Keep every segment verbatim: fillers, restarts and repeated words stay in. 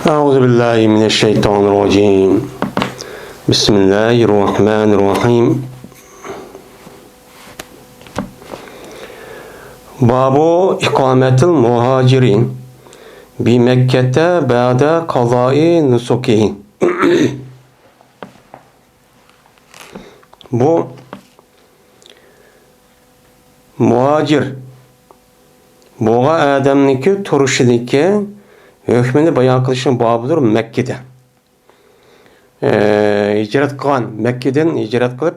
أعوذ بالله من الشيطان الرجيم. بسم الله الرحمن الرحيم. باب إقامة المهاجر بمكة بعد قضاء نسكه. بۇ مۇھاجىر بولغان ئادەمنىڭكى تۇرۇشىدىكى ھۆكمىنى بايان قىلىشنىڭ بابىدۇر مەككىدە. ئە، ھىجرەت قىلغان، مەككىدىن ھىجرەت قىلىپ،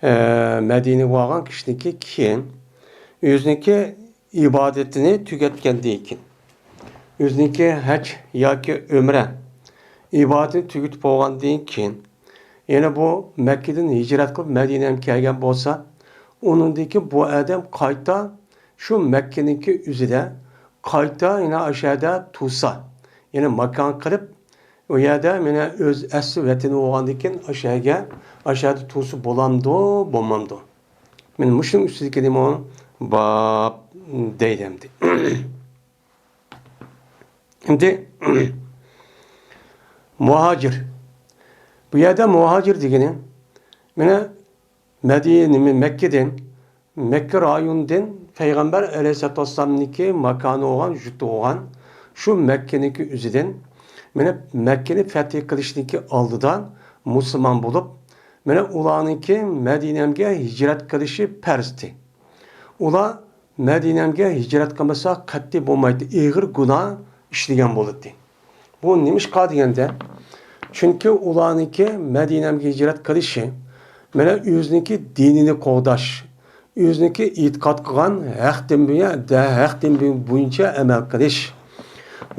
ئە، مەدىنىگە بارغان كىشىنىڭكى كېيىن ئۆزىنىڭكى ئىبادىتىنى تۈگەتكەندىن كېيىن، ئۆزىنىڭكى ھەج ياكى ئۆمرە ئىبادىتىنى تۈگىتىپ بولغاندىن كېيىن، يەنە بۇ مەككىدىن ھىجرەت قىلىپ مەدىنەگە كەلگەن بولسا، ئۇنىڭدىن كېيىن بۇ ئادەم قايتا شۇ مەككىنىڭكى ئۆزىدە قايتا يەنە ئاشۇ يەردە تۇرسا، يەنە ماكان قىلىپ، ئۇ يەردە مانا ئۆز ئەسلى ۋەتىنى بولغاندىن كېيىن ئاشۇ يەرگە، ئاشۇ يەردە تۇرسا بولامدۇ، بولمامدۇ؟ مانا مۇشۇنىڭ ئۈستىدىكى نېمە؟ باب دەيدۇ ئەمدى. ئەمدى مۇھاجىر. بۇ يەردە مۇھاجىر دېگىنى، مانا مەدىنە، مەككىدىن، مەككە رايونىدىن پەيغەمبەر ئەلەيھىسسالاتۇ ۋەسسالامنىڭكى ماكانى بولغان، يۇرتى بولغان شۇ مەككىنىڭكى ئۆزىدىن، مانا مەككىنى فەتھى قىلىشنىڭكى ئالدىدا مۇسۇلمان بولۇپ، مانا ئۇلارنىڭكى مەدىنەگە ھىجرەت قىلىشى پەرزتى. ئۇلار مەدىنەگە ھىجرەت قىلمىسا قەتئىي بولمايتتى، ئېغىر گۇناھ ئىشلىگەن بولاتتى. بۇ نېمىشقا دېگەندە، چۈنكى ئۇلارنىڭكى مەدىنەگە ھىجرەت قىلىشى، مانا ئۆزىنىڭكى دىنىنى قوغداش، ئۆزىنىڭكى ئېتىقاد قىلغان ھەق دىن بويا-، ھەق دىن بويىچە ئەمەل قىلىش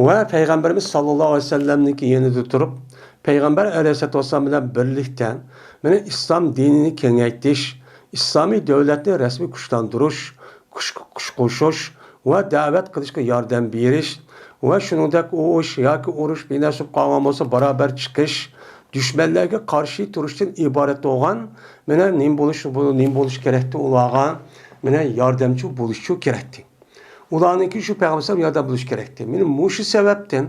ۋە پەيغەمبىرىمىز ساللاللاھۇ ئەلەيھى ۋەسەللەمنىڭكى يېنىدا تۇرۇپ، پەيغەمبەر ئەلەيھىسسالاتۇ ۋەسسالام بىلەن بىرلىكتە، مانا ئىسلام دىنىنى كېڭەيتىش، ئىسلامىي دۆلەتنى رەسمىي كۈچلەندۈرۈش، كۈچ، كۈچ قوشۇش ۋە دەۋەت قىلىشقا ياردەم بېرىش ۋە شۇنىڭدەك ئۇ ئىش ياكى ئۇرۇش بىنەسىپ قالغان بولسا بارابەر چىقىش، دۈشمەنلەرگە قارشى تۇرۇشتىن ئىبارەت بولغان، مانا نېمە بولۇش، بۇ نېمە بولۇش كېرەكتى ئۇلارغا؟ مانا ياردەمچى بولۇشچۇ كېرەكتى. ئۇلارنىڭكى شۇ پەيغەمبەر ياردەم بولۇش كېرەكتى. مانا مۇشۇ سەۋەبتىن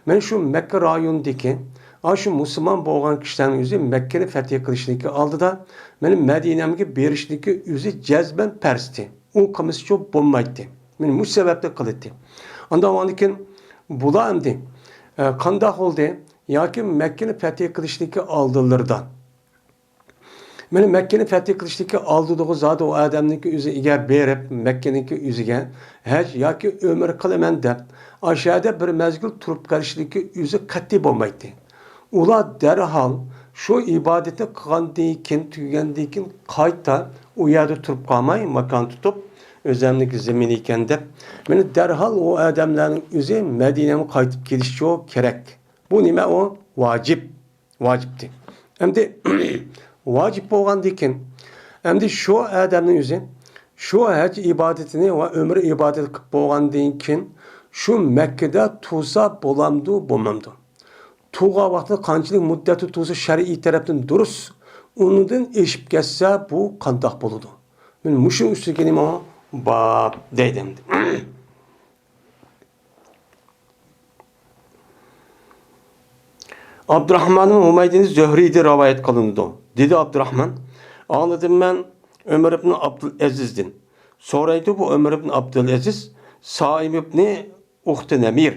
مانا شۇ مەككە رايونىدىكى، ئاشۇ مۇسۇلمان بولغان كىشىلەرنىڭ ئۆزى مەككىنى فەتھى قىلىشنىڭكى ئالدىدا، مانا مەدىنەگە بېرىشنىڭكى ئۆزى جەزمەن پەرزتى. ئۇ قىلمىسىچۇ بولمايتتى. مانا مۇشۇ سەۋەبتىن قىلاتتى. ئاندىن ئاندىن كېيىن بۇلار ئەمدى، ئە، قانداق بولدى؟ ياكى مەككىنى پەتھى قىلىشنىڭكى ئالدىلىرىدا، مانا مەككىنى پەتھى قىلىشتىكى ئالدىدىغۇ زادى ئۇ ئادەمنىڭكى ئۆزى ئىگە بېرىپ، مەككىنىڭكى ئۆزىگە ھەج ياكى ئۆمرە قىلىمەن دەپ، ئاشۇ يەردە بىر مەزگىل تۇرۇپ قېلىشلىكى ئۆزى قەتئىي بولمايتتى. ئۇلار دەرھال شۇ ئىبادەتنى قىلغاندىن كېيىن، تۈگىگەندىن كېيىن قايتا ئۇ يەردە تۇرۇپ قالماي، ماكان تۇتۇپ، ئۆزەمنىڭكى زېمىنى ئىكەن دەپ، مانا دەرھال ئۇ ئادەملەرنىڭ ئۆزى مەدىنەگە قايتىپ كېلىشىچۇ كېرەك. بۇ نېمە ئۇ؟ ۋاجىپ. ۋاجىپتى. ئەمدى ۋاجىپ بولغاندىن كېيىن، ئەمدى شۇ ئادەمنىڭ ئۆزى شۇ ھەج ئىبادىتىنى ۋە ئۆمرە ئىبادىتى قىلىپ بولغاندىن كېيىن، شۇ مەككىدە تۇرسا بولامدۇ، بولمامدۇ؟ تۇرغان ۋاقتىدا قانچىلىك مۇددەتتە تۇرسا شەرئىي تەرەپتىن دۇرۇس، ئۇنىڭدىن ئېشىپ كەتسە، بۇ قانداق بولىدۇ؟ مانا مۇشۇ ئۈستىگە نېمە؟ باب دەيدۇ ئەمدى. ئابدۇراخمان ھۇمەيدىن زۆھرىدىن رىۋايەت قىلىنىدۇ. دېدى ئابدۇراخمان، ئاڭلىدىم مەن ئۆمەر ئىبن ئابدۇلئەزىزدىن. سورايدۇ بۇ ئۆمەر ئىبن ئابدۇلئەزىز، سائىب ئىبنى ئۇختى نەمىر.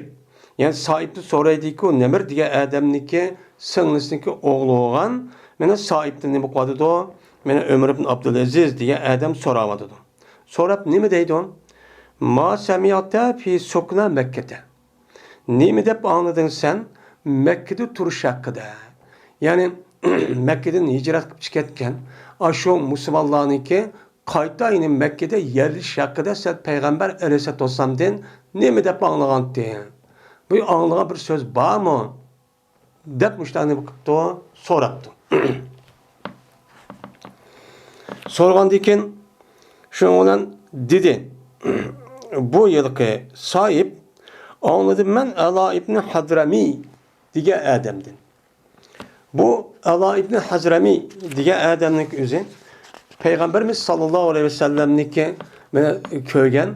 يەنى سائىبنى سورايدىكى، ئۇ نەمىر دېگەن ئادەمنىڭكى سىڭلىسىنىڭكى ئوغلى بولغان، مانا سائىبنى نېمە قىلىۋاتىدۇ؟ مانا ئۆمەر ئىبن ئابدۇلئەزىز دېگەن ئادەم سوراۋاتىدۇ. سوراپ نېمە دەيدۇ؟ ما سەمىئتە فى سۇكنە مەككەتە. نېمە دەپ ئاڭلىدىڭ سەن مەككىدە تۇرۇش ھەققىدە؟ يەنى مەككىدىن ھىجرەت قىلىپ چىقىپ كەتكەن ئاشۇ مۇسۇلمانلارنىڭكى قايتا يەنە مەككىدە يەرلىشىش ھەققىدە سەن پەيغەمبەر ئەلەيھىسسالاتۇ ۋەسسالامدىن نېمە دەپ ئاڭلىغانتىڭ؟ بۇ ئاڭلىغان بىر سۆز بارمۇ؟ دەپ مۇشۇنداق نېمە قىپتۇ، سوراپتۇ. سورىغاندىن كېيىن شۇنىڭ بىلەن دېدى، بۇ يىلقى سائىب، ئاڭلىدىم مەن ئەلا ئىبنى ھەزرەمى دېگەن ئادەمدىن. بۇ ئەلا ئىبنى ھەزرەمى دېگەن ئادەمنىڭكى ئۆزى پەيغەمبىرىمىز ساللاللاھۇ ئەلەيھى ۋەسەللەمنىڭكى مانا كۆرگەن،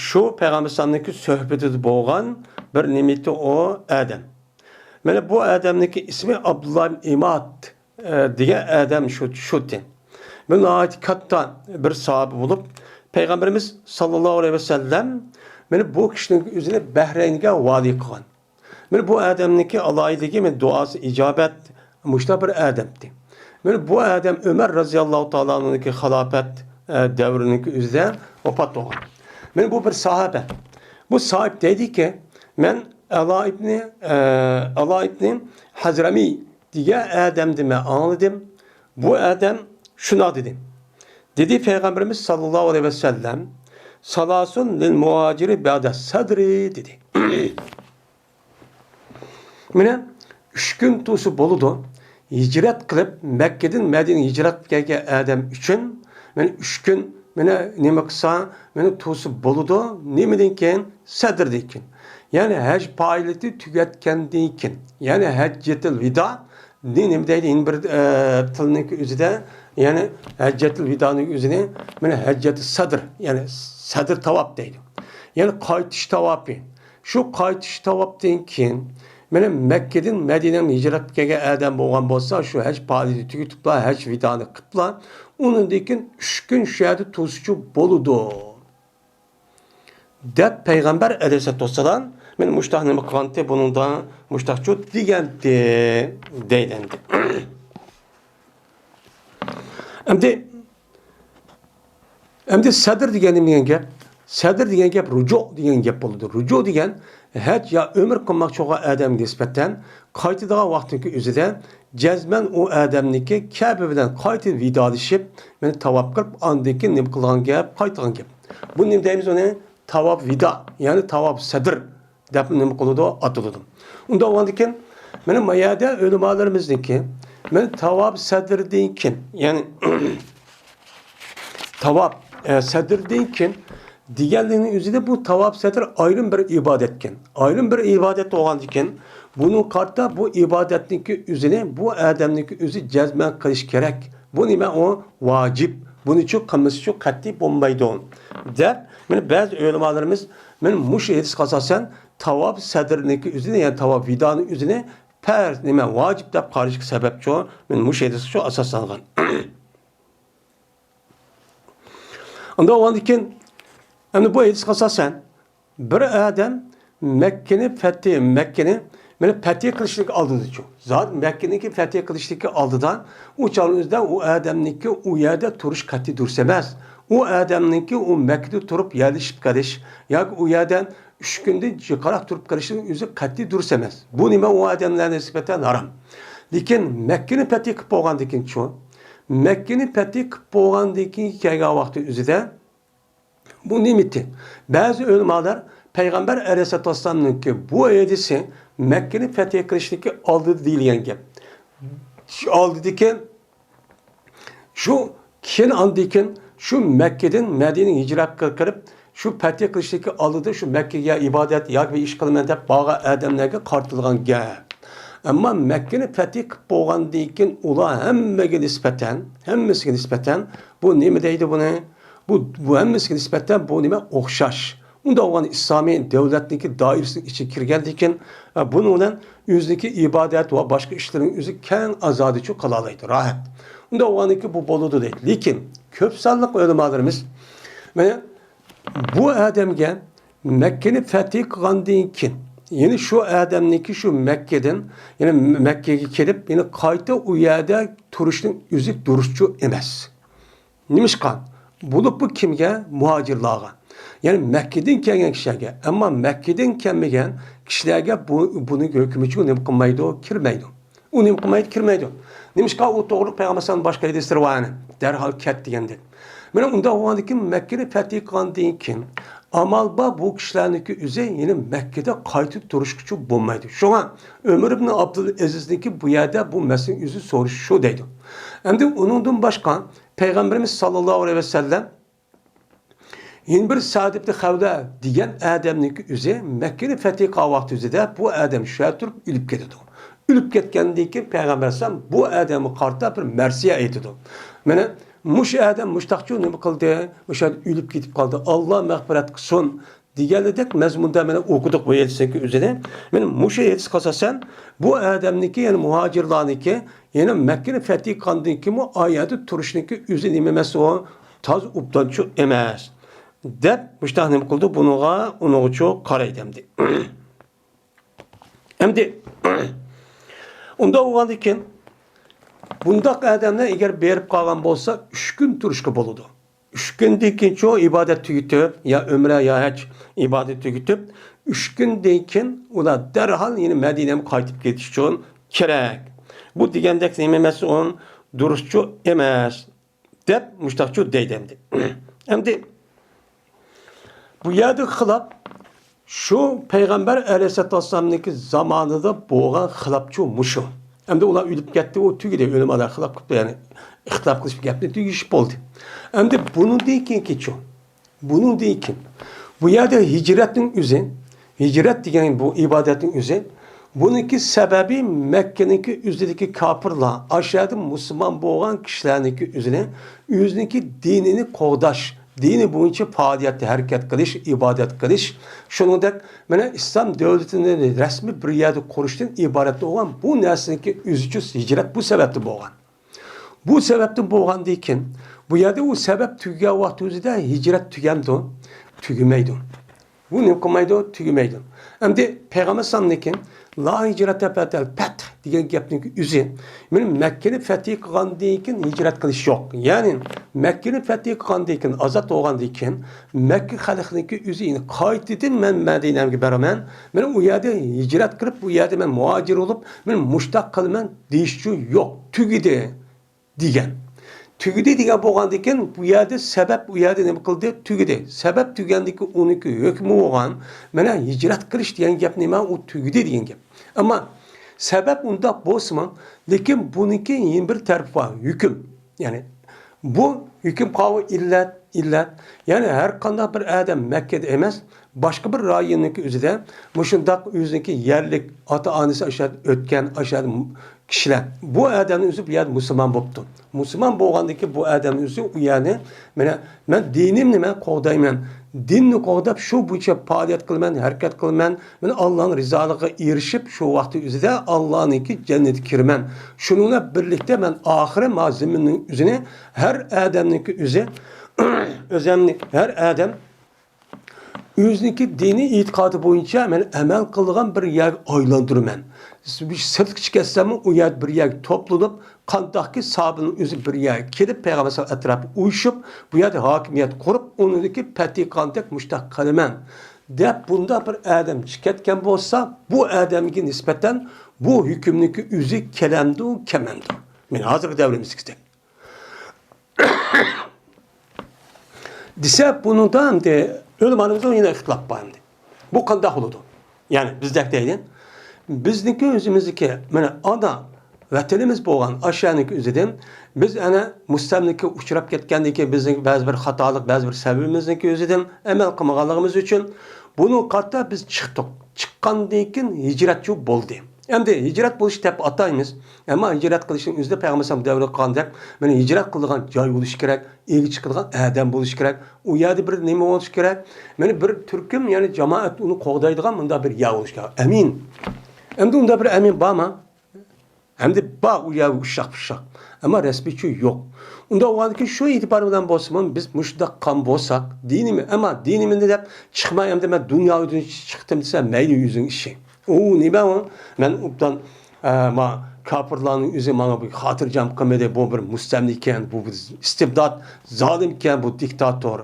شۇ پەيغەمبەر ساللاللاھۇ ئەلەيھى ۋەسەللەمنىڭكى سۆھبىتىدە بولغان بىر نېمىتى ئۇ ئادەم. مانا بۇ ئادەمنىڭكى ئىسمى ئابدۇللا ئىبن ئىماد، ئە، دېگەن ئادەم شۇ، شۇتى. بۇ ناھايىتى كاتتا بىر ساھابە بولۇپ، پەيغەمبىرىمىز ساللاللاھۇ ئەلەيھى ۋەسەللەم مانا بۇ كىشىنىڭ ئۆزىنى بەھرەينگە ۋالىي قىلغان. مانا بۇ ئادەمنىڭكى ئالاھىدىلىكى، مانا دۇئاسى ئىجابەت، مۇشۇنداق بىر ئادەمدى. مانا بۇ ئادەم ئۆمەر رەزىياللاھۇ تائالا ئەنھۇنىڭكى خىلاپەت، ئە، دەۋرىنىڭكى ئۆزىدە ۋاپات بولغان. مانا بۇ بىر ساھابە. بۇ ساھىب دەيدىكى، مەن ئالا ئىبنى، ئە، ئالا ئىبنى ھەزرەمى دېگەن ئادەمدىن مەن ئاڭلىدىم. بۇ ئادەم شۇنداق دېدى. دېدى پەيغەمبىرىمىز ساللاللاھۇ ئەلەيھى ۋەسەللەم، «سالاسۇن لىل مۇھاجىرى بەدە سەدرى» دېدى. مانا ئۈچ كۈن تۇرسا بولىدۇ. ھىجرەت قىلىپ، مەككىدىن مەدىنىگە ھىجرەت قىلىپ كەلگەن ئادەم ئۈچۈن، مانا ئۈچ كۈن، مانا نېمە قىلسا، مانا تۇرسا بولىدۇ. نېمىدىن كېيىن؟ سەدردىن كېيىن. يەنى ھەج پائالىيىتى تۈگەتكەندىن كېيىن. يەنى ھەججەتۇل ۋىدا، نېمە دەيدۇ؟ يەنە بىر، ئە، تىلنىڭكى ئۆزىدە، يەنى ھەججەتۇل ۋىدانىڭ ئۆزىنى، مانا ھەججەتۇ سەدر، يەنى سەدر تاۋاپ دەيدۇ. يەنى قايتىش تاۋاپى. شۇ قايتىش تاۋاپتىن كېيىن، مانا مەككىدىن مەدىنەگە ھىجرەت كەلگەن ئادەم بولغان بولسا، شۇ ھەج پائالىيىتى تۈگىتىپلا، ھەج ۋىدانى قىپلا، ئۇنىڭدىن كېيىن ئۈچ كۈن شۇ يەردە تۇرسىچۇ بولىدۇ. دەپ پەيغەمبەر ئەلەيھىسسالاتۇ ۋەسسالام، مانا مۇشتاق نېمە قىلغانتى، بۇنىڭدا مۇشتاقچۇ دېگەنتى، دەيدۇ ئەمدى. ئەمدى، ئەمدى سەدر دېگەن نېمە دېگەن گەپ؟ سەدر دېگەن گەپ رۇجۇ دېگەن گەپ بولىدۇ. رۇجۇ دېگەن ھەج يا ئۆمرە قىلماقچى بولغان ئادەمگە نىسبەتەن قايتىدىغان ۋاقتىنىڭكى ئۆزىدە جەزمەن ئۇ ئادەمنىڭكى كەبە بىلەن قايتىدىن ۋىدالىشىپ، مانا تاۋاپ قىلىپ، ئاندىن كېيىن نېمە قىلىدىغان گەپ؟ قايتىدىغان گەپ. بۇ نېمە دەيمىز ئۇنى؟ تاۋاپ ۋىدا، يەنى تاۋاپ سەدر دەپ نېمە قىلىدۇ؟ ئاتىلىدۇ. ئۇنداق بولغاندىكىن، مانا ما يەردە ئۆلىمالىرىمىزنىڭكى، مانا تاۋاپ سەدردىن كېيىن، يەنى تاۋاپ، ئە، سەدردىن كېيىن دېگەنلىكنىڭ ئۆزىدە بۇ تاۋاپ سەدر ئايرىم بىر ئىبادەتكەن. ئايرىم بىر ئىبادەت بولغاندىكىن، بۇنىڭغا قارىتا بۇ ئىبادەتنىڭكى ئۆزىنى بۇ ئادەمنىڭكى ئۆزى جەزمەن قىلىش كېرەك. بۇ نېمە؟ ئۇ ۋاجىپ. بۇنىچۇ قىلمىسىچۇ قەتئىي بولمايدۇ، دەپ، مانا بەزى ئۆلىمالىرىمىز مانا مۇشۇ ھەدىسكە ئاساسەن تاۋاپ سەدرنىڭكى ئۆزىنى، يەنى تاۋاپ ۋىدانىڭ ئۆزىنى پەرز، نېمە، ۋاجىپ دەپ قارىشىغا سەۋەبچۇ، مانا مۇشۇ ھەدىسكە شۇ ئاساسلانغان. ئۇنداق بولغاندىكىن، ئەمدى بۇ ھەدىسكە ئاساسەن، بىر ئادەم مەككىنى پەتھى، مەككىنى، مانا، پەتھى قىلىشتىكى ئالدىدىچۇ. زادى مەككىنىڭكى پەتھى قىلىشتىكى ئالدىدا ئۇ چاغنىڭ ئۆزىدە ئۇ ئادەمنىڭكى ئۇ يەردە تۇرۇش قەتئىي دۇرۇس ئەمەس. ئۇ ئادەمنىڭكى ئۇ مەككىدە تۇرۇپ يەرلىشىپ قېلىش ياكى ئۇ يەردە ئۈچ كۈندىن جىقراق تۇرۇپ قېلىشنىڭ ئۆزى قەتئىي دۇرۇس ئەمەس. بۇ نېمە؟ ئۇ ئادەملەرگە نىسبەتەن ھارام. لېكىن مەككىنى پەتھى قىلىپ بولغاندىن كېيىنچۇ؟ مەككىنى پەتھى قىلىپ بولغاندىن كېيىن كەلگەن ۋاقتى ئۆزىدە بۇ نېمىتى؟ بەزى ئۆلىمالار پەيغەمبەر ئەلەيھىسسالاتۇ ۋەسسالامنىڭكى بۇ ھەدىسى مەككىنى پەتھى قىلىشتىكى ئالدىدا دېيىلگەن گەپ. شۇ ئالدىدىكى، شۇ كېيىن، ئاندىن كېيىن شۇ مەككىدىن مەدىنىگە ھىجرەت قىلىپ، شۇ پەتھى قىلىشتىكى ئالدىدا شۇ مەككىگە ئىبادەت ياكى بىر ئىش قىلىمەن دەپ بارغان ئادەملەرگە قارىتىلغان گەپ. ئەمما مەككىنى پەتھى قىلىپ بولغاندىن كېيىن ئۇلار ھەممىگە نىسبەتەن، ھەممىسىگە نىسبەتەن بۇ نېمە دەيدۇ بۇنى؟ بۇ، بۇ ھەممىسىگە نىسبەتەن بۇ نېمە؟ ئوخشاش. ئۇنداق بولغاندا ئىسلامىي دۆلەتنىڭكى دائىرىسىنىڭ ئىچىگە كىرگەندىن كېيىن، ئە، بۇنىڭ بىلەن ئۆزىنىڭكى ئىبادەت ۋە باشقا ئىشلىرىنىڭ ئۆزى كەڭ ئازادىچۇ قىلالايدۇ، راھەت. ئۇنداق بولغاندىن كېيىن بۇ بولىدۇ دەيدۇ. لېكىن كۆپ سانلىق ئۆلىمالىرىمىز، مانا، بۇ ئادەمگە مەككىنى پەتھى قىلغاندىن كېيىن، يەنى شۇ ئادەمنىڭكى شۇ مەككىدىن، يەنى مەككىگە كېلىپ، يەنى قايتا ئۇ يەردە تۇرۇشنىڭ ئۆزى دۇرۇسچۇ ئەمەس. نېمىشقا؟ بولۇپ بۇ كىمگە؟ مۇھاجىرلارغا. يەنى مەككىدىن كەلگەن كىشىلەرگە. ئەمما مەككىدىن كەلمىگەن كىشىلەرگە بۇ، بۇنىڭ ھۆكمىچۇ نېمە قىلمايدۇ؟ كىرمەيدۇ. ئۇ نېمە قىلمايدۇ؟ كىرمەيدۇ. نېمىشقا؟ ئۇ توغرىلىق پەيغەمبەر ئەلەيھىسسالام باشقا ھەدىسلىرى بار، يەنى دەرھال كەت دېگەندەك. مانا ئۇنداق بولغاندىن كېيىن، مەككىنى پەتھى قىلغاندىن كېيىن، ئامال بار بۇ كىشىلەرنىڭكى ئۆزى يەنە مەككىدە قايتا تۇرۇشقىچۇ بولمايدۇ. شۇڭا ئۆمەر ئىبن ئابدۇل ئەزىزنىڭكى بۇ يەردە بۇ مەسىلىنىڭ ئۆزى سورىشى شۇ دەيدۇ. ئەمدى ئۇنىڭدىن باشقا پەيغەمبىرىمىز ساللاللاھۇ ئەلەيھى ۋەسەللەم يەنە بىر سەئد ئىبن خەۋلە دېگەن ئادەمنىڭكى ئۆزى مەككىنى پەتھى قىلغان ۋاقتى ئۆزىدە بۇ ئادەم شۇ يەردە تۇرۇپ ئۆلۈپ كېتىدۇ. ئۆلۈپ كەتكەندىن كېيىن پەيغەمبەر ئەلەيھىسسالام بۇ ئادەمگە قارىتا بىر مەرسىيە ئېيتىدۇ. مانا مۇشۇ ئادەم مۇشتاقچۇ نېمە قىلدى؟ مۇشۇ يەردە ئۆلۈپ كېتىپ قالدى. ئاللا مەغپىرەت قىلسۇن. دېگەنلىدەك مەزمۇندا مانا ئوقۇدۇق بۇ ھەدىسنىڭكى ئۆزىنى. مانا مۇشۇ ھەدىسكە ئاساسەن بۇ ئادەمنىڭكى، يەنى مۇھاجىرلارنىڭكى، يەنى مەككىنى پەتھى قىلغاندىن كېيىنمۇ ئا يەردە تۇرۇشنىڭكى ئۆزى نېمە ئەمەس ئۇ؟ تازا ئوبدانچۇ ئەمەس. دەپ مۇشتاق نېمە قىلدى؟ بۇنىڭغا، ئۇنىڭغىچۇ قارايدۇ ئەمدى. ئەمدى ئۇنداق بولغاندىن كېيىن، بۇنداق ئادەملەر ئەگەر بېرىپ قالغان بولسا، ئۈچ كۈن تۇرۇشقا بولىدۇ. ئۈچ كۈندىن كېيىنچۇ ئىبادەت تۈگىتىپ، يا ئۆمرە، يا ھەج ئىبادەت تۈگىتىپ، ئۈچ كۈندىن كېيىن ئۇلار دەرھال يەنە مەدىنەگە قايتىپ كېتىش ئۈچۈن كېرەك. بۇ دېگەندەك نېمە ئەمەس، ئۇ دۇرۇسچۇ ئەمەس. دەپ مۇشتاقچۇ دەيدۇ ئەمدى. ئەمدى بۇ يەردە خىلاپ شۇ پەيغەمبەر ئەلەيھىسسالاتۇ ۋەسسالامنىڭكى زامانىدا بولغان خىلاپچۇ مۇشۇ. ئەمدى ئۇلار ئۆلۈپ كەتتى، ئۇ تۈگىدى، ئۆلىمالار خىلاپ قىپتۇ، يەنى ئىختىلاپ قىلىشىپ گەپنى تۈگىشىپ بولدى. ئەمدى بۇنىڭدىن كېيىنكىچۇ؟ بۇنىڭدىن كېيىن بۇ يەردە ھىجرەتنىڭ ئۆزى، ھىجرەت دېگەن بۇ ئىبادەتنىڭ ئۆزى، بۇنىڭكى سەۋەبى مەككىنىڭكى ئۆزىدىكى كاپىرلار، ئاشۇ يەردە مۇسۇلمان بولغان كىشىلەرنىڭكى ئۆزىنى، ئۆزىنىڭكى دىنىنى قوغداش، دىنى بويىچە پائالىيەت، ھەرىكەت قىلىش، ئىبادەت قىلىش، شۇنىڭدەك مانا ئىسلام دۆلىتىنى رەسمىي بىر يەردە قۇرۇشتىن ئىبارەت بولغان بۇ نەرسىنىڭكى ئۆزىچۇ ھىجرەت بۇ سەۋەبتىن بولغان. بۇ سەۋەبتىن بولغاندىن كېيىن، بۇ يەردە ئۇ سەۋەب تۈگىگەن ۋاقتى ئۆزىدە ھىجرەت تۈگەمدۇ؟ تۈگىمەيدۇ. بۇ نېمە قىلمايدۇ؟ تۈگىمەيدۇ. ئەمدى پەيغەمبەر ئەلەيھىسسالامنىڭكى لا ھىجرەتە بەئدەل پەتھ دېگەن گەپنىڭ ئۆزى، مانا مەككىنى پەتھى قىلغاندىن كېيىن ھىجرەت قىلىش يوق. يەنى مەككىنى پەتھى قىلغاندىن كېيىن، ئازاد بولغاندىن كېيىن، مەككە خەلقىنىڭكى ئۆزى، يەنى قايتىدىن مەن مەدىنەمگە بارىمەن، مانا ئۇ يەردە ھىجرەت قىلىپ، بۇ يەردە مەن مۇھاجىر بولۇپ، مانا مۇشتاق قىلىمەن دېيىشچۇ يوق. تۈگىدى. دېگەن. تۈگىدى دېگەن بولغاندىكىن، بۇ يەردە سەۋەب، ئۇ يەردە نېمە قىلدى؟ تۈگىدى. سەۋەب تۈگەندىكى ئۇنىڭكى ھۆكمى بولغان، مانا ھىجرەت قىلىش دېگەن گەپ نېمە؟ ئۇ تۈگىدى دېگەن گەپ. ئەمما سەۋەب ئۇنداق بولسىمۇ، لېكىن بۇنىڭكى يەنە بىر تەرىپى بار، ھۆكۈم. يەنى بۇ ھۆكۈم قاۋۇ ئىللەت، ئىللەت. يەنى ھەر قانداق بىر ئادەم مەككىدە ئەمەس، باشقا بىر رايوننىڭكى ئۆزىدە مۇشۇنداق ئۆزىنىڭكى يەرلىك ئاتا-ئانىسى ئاشۇ يەردە ئۆتكەن، ئاشۇ يەردە كىشىلەر، بۇ ئادەمنىڭ ئۆزى بۇ يەردە مۇسۇلمان بوپتۇ. مۇسۇلمان بولغاندىن كېيىن بۇ ئادەمنىڭ ئۆزى ئۇ يەرنى، مانا، مەن دىنىمنى مەن قوغدايمەن، دىننى قوغداپ، شۇ بويىچە پائالىيەت قىلىمەن، ھەرىكەت قىلىمەن، مەن ئاللانىڭ رىزالىقىغا ئېرىشىپ، شۇ ۋاقتى ئۆزىدە ئاللانىڭكى جەننىتىگە كىرىمەن. شۇنىڭ بىلەن بىرلىكتە مەن ئاخىرى ما زېمىننىڭ ئۆزىنى ھەر ئادەمنىڭكى ئۆزى، ئۆزەمنى ھەر ئادەم ئۆزىنىڭكى دىنىي ئېتىقادى بويىچە مەن ئەمەل قىلىدىغان بىر يەرگە ئايلاندۇرىمەن. سىرتقىچە كەتسەممۇ، ئۇ يەردە بىر يەرگە توپلىنىپ، قانداقكى ساھابىنىڭ ئۆزى بىر يەرگە كېلىپ، پەيغەمبەر ئەلەيھىسسالام ئەتراپىغا ئۇيۇشۇپ، بۇ يەردە ھاكىمىيەت قۇرۇپ، ئۇنىڭدىكى پەتھى قىلغاندەك مۇشتاق قىلىمەن، دەپ بۇنداق بىر ئادەم چىقىپ كەتكەن بولسا، بۇ ئادەمگە نىسبەتەن بۇ ھۆكۈمنىڭكى ئۆزى كېلەمدۇ، كەلمەمدۇ؟ مانا ھازىرقى دەۋرىمىزدىكىدەك. دېسە، بۇنىڭدا ئەمدى ئۆلىمالىرىمىزنىڭ يەنە ئىختىلاپ بار ئەمدى. بۇ قانداق بولىدۇ؟ يەنى بىزدەك دەيلى. بىزنىڭكى ئۆزىمىزنىڭكى، مانا، ئانا ۋەتىنىمىز بولغان ئاشۇ يەرنىڭكى ئۆزىدىن بىز ئەنە مۇستەملىكىگە ئۇچراپ كەتكەندىن كېيىن، بىزنىڭ بەزى بىر خاتالىق، بەزى بىر سەۋەبىمىزنىڭكى ئۆزىدىن ئەمەل قىلمىغانلىقىمىز ئۈچۈن بۇنىڭغا قارىتا بىز چىقتۇق. چىققاندىن كېيىن ھىجرەتچۇ بولدى. ئەمدى ھىجرەت بولۇش دەپ ئاتايمىز. ئەمما ھىجرەت قىلىشنىڭ ئۆزىدە پەيغەمبەر ئەلەيھىسسالام دەۋرىدە قىلغاندەك، مانا ھىجرەت قىلىدىغان جاي بولۇشى كېرەك، ئىگە چىقىدىغان ئادەم بولۇشى كېرەك، ئۇ يەردە بىر نېمە بولۇشى كېرەك، مانا بىر تۈركۈم، يەنى جامائەت ئۇنى قوغدايدىغان مۇنداق بىر يەر بولۇشى كېرەك. ئەمىن. ئەمدى ئۇنداق بىر ئەمىن بارمۇ؟ ئەمدى بار ئۇ يەر ئۇششاق-پۇششاق. ئەمما رەسمىيچۇ يوق. ئۇنداق بولغاندىكىن شۇ ئېتىبار بىلەن بولسىمۇ بىز مۇشۇنداق قىلغان بولساق، دىنىمىز، ئەمما دىنىمىزنى دەپ چىقماي، ئەمدى مەن دۇنيا ئۆزۈم چىقتىم دېسە، مەيلى ئۆزۈڭ ئىشى. ئۇ نېمە ئۇ؟ مەن ئوبدان، ئە، ما، كاپىرلارنىڭ ئۆزى ماڭا بىر خاتىرجەم قىلمىدى، بۇ بىر مۇستەملىكە ئىكەن، بۇ بىر ئىستىبدات، زالىم ئىكەن، بۇ دىكتاتور.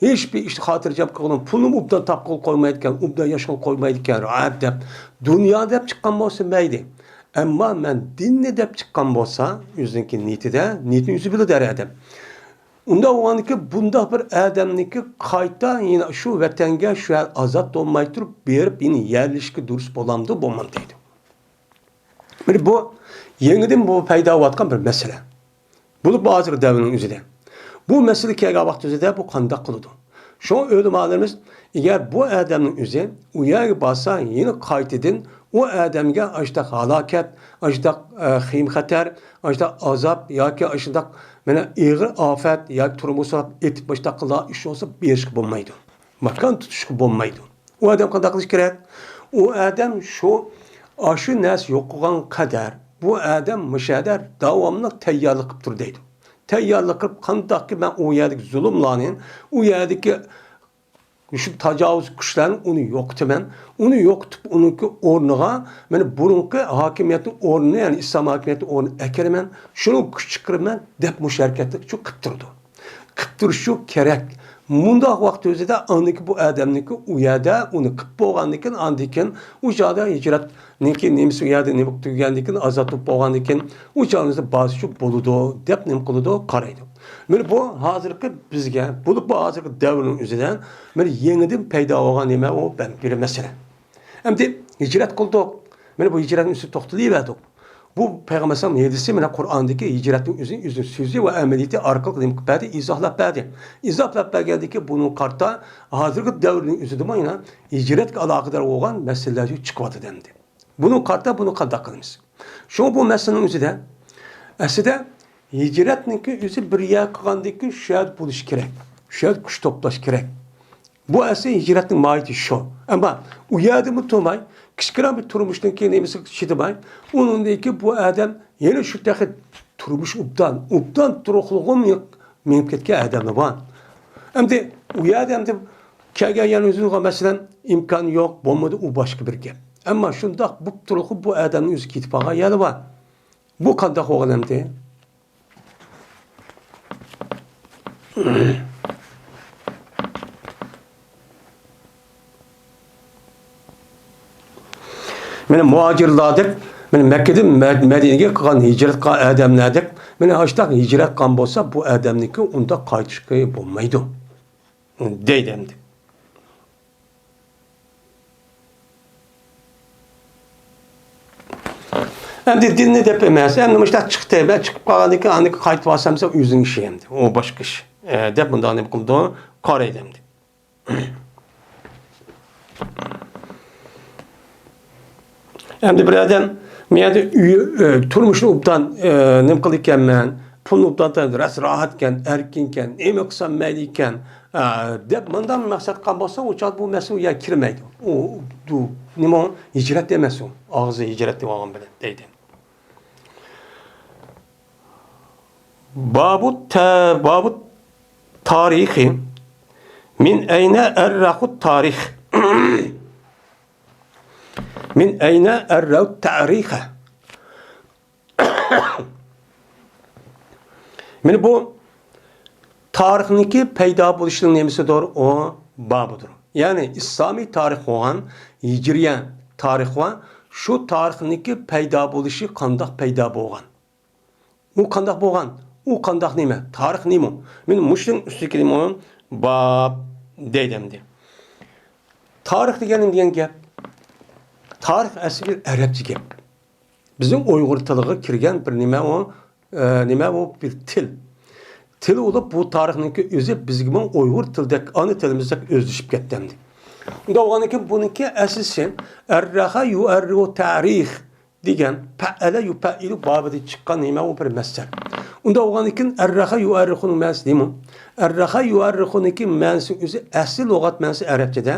ھېچبىر ئىشتا خاتىرجەم قىلغىنىم، پۇلنى ئوبدان تاپقىلى قويمايدىكەن، ئوبدان ياشىغىلى قويمايدىكەن، راھەت دەپ، دۇنيا دەپ چىققان بولسا مەيلى. ئەمما مەن دىننى دەپ چىققان بولسا، ئۆزىنىڭكى نىيىتىدە، نىيىتىنى ئۆزى بىلىدۇ ھەر ئادەم. ئۇنداق بولغاندىكىن بۇنداق بىر ئادەمنىڭكى قايتا يەنە شۇ ۋەتەنگە، شۇ يەر ئازاد بولماي تۇرۇپ، بېرىپ يەنە يەرلىشىشكە دۇرۇس بولامدۇ، بولمامدۇ دەيدۇ. مانا بۇ يېڭىدىن بۇ پەيدا بولۇۋاتقان بىر مەسىلە. بولۇپ ھازىرقى دەۋرنىڭ ئۆزىدە. بۇ مەسىلە كەلگەن ۋاقىت ئۆزىدە بۇ قانداق قىلىدۇ؟ شۇڭا ئۆلىمالىرىمىز، ئەگەر بۇ ئادەمنىڭ ئۆزى ئۇ يەرگە بارسا، يەنە قايتىدىن ئۇ ئادەمگە ئاشۇنداق ھالاكەت، ئاشۇنداق، ئە، خېيىم-خەتەر، ئاشۇنداق ئازاب ياكى ئاشۇنداق مانا ئېغىر ئاپەت ياكى تۈرمىگە سولاپ ئېتىپ مۇشۇنداق قىلىدىغان ئىش بولسا بېرىشكە بولمايدۇ. ماكان تۇتۇشقا بولمايدۇ. ئۇ ئادەم قانداق قىلىش كېرەك؟ ئۇ ئادەم شۇ، ئاشۇ نەرسە يوقىغان قەدەر بۇ ئادەم مۇشۇ يەردە داۋاملىق تەييارلىق قىلىپ تۇر دەيدۇ. تەييارلىق قىلىپ، قانداقكى مەن ئۇ يەردىكى زۇلۇملارنى، ئۇ يەردىكى شۇ تاجاۋۇز كۈچلەرنى ئۇنى يوقىتىمەن. ئۇنى يوقىتىپ، ئۇنىڭكى ئورنىغا مانا بۇرۇنقى ھاكىمىيەتنىڭ ئورنىنى، يەنى ئىسلام ھاكىمىيەتنىڭ ئورنىنى ئەكىرىمەن، شۇنىڭ كۈچ چىقىرىمەن دەپ مۇشۇ ھەرىكەتنى شۇ قىلىپ تۇرىدۇ. قىلىپ تۇرۇشى كېرەك. مۇنداق ۋاقىت ئۆزىدە ئاندىكى بۇ ئادەمنىڭكى ئۇ يەردە ئۇنى قىلىپ بولغاندىن كېيىن، ئاندىن كېيىن ئۇ چاغدا ھىجرەتنىڭكى نېمىسى ئۇ يەردە نېمە تۈگىگەندىن كېيىن، ئازاد بولۇپ بولغاندىن كېيىن، ئۇ چاغدا بارسا شۇ بولىدۇ دەپ نېمە قىلىدۇ، قارايدۇ. مانا بۇ ھازىرقى بىزگە، بولۇپمۇ ھازىرقى دەۋرنىڭ ئۆزىدە مانا يېڭىدىن پەيدا بولغان نېمە ئۇ بىر مەسىلە. ئەمدى ھىجرەت قىلدۇق. مانا بۇ ھىجرەتنىڭ ئۈستىدە توختىلىۋەردۇق. بۇ پەيغەمبەر ئەلەيھىسسالام ھەدىسى مانا قۇرئاندىكى ھىجرەتنىڭ ئۆزىنى، ئۆزىنىڭ سۆزى ۋە ئەمەلىيىتى ئارقىلىق نېمە قىلىپ بەردى؟ ئىزاھلاپ بەردى. ئىزاھلاپ بەرگەندىن كېيىن بۇنىڭغا قارىتا ھازىرقى دەۋرنىڭ ئۆزىدىمۇ يەنە ھىجرەتكە ئالاقىدار بولغان مەسىلىلەر چىقىۋاتىدۇ ئەمدى. بۇنىڭغا قارىتا بۇنى قانداق قىلىمىز؟ شۇڭا بۇ مەسىلىنىڭ ئۆزىدە ئەسلىدە ھىجرەتنىڭكى ئۆزى بىر يەر قىلغاندىن كېيىن شۇ يەردە بولۇش كېرەك. شۇ يەردە كۈچ توپلاش كېرەك. بۇ ئەسلى ھىجرەتنىڭ ماھىيىتى شۇ. ئەمما ئۇ يەردىمۇ تۇرماي، كىچىككىنە بىر تۇرمۇشنىڭكى نېمىسىگە چىدىماي، ئۇنىڭدىن كېيىن بۇ ئادەم يەنە شۇ تېخى تۇرمۇش ئوبدان، ئوبدان تۇرۇقلۇقىمۇ مېڭىپ كەتكەن ئادەملەر بار. ئەمدى ئۇ يەردە ئەمدى كەلگەن يەرنى ئۆزىگە، مەسىلەن، ئىمكانى يوق، بولمىدى، ئۇ باشقا بىر گەپ. ئەمما شۇنداق بولۇپ تۇرۇپلا بۇ ئادەمنىڭ ئۆزى كېتىپ قالغان يەرلەر بار. بۇ قانداق بولغان ئەمدى؟ مانا مۇھاجىرلاردەك، مانا مەككىدىن مە-، مەدىنىگە قىلغان ھىجرەت قىلغان ئادەملەردەك، مانا ئاشۇنداق ھىجرەت قىلغان بولسا، بۇ ئادەمنىڭكى ئۇنداق قايتىشقا بولمايدۇ، دەيدۇ ئەمدى. ئەمدى دىننى دەپ ئەمەس، ئەمدى مۇشۇنداق چىقتى، مەن چىقىپ قالغاندىن كېيىن ئاندىن كېيىن قايتىپ بارسام دېسە، ئۆزىنىڭ ئىشى ئەمدى، ئۇ باشقا ئىش، ئە، دەپ مۇنداق نېمە قىلىدۇ، قارايدۇ ئەمدى. ئەمدى بىر ئادەم، مەن يەردە ئۆي، ئە، تۇرمۇشنى ئوبدان، ئە، نېمە قىلىدىكەنمەن، پۇلنى ئوبدان تاپىدۇ، راست راھەتكەن، ئەركىنكەن، نېمە قىلسام مەيلىكەن، ئە، دەپ مۇنداق مەقسەت قىلغان بولسا، ئۇ چاغدا بۇ مەسىلە ئۇ يەرگە كىرمەيدۇ. ئۇ، بۇ نېمە ئۇ؟ ھىجرەت ئەمەس ئۇ. ئاغزى ھىجرەت دېۋالغان بىلەن دەيدۇ. بابۇ تە-، بابۇ تارىخى. مىن ئەينە ئەررەخۇ تارىخ. مىن ئەينە ئەررەخۇ تارىخە. مانا بۇ تارىخنىڭكى پەيدا بولۇشىنىڭ نېمىسىدۇر؟ ئۇ بابىدۇر. يەنى ئىسلامىي تارىخ بولغان، ھىجرىيە تارىخ بار. شۇ تارىخنىڭكى پەيدا بولۇشى قانداق پەيدا بولغان؟ ئۇ قانداق بولغان؟ ئۇ قانداق نېمە؟ تارىخ نېمە؟ مانا مۇشۇنىڭ ئۈستىدىكى نېمە؟ باب دەيدۇ ئەمدى. تارىخ دېگەن نېمە دېگەن گەپ؟ تارىخ ئەسلى بىر ئەرەبچە گەپ. بىزنىڭ ئۇيغۇر تىلىغا كىرگەن بىر نېمە ئۇ، ئە، نېمە ئۇ بىر تىل. تىل بولۇپ، بۇ تارىخنىڭكى ئۆزى بىزگىمۇ ئۇيغۇر تىلىدەك، ئانا تىلىمىزدەك ئۆزلىشىپ كەتتى ئەمدى. ئۇنداق بولغاندىن كېيىن بۇنىڭكى ئەسلىسى ئەررەخە يۇئەررىخۇ تارىخ دېگەن پەئەلە يۇپەئىلۇ بابىدىن چىققان نېمە ئۇ بىر مەسدەر. ئۇنداق بولغاندىن كېيىن ئەررەخە يۇئەررىخۇنىڭ مەنىسى نېمە؟ ئەررەخە يۇئەررىخۇنىڭكى مەنىسى ئۆزى ئەسلى لۇغەت مەنىسى ئەرەبچىدە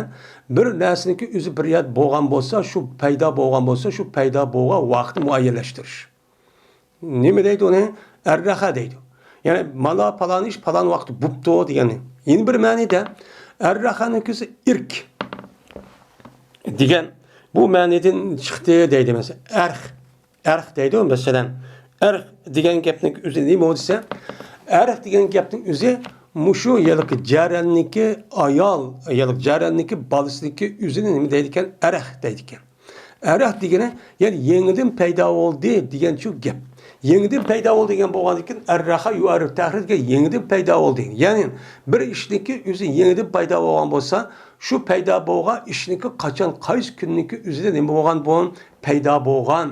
بىر نەرسىنىڭكى ئۆزى بىر يەردە بولغان بولسا، شۇ پەيدا بولغان بولسا، شۇ پەيدا بولغان ۋاقىتنى مۇئەييەنلەشتۈرۈش. نېمە دەيدۇ ئۇنى؟ ئەررەخە دەيدۇ. يەنى مانا پالان ئىش پالان ۋاقىتتا بوپتۇ دېگەننى. يەنە بىر مەنىدە ئەررەخەنىڭ كۆزى ئىرك دېگەن بۇ مەنىدىن چىقتى دەيدۇ. مەسىلەن، ئەرخ، ئەرخ دەيدۇ. مەسىلەن، ئەرخ دېگەن گەپنىڭ ئۆزى نېمە دېسە، ئەرخ دېگەن گەپنىڭ ئۆزى مۇشۇ ھېلىقى جەرەننىڭكى ئايال، ھېلىقى جەرەننىڭكى بالىسىنىڭكى ئۆزىنى نېمە دەيدىكەن؟ ئەرخ دەيدىكەن. ئەرەخ دېگىنى، يەنى يېڭىدىن پەيدا بولدى دېگەن شۇ گەپ. يېڭىدىن پەيدا بولدى دېگەن بولغاندىن كېيىن، ئەررەخە يۇئەررىخۇ تارىخ دېگەن يېڭىدىن پەيدا بولدى. يەنى بىر ئىشنىڭكى ئۆزى يېڭىدىن پەيدا بولغان بولسا، شۇ پەيدا بولغان ئىشنىڭكى قاچان، قايسى كۈننىڭكى ئۆزىدە نېمە بولغان بۇ؟ پەيدا بولغان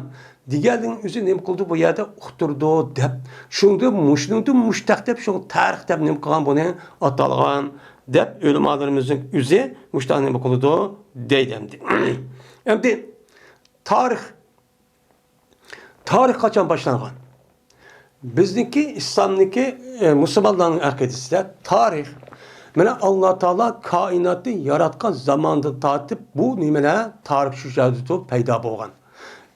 دېگەننىڭ ئۆزى نېمە قىلدى؟ بۇ يەردە ئۇقتۇردى دەپ. شۇڭدىن مۇشۇنىڭدىن مۇشتەق دەپ، شۇڭا تارىخ دەپ نېمە قىلغان بۇنى؟ ئاتالغان دەپ ئۆلىمالىرىمىزنىڭ ئۆزى مۇشۇنداق نېمە قىلىدۇ دەيدۇ ئەمدى. ئەمدى تارىخ، تارىخ قاچان باشلانغان؟ بىزنىڭكى ئىسلامنىڭكى، ئە، مۇسۇلمانلارنىڭ ئەقىدىسىدە تارىخ مانا، ئاللا تائالا كائىناتنى ياراتقان زاماندىن تارتىپ بۇ نېمىلەر تارىخ شۇ جەھەتتە پەيدا بولغان.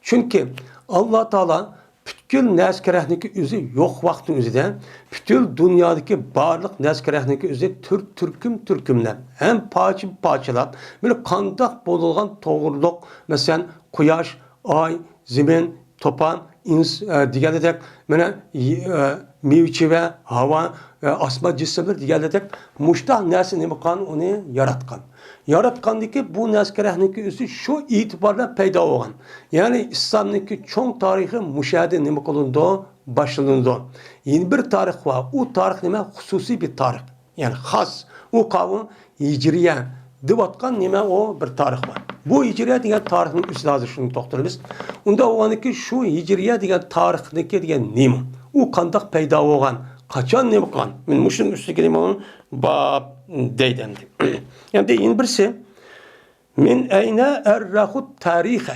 چۈنكى ئاللا تائالا پۈتكۈل نەرسە-كەرەكنىڭكى ئۆزى يوق ۋاقىتنىڭ ئۆزىدە، پۈتۈن دۇنيادىكى بارلىق نەرسە-كەرەكنىڭكى ئۆزى تۈر-، تۈركۈم-تۈركۈملەپ، ھەم پارچە-پارچىلاپ، بىر قانداق بولىدىغان توغرىلىق، مەسىلەن، قۇياش، ئاي، زېمىن، توپان، ئىنس-، ئە، دېگەندەك، مانا، ي-، ئە، مېۋە-چېۋە، ھاۋا، ئە، ئاسمان جىسىملىرى دېگەندەك، مۇشتاق نەرسە نېمە قىلغان، ئۇنى ياراتقان. ياراتقاندىكى بۇ نەرسە-كەرەكنىڭكى ئۆزى شۇ ئېتىبار بىلەن پەيدا بولغان. يەنى ئىسلامنىڭكى چوڭ تارىخى مۇشۇ يەردە نېمە قىلىنىدۇ، باشلىنىدۇ. يەنە بىر تارىخ بار. ئۇ تارىخ نېمە؟ خۇسۇسىي بىر تارىخ. يەنى خاس. ئۇ قاۋۇ ھىجرىيە دەۋاتقان نېمە، ئۇ بىر تارىخ بار. بۇ ھىجرىيە دېگەن تارىخنىڭ ئۈستىدە ھازىر شۇنى توختىلىمىز. ئۇندا بولغاندىكى شۇ ھىجرىيە دېگەن تارىخنىڭكى دېگەن نېمە؟ ئۇ قانداق پەيدا بولغان؟ قاچان نېمە قىلغان؟ مانا مۇشۇنىڭ ئۈستىدىكى نېمە باب دەيدۇ ئەمدى. ئەمدى يەنە بىرسى، من أين أرخوا التاريخ؟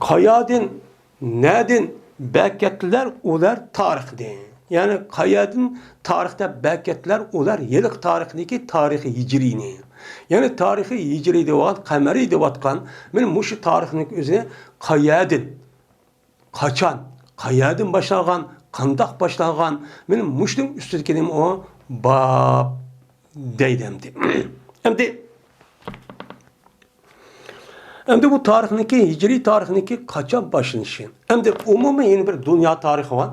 قايەردىن، نەدىن بەركەتتىلەر ئۇلار تارىخنى؟ يەنى قايەردىن تارىختا بەركەتتىلەر ئۇلار ھېلىقى تارىخنىكى تارىخى ھىجرىينى؟ يەنى تارىخى ھىجرىي دەۋاتقان، قەمەرىي دەۋاتقان، مانا مۇشۇ تارىخنىڭ ئۆزىنى قايەردىن، قاچان، قايەردىن باشلانغان، قانداق باشلانغان، مانا مۇشۇنىڭ ئۈستىدىكى نېمە ئۇ؟ باب دەيدۇ ئەمدى. ئەمدى ئەمدى بۇ تارىخنىڭكى، ھىجرىي تارىخنىڭكى قاچان باشلىنىشى؟ ئەمدى ئومۇمىي يەنە بىر دۇنيا تارىخى بار.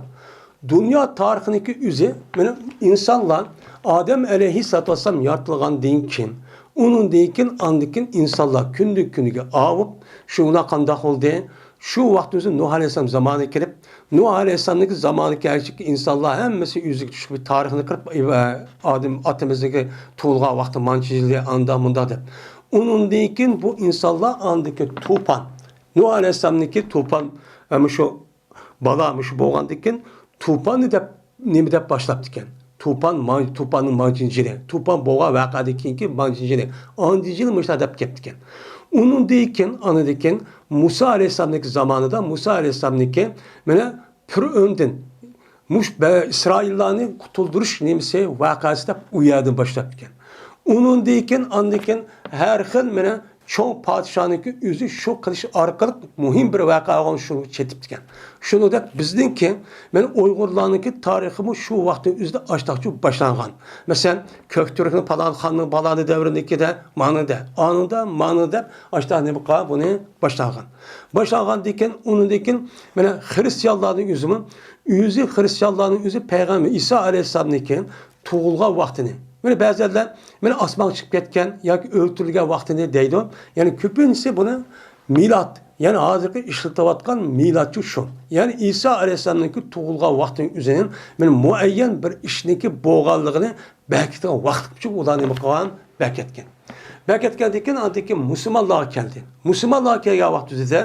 دۇنيا تارىخىنىڭكى ئۆزى، مانا، ئىنسانلار ئادەم ئەلەيھىسسالاتۇ ۋەسسالام يارىتىلغاندىن كېيىن، ئۇنىڭدىن كېيىن، ئاندىن كېيىن ئىنسانلار كۈندىن كۈنگە ئاۋۇپ، شۇ بىلەن قانداق بولدى؟ شۇ ۋاقىت ئۆزى نۇھ ئەلەيھىسسالام زامانىگە كېلىپ، نۇھ ئەلەيھىسسالامنىڭكى زامانىغا كەلگەچكە ئىنسانلار ھەممىسى ئۆزىگە چۈشكۈن بىر تارىخنى قىلىپ، ئادەم ئاتىمىزنىڭكى تۇغۇلغان ۋاقتى مانچە يىلى ئاندا مۇندا دەپ. ئۇنىڭدىن كېيىن بۇ ئىنسانلار ئاندىكى توپان، نۇھ ئەلەيھىسسالامنىڭكى توپان، ئە، مۇشۇ بالا مۇشۇ بولغاندىن كېيىن توپاننى دەپ، نېمە دەپ باشلاپتىكەن؟ توپان، ما-، توپاننىڭ مانچىنچى يىلى، توپان بولغان ۋەقەدىن كېيىنكى مانچىنچى يىلى، ئاندىنچى يىلى مۇشۇنداق دەپ كەپتىكەن. ئۇنىڭدىن كېيىن، ئانىدىن كېيىن مۇسا ئەلەيھىسسالامنىڭكى زامانىدا، مۇسا ئەلەيھىسسالامنىڭكى، مانا، پىرئۆندىن مۇش بە-، ئىسرائىللارنى قۇتۇلدۇرۇش نېمىسى، ۋەقەسى دەپ ئۇ يەردىن باشلاپتىكەن. ئۇنىڭدىن كېيىن، ئاندىن كېيىن ھەر خىل، مانا، چوڭ پادىشاھنىڭكى ئۆزى شۇ قىلىش ئارقىلىق مۇھىم بىر ۋەقە بولغان شۇنى چېتىپتىكەن. شۇنىڭدەك بىزنىڭكى، مانا، ئۇيغۇرلارنىڭكى تارىخىمۇ شۇ ۋاقىتنىڭ ئۆزىدە ئاشتاقچۇ باشلانغان. مەسىلەن، كۆكتۈركنىڭ پالان خاننىڭ پالانى دەۋرىنىڭكىدە، مانىدە، ئانىدا، مانىدا دەپ ئاشتاق نېمە قىلغان بۇنى باشلانغان. باشلانغاندىن كېيىن، ئۇنىڭدىن كېيىن، مانا، خرىستىيانلارنىڭ ئۆزىمۇ، ئۆزى خرىستىيانلارنىڭ ئۆزى پەيغەمبەر ئىسا ئەلەيھىسسالامنىڭكى تۇغۇلغان ۋاقتىنى، مانا بەزىلەر، مانا، ئاسمانغا چىقىپ كەتكەن ياكى ئۆلتۈرۈلگەن ۋاقتىنى دەيدۇ. يەنى كۆپىنچىسى بۇنى مىلاد، يەنى ھازىرقى ئىشلىتىۋاتقان مىلادچۇ شۇ. يەنى ئىسا ئەلەيھىسسالامنىڭكى تۇغۇلغان ۋاقتىنىڭ ئۆزىنىڭ، مانا، مۇئەييەن بىر ئىشنىڭكى بولغانلىقىنى بەركىتىدىغان ۋاقىت ئۈچۈن ئۇلار نېمە قىلغان؟ بەركەتكەن. بەركەتكەندىن كېيىن، ئاندىن كېيىن مۇسۇلمانلارغا كەلدى. مۇسۇلمانلارغا كەلگەن ۋاقتىدا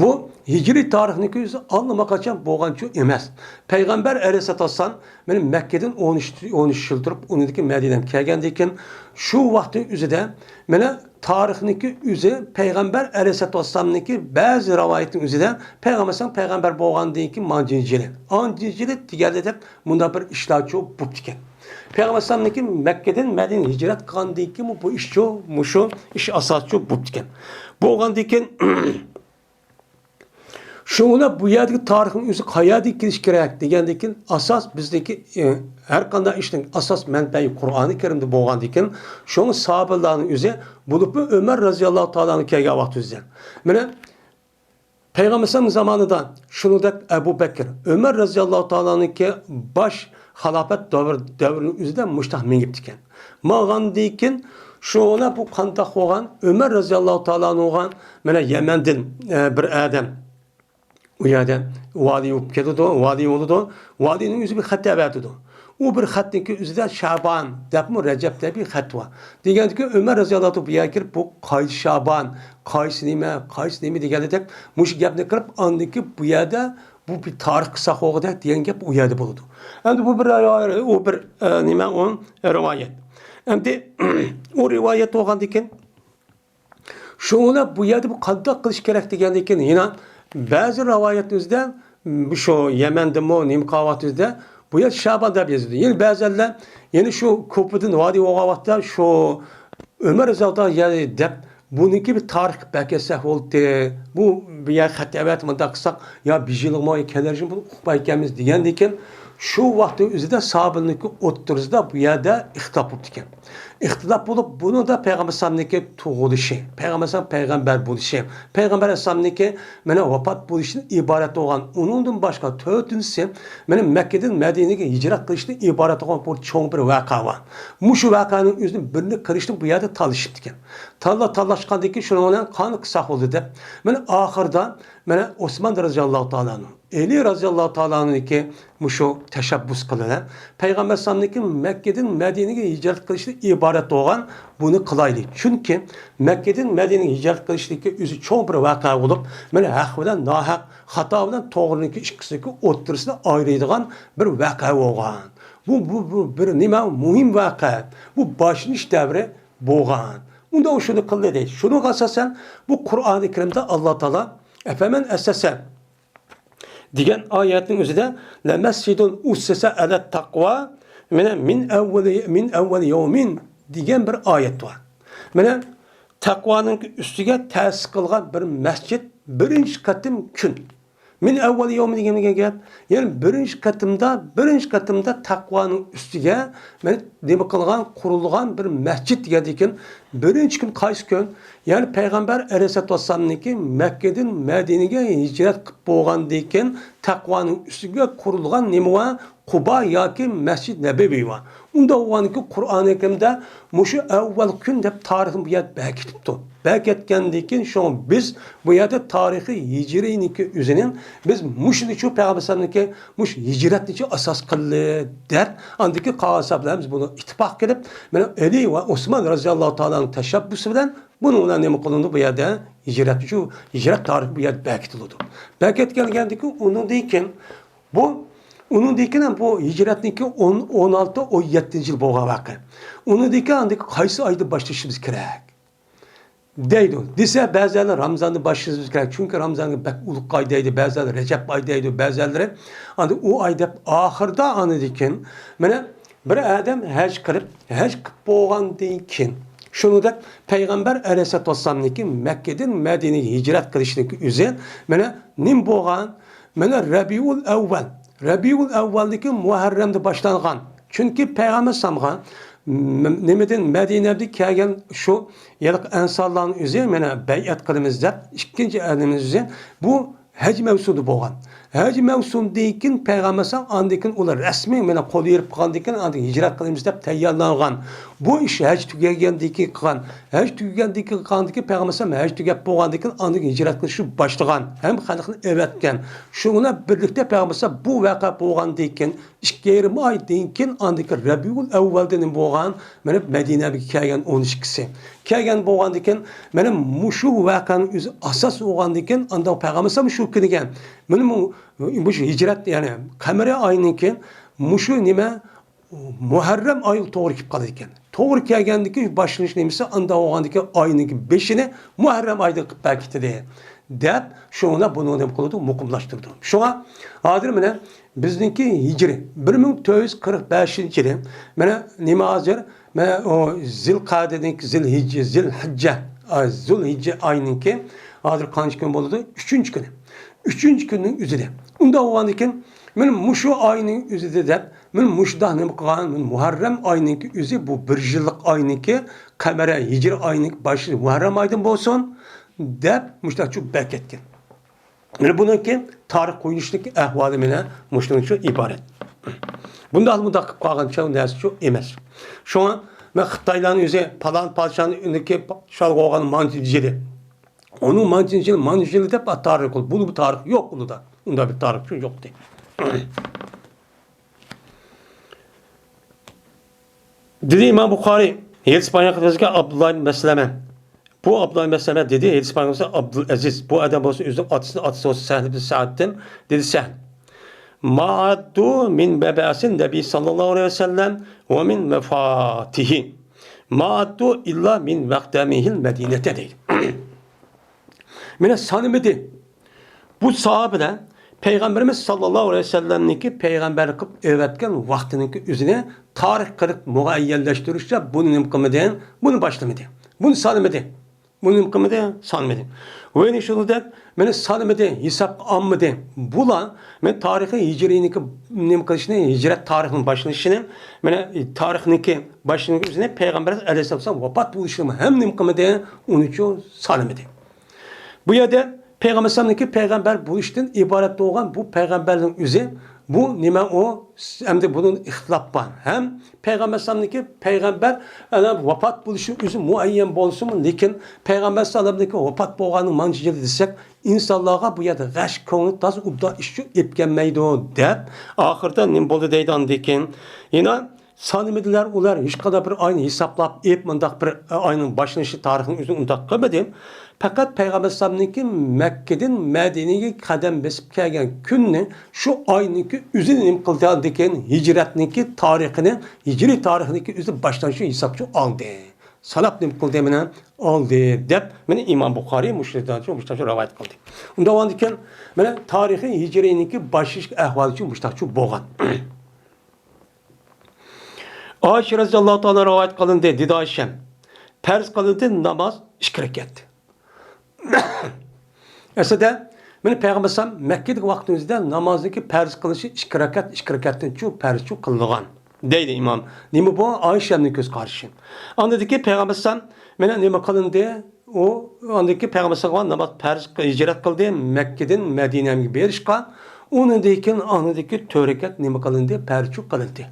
بۇ ھىجرىي تارىخنىڭكى ئۆزى ئاللىماقاچان بولغانچۇ ئەمەس. پەيغەمبەر ئەلەيھىسسالاتۇ ۋەسسالام مانا مەككىدىن ئون ئۈچ، ئون ئۈچ يىل تۇرۇپ، ئۇنىڭدىن كېيىن مەدىنەگە كەلگەندىن كېيىن، شۇ ۋاقىتنىڭ ئۆزىدە، مانا، تارىخنىڭكى ئۆزى پەيغەمبەر ئەلەيھىسسالاتۇ ۋەسسالامنىڭكى بەزى رىۋايەتنىڭ ئۆزىدە پەيغەمبەر ئەلەيھىسسالام پەيغەمبەر بولغاندىن كېيىن مانچىنچى يىلى، ئانچىنچى يىلى دېگەندەك مۇنداق بىر ئىشلارچۇ بوپتىكەن. پەيغەمبەر ئەلەيھىسسالامنىڭكى مەككىدىن مەدىنىگە ھىجرەت قىلغاندىن كېيىن بۇ ئىشچۇ، مۇشۇ ئىش ئاساسچۇ بوپتىكەن. بولغاندىن كېيىن، شۇڭا بۇ يەردىكى تارىخنىڭ ئۆزى قەيەردىن كېلىش كېرەك دېگەندىن كېيىن، ئاساس بىزدىكى، ئى، ھەر قانداق ئىشنىڭ ئاساس مەنبەيى قۇرئانى كەرىمدە بولغاندىن كېيىن، شۇڭا ساھابىلارنىڭ ئۆزى، بولۇپمۇ ئۆمەر رەزىياللاھۇ تائالا ئەنھۇ كەلگەن ۋاقتىدا، مانا، پەيغەمبەر زامانىدا شۇنىڭدەك ئەبۇ بەكىر، ئۆمەر رەزىياللاھۇ تائالانىڭكى باش خىلاپەت دەۋر-، دەۋرىنىڭ ئۆزىدە مۇشتاق مېڭىپتىكەن. ماڭغاندىن كېيىن شۇنى بۇ قانداق بولغان؟ ئۆمەر رەزىياللاھۇ تائالانىڭغا مانا يەمەندىن، ئە، بىر ئادەم ئۇ يەردە ۋالىي بولۇپ كېتىدۇ، ۋالىي بولىدۇ. ۋالىينىڭ ئۆزى بىر خەت ئەۋەتىدۇ. ئۇ بىر خەتنىڭكى ئۆزىدە شابان دەپمۇ رەجەب دەپ بىر خەت بار. دېگەندىكىن ئۆمەر رەزىياللاھۇ تائالا بۇ يەرگە كىرىپ، بۇ قايسى شابان، قايسى نېمە، قايسى نېمە دېگەندەك مۇشۇ گەپنى قىلىپ، ئاندىن كېيىن بۇ يەردە بۇ بىر تارىخ قىلساق بولغۇدەك دېگەن گەپ ئۇ يەردە بولىدۇ. ئەمدى بۇ بىر، ئۇ بىر، ئە، نېمە، ئۇ رىۋايەت. ئەمدى ئۇ رىۋايەت بولغاندىن كېيىن شۇڭا بۇ يەردە بۇ قانداق قىلىش كېرەك دېگەندىن كېيىن يەنە بەزى رىۋايەتلەردە شۇ يەمەندىمۇ نېمە قىلىۋاتىدۇ، بۇ يەر شەبان دەپ يېزىلدى. يەنە بەزەنلەر يەنە شۇ كۇپىدىن ۋادى بولغان ۋاقىتتا شۇ ئۆمەر رەزىياللاھۇ تائالا يەنى دەپ، بۇنىڭكى بىر تارىخ بەكەتسەك بولدى. بۇ، بۇ يەر خەت ئەۋەت، مۇنداق قىلساق، يا بىر يىلغىمۇ كەلەر يىلمۇ ئۇقمايكەنمىز دېگەندىن كېيىن، شۇ ۋاقىتنىڭ ئۆزىدە ساھابىلەرنىڭكى ئوتتۇرىسىدا بۇ يەردە ئىختىلاپ بولۇپتىكەن. ئىختىلاپ بولۇپ، بۇنىڭدا پەيغەمبەر ئەلەيھىسسالامنىڭكى تۇغۇلۇشى، پەيغەمبەر ئەلەيھىسسالام پەيغەمبەر بولۇشى، پەيغەمبەر ئەلەيھىسسالامنىڭكى مانا ۋاپات بولۇشىدىن ئىبارەت بولغان. ئۇنىڭدىن باشقا تۆتىنچىسى، مانا مەككىدىن مەدىنىگە ھىجرەت قىلىشتىن ئىبارەت بولغان بىر چوڭ بىر ۋەقە بار. مۇشۇ ۋەقەنىڭ ئۆزىدىن بىرنى قىلىشنى بۇ يەردە تالىشىپتىكەن. تاللا-، تاللاشقاندىن كېيىن شۇنىڭ بىلەن قانداق قىلساق بولدى دەپ، مانا ئاخىرىدا مانا ئوسمان رەزىياللاھۇ تائالا ئەنھۇ، ئەلى رەزىياللاھۇ تائالا ئەنھۇنىڭكى مۇشۇ تەشەببۇس قىلىدۇ. پەيغەمبەر ئەلەيھىسسالامنىڭكى مەككىدىن مەدىنىگە ھىجرەت قىلىشتىن ئىبارەت بولغان بۇنى قىلايلى. چۈنكى مەككىدىن مەدىنىگە ھىجرەت قىلىشتىكى ئۆزى چوڭ بىر ۋەقە بولۇپ، مانا ھەق بىلەن ناھەق، خاتا بىلەن توغرىنىڭكى ئىككىسىنىڭكى ئوتتۇرىسىدا ئايرىيدىغان بىر ۋەقە بولغان. بۇ، بۇ، بۇ بىر نېمە؟ مۇھىم ۋەقە. بۇ باشلىنىش دەۋرى بولغان. ئۇندا ئۇ شۇنى قىلدى دەيدۇ. شۇنىڭغا ئاساسەن بۇ قۇرئانى كەرىمدە ئاللا تائالا «ئەفەمەن ئەسسەسە» دېگەن ئايەتنىڭ ئۆزىدە «لەمەسجىدۇن ئۇسسىسە ئەلەت تەقۋا مىنە مىن ئەۋۋەلى، مىن ئەۋۋەلى يەۋمىن» دېگەن بىر ئايەت بار. مانا تەقۋانىڭ ئۈستىگە تەسىس قىلغان بىر مەسچىت بىرىنچى قېتىم كۈن. مىن ئەۋۋەلى يەۋمىن دېگەن گەپ، يەنى بىرىنچى قېتىمدا، بىرىنچى قېتىمدا تەقۋانىڭ ئۈستىگە مانا نېمە قىلغان، قۇرۇلغان بىر مەسچىت دېگەندىكىن، بىرىنچى كۈن قايسى كۈن؟ يەنى پەيغەمبەر ئەلەيھىسسالاتۇ ۋەسسالامنىڭكى مەككىدىن مەدىنىگە ھىجرەت قىلىپ بولغاندىن كېيىن تەقۋانىڭ ئۈستىگە قۇرۇلغان نېمە بار؟ قۇبا ياكى مەسچىد نەبەۋى بار. ئۇنداق بولغاندىكىن قۇرئانى كەرىمدە مۇشۇ ئەۋۋەل كۈن دەپ تارىخنى بۇ يەردە بەركىتىپتۇ. بەركەتكەندىن كېيىن شۇڭا بىز بۇ يەردە تارىخى ھىجرىينىڭكى ئۆزىنىڭ بىز مۇشۇنىچۇ پەيغەمبەر ئەلەيھىسسالامنىڭكى مۇشۇ ھىجرەتنىچۇ ئاساس قىلدى دەپ، ئاندىكى قالغان ساھابىلەر بىز بۇنى ئىتتىپاق قىلىپ، مانا ئەلى ۋە ئوسمان رەزىياللاھۇ تائالانىڭ تەشەببۇسى بىلەن بۇنىڭ بىلەن نېمە قىلىندى؟ بۇ يەردە ھىجرەت شۇ، ھىجرەت تارىخى بۇ يەردە بەركىتىلىدۇ. بەركەتكەن دېگەندىكى ئۇنىڭدىن كېيىن بۇ، ئۇنىڭدىن كېيىن بۇ ھىجرەتنىڭكى ئون، ئون ئالتە، ئون يەتتىنچى يىل بولغان ۋەقە. ئۇنىڭدىن كېيىن ئاندىن قايسى ئايدا باشلىشىمىز كېرەك دەيدۇ. دېسە، بەزىلەر رامزاندا باشلىشىمىز كېرەك، چۈنكى رامزانغا بەك ئۇلۇغ ئاي دەيدۇ، بەزىلەر رەجەب ئاي دەيدۇ، بەزىلىرى ئاندىن ئۇ ئاي دەپ، ئاخىرىدا ئاندىن كېيىن مانا بىر ئادەم ھەج قىلىپ، ھەج قىلىپ بولغاندىن كېيىن، شۇنىڭدەك پەيغەمبەر ئەلەيھىسسالاتۇ ۋەسسالامنىڭكى مەككىدىن مەدىنىگە ھىجرەت قىلىشنىڭكى ئۆزى مانا نېمە بولغان؟ مانا رەبىئۇل ئەۋۋەل. رەبىئۇل ئەۋۋەلدىكى مۇھەررەمدە باشلانغان. چۈنكى پەيغەمبەر ئەلەيھىسسالامغا م-، نېمىدىن، مەدىنەدىن كەلگەن شۇ ھېلىقى ئەنسارلارنىڭ ئۆزى مانا بەيئەت قىلىمىز دەپ ئىككىنچى ئادىمىمىز ئۆزى بۇ ھەج مەۋسۇمىدا بولغان. ھەج مەۋسۇمىدىن كېيىن پەيغەمبەر ئەلەيھىسسالام ئاندىن كېيىن ئۇلار رەسمىي مانا قول يېرىپ قىلغاندىن كېيىن ئاندىن كېيىن ھىجرەت قىلىمىز دەپ تەييارلانغان. بۇ ئىش ھەج تۈگەگەندىن كېيىن قىلغان. ھەج تۈگىگەندىن كېيىن قىلغاندىن كېيىن پەيغەمبەر ئەلەيھىسسالام ھەج تۈگەپ بولغاندىن كېيىن ئاندىن كېيىن ھىجرەت قىلىشنى باشلىغان ھەم خەلقنى ئەۋەتكەن. شۇ بىلەن بىرلىكتە پەيغەمبەر ئەلەيھىسسالام بۇ ۋەقە بولغاندىن كېيىن ئىككى يېرىم ئايدىن كېيىن ئاندىكى رەبىئۇل ئەۋۋەلدە نېمە بولغان؟ مانا مەدىنەگە كەلگەن ئون ئىككىسى. كەلگەن بولغاندىن كېيىن، مانا مۇشۇ ۋەقەنىڭ ئۆزى ئاساس بولغاندىن كېيىن، ئاندىن پەيغەمبەر ئەلەيھىسسالام شۇ كۈنىگە، مانا مۇ-، مۇشۇ ھىجرەت، يەنى قەمەرىي ئاينىڭ كېيىن مۇشۇ نېمە، مۇھەررەم ئايغا توغرا كېلىپ قالىدىكەن. توغرا كەلگەندىكى باشلىنىش نېمىسى، ئانداق بولغاندىكى ئاينىڭكى بېشىنى مۇھەررەم ئايدا قىلىپ بەركىتىدۇ دەپ، شۇڭا بۇنى نېمە قىلىدۇ؟ مۇقىملاشتۇرىدۇ. شۇڭا ھازىر مانا بىزنىڭكى ھىجرىي بىر مىڭ تۆت يۈز قىرىق بەشىنچى يىلى، مانا نېمە ھازىر، مانا ئۇ زىلقەدىنىڭ، زىلھىججە، زىلھىججە، ئا، زۇلھىججە ئاينىڭكى ھازىر قانچە كۈن بولىدۇ؟ ئۈچىنچى كۈنى. ئۈچىنچى كۈننىڭ ئۆزىدە. ئۇنداق بولغاندىكىن، مانا مۇشۇ ئاينىڭ ئۆزىدە دەپ، مانا مۇشۇنداق نېمە قىلغان؟ مانا مۇھەررەم ئاينىڭكى ئۆزى، بۇ بىر يىللىق ئاينىڭكى، قەمەرە ھىجرىي ئاينىڭكى باشى مۇھەررەم ئايدىن بولسۇن دەپ، مۇشۇنداق چۈشۈپ بەركەتكەن. مانا بۇنىڭكى تارىخ قويۇلۇشلۇق ئەھۋالى مانا مۇشۇنىڭ ئۈچۈن ئىبارەت. بۇنداق، مۇنداق قىلىپ قالغان نەرسىچۇ ئەمەس. شۇڭا مەن خىتايلارنىڭ ئۆزى پالان پادىشاھنىڭ ئۆيىدىكى شالغا بولغان مانچە يىلى، ئۇنىڭ مانچە يىلى، مانچە يىلى دەپ تارىخ قىلىپ، بۇ، بۇ تارىخ يوق ئۇندا. ئۇنداق بىر تارىخ يوق دەيدۇ. دېدى ئىمام بۇخارىي، ھەدىس بايان قىلىۋاتقان ئابدۇللا ئىبن مەسلەمە. بۇ ئابدۇللا ئىبن مەسلەمە دېدى، ھەدىس بايان قىلىۋاتقان ئابدۇلئەزىز. بۇ ئادەم بولسا ئۆزىنىڭ ئاتىسىنىڭ ئاتىسى بولسا سەھل ئىبن سەئدتىن. دېدى سەھل: ما ئاددۇ مىن مەبئەسىن نەبىي ساللاللاھۇ ئەلەيھى ۋەسەللەم ۋە مىن ۋەفاتىھى. ما ئاددۇ ئىللا مىن ۋەقتەمىھىل مەدىنەتە دەيدۇ. مانا سانىمىدى. بۇ ساھابىلەر پەيغەمبىرىمىز ساللاللاھۇ ئەلەيھى ۋەسەللەمنىڭكى پەيغەمبەرلىك قىلىپ ئەۋەتكەن ۋاقتىنىڭكى ئۆزىنى تارىخ قىلىپ مۇئەييەنلەشتۈرۈشتە بۇنى نېمە قىلمىدى؟ بۇنى باشلىمىدى. بۇنى سانىمىدى. بۇنى نېمە قىلمىدى؟ سانىمىدى. ۋەينى شۇنى دەپ، مېنى سانىمىدى، ھېسابقا ئالمىدى. بۇلار مەن تارىخىي ھىجرىينىڭكى نېمە قىلىشىنى، ھىجرەت تارىخىنىڭ باشلىنىشىنى، مانا تارىخنىڭكى باشلىنىشىنىڭ ئۆزىنى پەيغەمبەر ئەلەيھىسسالام ۋاپات بولۇشىنى ھەم نېمە قىلمىدى؟ ئۇنىڭ ئۈچۈن سانىمىدى. بۇ يەردە پەيغەمبەر ئەلەيھىسسالامنىڭكى پەيغەمبەر بولۇشتىن ئىبارەت بولغان بۇ پەيغەمبەرنىڭ ئۆزى، بۇ نېمە ئۇ؟ ئەمدى بۇنىڭ ئىختىلاپ بار. ھەم پەيغەمبەر ئەلەيھىسسالامنىڭكى پەيغەمبەر، ئەنە، ۋاپات بولۇشى ئۆزى مۇئەييەن بولسىمۇ، لېكىن پەيغەمبەر ئەلەيھىسسالامنىڭكى ۋاپات بولغاننىڭ مانچە يىلى دېسەك، ئىنسانلارغا بۇ يەردە غەش كۆڭلى تازا ئوبدان ئىش ئېلىپ كەلمەيدۇ، دەپ، ئاخىرىدا نېمە بولدى دەيدۇ ئاندىن كېيىن. يەنە سانىمىدىلەر ئۇلار، ھېچقانداق بىر ئاينى ھېسابلاپ ئېلىپ، مۇنداق بىر، ئە، ئاينىڭ باشلىنىشى تارىخىنى ئۆزى ئۇنداق قىلمىدى. پەقەت پەيغەمبەر ئەلەيھىسسالامنىڭكى مەككىدىن مەدىنىگە قەدەم بېسىپ كەلگەن كۈننى، شۇ ئاينىڭكى ئۆزىنى نېمە قىلدى؟ ئاندىن كېيىن ھىجرەتنىڭكى تارىخىنى، ھىجرىي تارىخنىڭكى ئۆزى باشلانغۇچە ھېسابقا ئالدى. ساناپ نېمە قىلدى؟ مانا ئالدى دەپ، مانا ئىمام بۇخارىي مۇشۇ، مۇشۇنداق رىۋايەت قىلدى. ئۇنداق بولغاندىكىن، مانا تارىخىي ھىجرىينىڭكى باشلىنىش ئەھۋالى مۇشۇنداق بولغان. ئائىشە رەزىياللاھۇ تائالا رىۋايەت قىلىندى، دېدى ئائىشەم، پەرز قىلىندى ناماز ئىككى رەكەت. ئەسلىدە، مانا پەيغەمبەر ئەلەيھىسسالام مەككىدىكى ۋاقتىمىزدا نامازنىڭكى پەرز قىلىنىشى ئىككى رەكەت، ئىككى رەكەتتىن چوڭ پەرز چوڭ قىلىنغان، دەيدۇ ئىمام. نېمە بۇ؟ ئائىشەمنىڭ كۆز قارىشى. ئاندىن كېيىن پەيغەمبەر ئەلەيھىسسالام مانا نېمە قىلىندى؟ ئۇ ئاندىن كېيىن پەيغەمبەر ئەلەيھىسسالام ناماز پەرز ھىجرەت قىلدى مەككىدىن مەدىنەگە بېرىشقا. ئۇنىڭدىن كېيىن ئاندىن كېيىن تۆت رەكەت نېمە قىلىندى؟ پەرز چوڭ قىلىندى.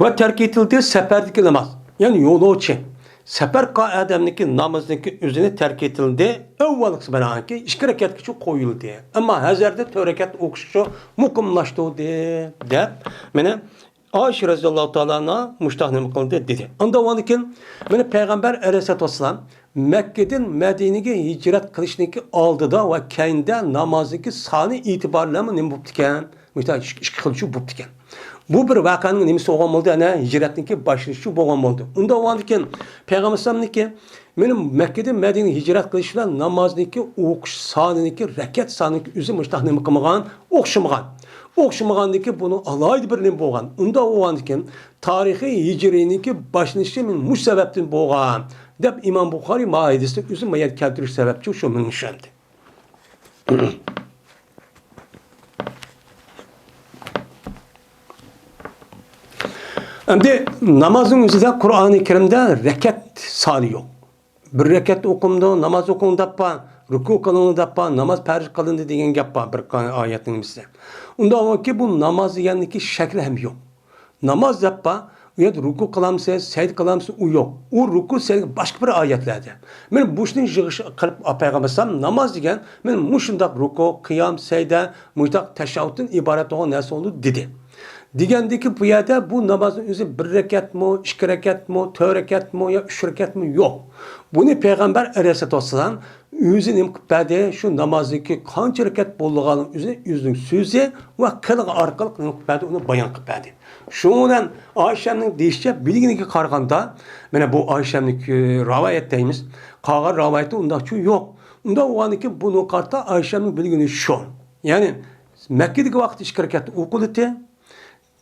ۋە تەرك ئېتىلدى سەپەردىكى ناماز، يەنى يولۇچى، سەپەر قىلغان ئادەمنىڭكى نامىزىنىڭكى ئۆزىنى تەرك ئېتىلدى. ئەۋۋەلقىسى بىلەنكى ئىككى رەكەتكىچە قويۇلدى. ئەمما ھازىردا تۆت رەكەت ئوقۇشنى مۇقىملاشتۇردى، دەپ، مانا ئائىشە رەزىياللاھۇ تائالا ئانھا مۇشۇنداق نېمە قىلدى دېدى. ئاندىن كېيىن مانا پەيغەمبەر ئەلەيھىسسالاتۇ ۋەسسالام مەككىدىن مەدىنىگە ھىجرەت قىلىشنىڭكى ئالدىدا ۋە كەينىدە نامازنىڭكى سانى ئېتىبارى بىلەنمۇ نېمە بوپتىكەن؟ مۇشۇنداق ئىككى، ئىككى خىل چوڭ بوپتىكەن. بۇ بىر ۋەقەنىڭ نېمىسى بولغان بولدى؟ ئەنە ھىجرەتنىڭكى باشلىنىشى بولغان بولدى. ئۇنداق بولغاندىكىن پەيغەمبەر ئەلەيھىسسالامنىڭكى مېنىڭ مەككىدىن مەدىنىگە ھىجرەت قىلىش بىلەن نامازنىڭكى ئوقۇش سانىنىڭكى، رەكەت سانىنىڭكى ئۆزى مۇشۇنداق نېمە قىلمىغان؟ ئوخشىمىغان. ئوخشىمىغاندىكىن بۇنىڭ ئالاھىدە بىر نېمە بولغان. ئۇنداق بولغاندىكىن تارىخىي ھىجرىينىڭكى باشلىنىشى مۇشۇ سەۋەبتىن بولغان، دەپ ئىمام بۇخارىي ما ھەدىسنى ئۆزى مۇئەييەن كەلتۈرۈش سەۋەبچۇ شۇ مېنىڭ چۈشەندى. ئەمدى نامازنىڭ ئۆزىدە قۇرئانى كەرىمدە رەكەت سانى يوق. بىر رەكەت ئوقۇمدۇ، ناماز ئوقۇڭ دەپ بار، رۇكۇ قىلىڭ دەپ بار، ناماز پەرز قىلىندى دېگەن گەپ بار بىر ئايەتنىڭ نېمىسىدە. ئۇنداق بولغانكى بۇ ناماز دېگەننىڭكى شەكلى ھەم يوق. ناماز دەپ بار، ئۇ يەردە رۇكۇ قىلامسىز، سەجدە قىلامسىز، ئۇ يوق. ئۇ رۇكۇ، سەجدە باشقا بىر ئايەتلەردە. مانا بۇ ئىشنى يىغىش قىلىپ پەيغەمبەر ئەلەيھىسسالام ناماز دېگەن مانا مۇشۇنداق رۇكۇ، قىيام، سەجدە، مۇشۇنداق تەشەھھۇدتىن ئىبارەت بولغان نەرسە بولىدۇ دېدى. دېگەندىكى بۇ يەردە بۇ نامازنىڭ ئۆزى بىر رەكەتمۇ، ئىككى رەكەتمۇ، تۆت رەكەتمۇ يا ئۈچ رەكەتمۇ يوق. بۇنى پەيغەمبەر ئەلەيھىسسالاتۇ ۋەسسالام ئۆزى نېمە قىلىپ بەردى؟ شۇ نامازنىڭكى قانچە رەكەت بولىدىغانلىقىنى ئۆزى، ئۆزىنىڭ سۆزى ۋە قىلىقى ئارقىلىق نېمە قىلىپ بەردى؟ ئۇنى بايان قىلىپ بەردى. شۇنىڭ بىلەن ئائىشەمنىڭ دېيىشىچە، بىلگىنىگە قارىغاندا، مانا بۇ ئائىشەمنىڭكى رىۋايەت دەيمىز، قالغان رىۋايەتتە ئۇنداقچۇ يوق. ئۇنداق بولغاندىكىن بۇنىڭغا قارىتا ئائىشەمنىڭ بىلگىنى شۇ. يەنى مەككىدىكى ۋاقىتتا ئىككى رەكەت ئوقۇلىدى.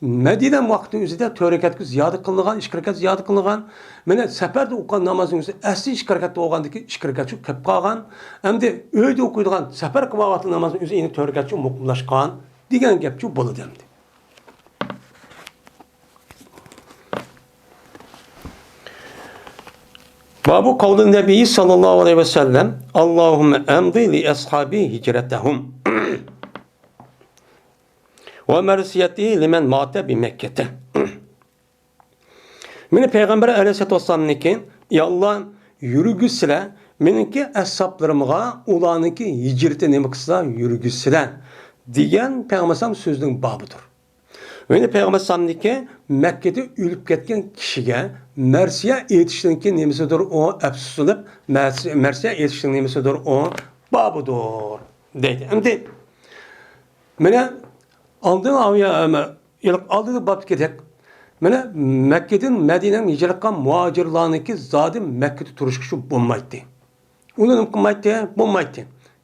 مەدىنە ۋاقتىنىڭ ئۆزىدە تۆت رەكەتكە زىيادە قىلىنغان، ئىككى رەكەت زىيادە قىلىنغان. مانا سەپەردە ئوقۇغان نامازنىڭ ئۆزى ئەسلى ئىككى رەكەت بولغاندىكىن ئىككى رەكەتچە كۆپ قالغان. ئەمدى ئۆيدە ئوقۇيدىغان سەپەر قىلىۋاتقان نامازنىڭ ئۆزى يەنە تۆت رەكەتچە مۇقىملاشقان دېگەن گەپچۇ بولىدۇ ئەمدى. بابۇ قەۋلى نەبىيي ساللاللاھۇ ئەلەيھى ۋەسەللەم، ئاللاھۇممە ئەمدى لى ئەسھابى ھىجرەتەھۇم. ۋە مەرسىيەتى لىمەن ماتە بىمەككەتە. مانا پەيغەمبەر ئەلەيھىسسالاتۇ ۋەسسالامنىڭكى، يا ئاللا، يۈرگۈزسىلە مېنىڭكى ئەسھابلىرىمغا ئۇلارنىڭكى ھىجرىتى نېمە قىلسا يۈرگۈزسىلە دېگەن پەيغەمبەر ئەلەيھىسسالام سۆزىنىڭ بابىدۇر. يەنى پەيغەمبەر ئەلەيھىسسالامنىڭكى مەككىدە ئۆلۈپ كەتكەن كىشىگە مەرسىيە ئېيتىشنىڭكى نېمىسىدۇر ئۇ، ئەپسۇسلىنىپ، مەرسىيە ئېيتىشنىڭ نېمىسىدۇر ئۇ، بابىدۇر دەيدۇ. ئەمدى مانا ئالدىن ئاۋۇ يا-، ئەمە، ئىلق-، ئالدىدا بابتىكىدەك، مانا مەككىدىن مەدىنەگە ھىجرەت قىلغان مۇھاجىرلارنىڭكى زادى مەككىدە تۇرۇشقا شۇ بولمايتتى. ئۇنى نېمە قىلمايتتى؟ بولمايتتى.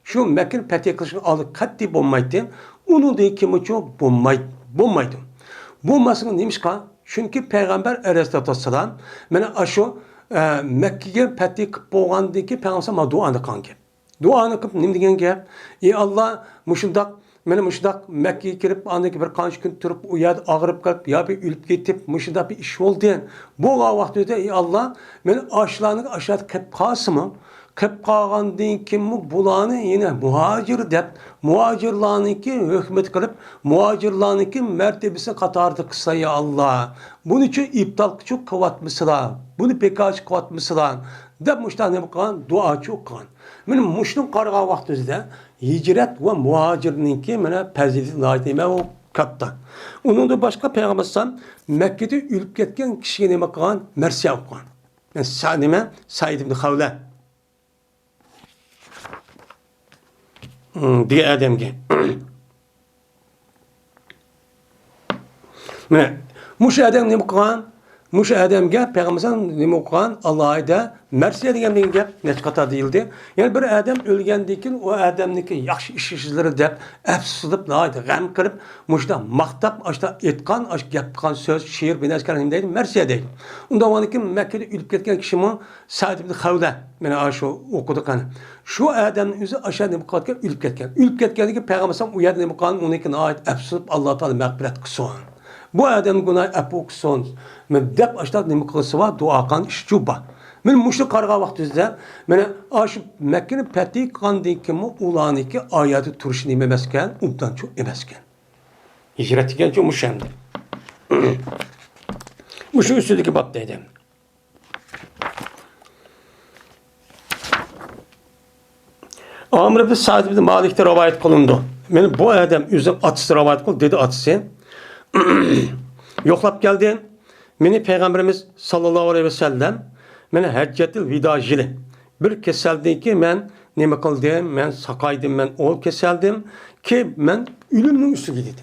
شۇ مەككىنى پەتھى قىلىشقا ئالدى قەتئىي بولمايتتى. ئۇنىڭدىن كېيىنمۇچۇ بولماي-، بولمايدۇ. بولماسلىقى نېمىشقا؟ چۈنكى پەيغەمبەر ئەلەيھىسسالاتۇ ۋەسسالام مانا ئاشۇ، ئە، مەككىگە پەتھى قىلىپ بولغاندىن كېيىن پەيغەمبەر ئەلەيھىسسالام دۇئانى قىلغان گەپ. دۇئانى قىلىپ نېمە دېگەن گەپ؟ ئى ئاللا، مۇشۇنداق، مانا مۇشۇنداق مەككىگە كىرىپ، ئاندىن كېيىن بىر قانچە كۈن تۇرۇپ، ئۇ يەردە ئاغرىپ قېلىپ ياكى ئۆلۈپ كېتىپ، مۇشۇنداق بىر ئىش بولدى. بولغان ۋاقتىدا، ئى ئاللا، مانا ئاشۇلارنىڭ ئاشۇ يەردە قېلىپ قالسىمۇ، قېلىپ قالغاندىن كېيىنمۇ بۇلارنى يەنە مۇھاجىر دەپ، مۇھاجىرلارنىڭكى ھۆكمىتى قىلىپ، مۇھاجىرلارنىڭكى مەرتىۋىسى قاتارىدا قىلسا، يا ئاللا. بۇنىچۇ ئىبتالچۇ قىلىۋاتمىسىلا، بۇنى بىكارچۇ قىلىۋاتمىسىلا، دەپ مۇشۇنداق نېمە قىلغان؟ دۇئاچۇ قىلغان. مانا مۇشۇنى قارىغان ۋاقتىمىزدا ھىجرەت ۋە مۇھاجىرنىڭكى مانا پەزىلىتى ناھايىتى نېمە ئۇ كاتتا. ئۇنىڭدىن باشقا پەيغەمبەر ئەلەيھىسسالام مەككىدە ئۆلۈپ كەتكەن كىشىگە نېمە قىلغان؟ مەرسىيە ئوقۇغان. يەنى سا-، نېمە؟ سەئىد ئىبن خەۋلە. دېگەن ئادەمگە. مانا مۇشۇ ئادەم نېمە قىلغان؟ مۇشۇ ئادەمگە پەيغەمبەر ئەلەيھىسسالام نېمە قىلغان؟ ئاللاھىدا مەرسىيە دېگەن دېگەن گەپ نەچچە قاتار دېيىلدى. يەنى بىر ئادەم ئۆلگەندىن كېيىن ئۇ ئادەمنىڭكى ياخشى ئىش ئىزلىرى دەپ ئەپسۇسلىنىپ، ناھايىتى غەم قىلىپ، مۇشۇنداق ماختاپ، ئاشۇنداق ئېيتقان، ئاشۇ گەپ قىلغان سۆز، شېئىر، بىر نەرسىلەرنى نېمە دەيدۇ؟ مەرسىيە دەيدۇ. ئۇنداق بولغاندىن كېيىن مەككىدە ئۆلۈپ كەتكەن كىشىمۇ سەئىد ئىبن خەۋلە، مانا ئاشۇ ئوقۇدۇق قېنى. شۇ ئادەمنىڭ ئۆزى ئاشۇ يەردە نېمە قىلىۋاتقان؟ ئۆلۈپ كەتكەن. ئۆلۈپ كەتكەندىن كېيىن پەيغەمبەر ئەلەيھىسسالام ئۇ يەردە نېمە قىلغان؟ ئۇنىڭكى ناھايىتى ئەپسۇسلىنىپ، ئاللا تائالا مەغپىرەت قىلسۇن. بۇ ئادەمنىڭ گۇناھى ئەپۇ قىلسۇن. مانا دەپ ئاشۇنداق نېمە قىلسا بار، دۇئا قىلغان ئىشچۇ بار. مانا مۇشۇنى قارىغان ۋاقتىمىزدا، مانا ئاشۇ مەككىنى پەتھى قىلغاندىن كېيىنمۇ ئۇلارنىڭكى ئايەتى تۇرۇشى نېمە ئەمەسكەن؟ ئوبدانچۇ ئەمەسكەن. ھىجرەت دېگەنچۇ مۇشۇ ئەمدى. مۇشۇ ئۈستىدىكى باب دەيدۇ. ئامىر ئىبن سەئد ئىبن مالىكتىن رىۋايەت قىلىنىدۇ. مانا بۇ ئادەم ئۆزىنىڭ ئاتىسى رىۋايەت قىلدى، دېدى ئاتىسى. يوقلاپ كەلدى. مېنى پەيغەمبىرىمىز ساللاللاھۇ ئەلەيھى ۋەسەللەم، مانا ھەججەتىل ۋىدا يىلى بىر كېسەلدىن كېيىن مەن نېمە قىلدىم؟ مەن ساقايدىم، مەن ئۇ كېسەلدىن كېيىن مەن ئۆلۈمنىڭ ئۈستىگە دېدى.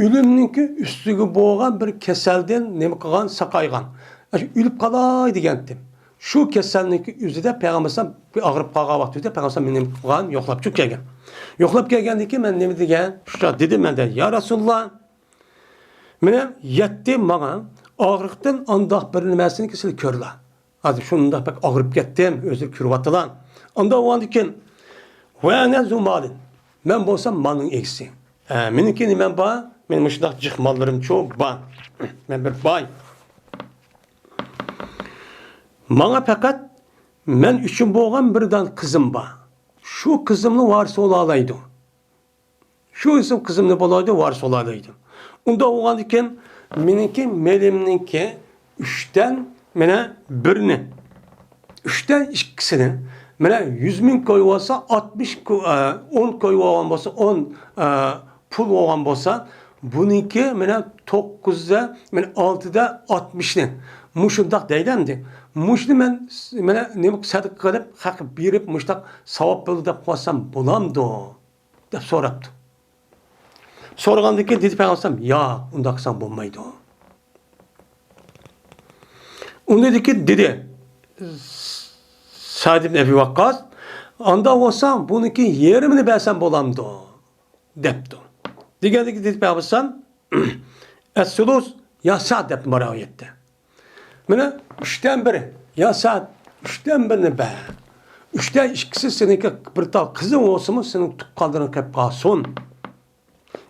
ئۆلۈمنىڭكى ئۈستىگە بولغان بىر كېسەلدىن نېمە قىلغان؟ ساقايغان. ئاشۇ ئۆلۈپ قالاي دېگەنتىم. شۇ كېسەلنىڭكى ئۆزىدە پەيغەمبەر ئەلەيھىسسالام بىر ئاغرىپ قالغان ۋاقتىدا پەيغەمبەر ئەلەيھىسسالام مېنى نېمە قىلغان؟ يوقلاپ چۈشۈپ كەلگەن. يوقلاپ كەلگەندىن كېيىن مەن نېمە دېگەن؟ شۇنداق دېدىم مەن دە، يا رەسۇلاللا، مانا يەتتى ماڭا ئاغرىقتىن ئانداق بىر نېمىسىنى سىلەر كۆرلا. ھازىر شۇنداق بەك ئاغرىپ كەتتىم، ئۆزلىرى كۆرۈۋاتىدىلا. ئانداق بولغاندىن كېيىن، ۋە ئەنە زۇ مالىن، مەن بولسام مالنىڭ ئىگىسى. ھە، مېنىڭكى نېمەم بار؟ مېنىڭ مۇشۇنداق جىق ماللىرىمچۇ بار. مەن بىر باي. ماڭا پەقەت مەن ئۈچۈن بولغان بىر دان قىزىم بار. شۇ قىزىملا ۋارىس بولالايدۇ. شۇ ئىسىم قىزىمنى بولالايدۇ، ۋارىس بولالايدۇ. ئۇنداق بولغاندىكىن، مېنىڭكى مېلىمنىڭكى ئۈچتىن، مانا، بىرنى، ئۈچتىن ئىككىسىنى، مانا، يۈز مىڭ كوي بولسا، ئاتمىش كو-، ئە، ئون كوي بولغان بولسا، ئون، ئە، پۇل بولغان بولسا، بۇنىڭكى، مانا، توققۇزدا، مانا، ئالتىدا ئاتمىشنى مۇشۇنداق دەيدۇ ئەمدى. مۇشۇنى مەن، مانا، نېمە سەدىقە قىلىپ، خەققە بېرىپ، مۇشۇنداق ساۋاب بولىدۇ دەپ قويسام بولامدۇ؟ دەپ سوراپتۇ. سورىغاندىن كېيىن دېدى پەيغەمبەر ئەلەيھىسسالام، ياق، ئۇنداق قىلساڭ بولمايدۇ، دەپ. ئۇندىن كېيىن دېدى سەئد ئىبن ئەبى ۋەققاس، ئانداق بولسا بۇنىڭكى يېرىمىنى بەرسەم بولامدۇ؟ دەپتۇ. دېگەندىن كېيىن دېدى پەيغەمبەر ئەلەيھىسسالام، ئەسسۇلۇس يا سەئد، دەپتۇ مانا ئايەتتە. مانا ئۈچتىن بىرى، يا سەئد، ئۈچتىن بىرىنى بەر. ئۈچتىن ئىككىسى سېنىڭكى بىر تال قىزىڭ بولسىمۇ، سېنىڭ تۇغقانلىرىڭ قېلىپ قالسۇن.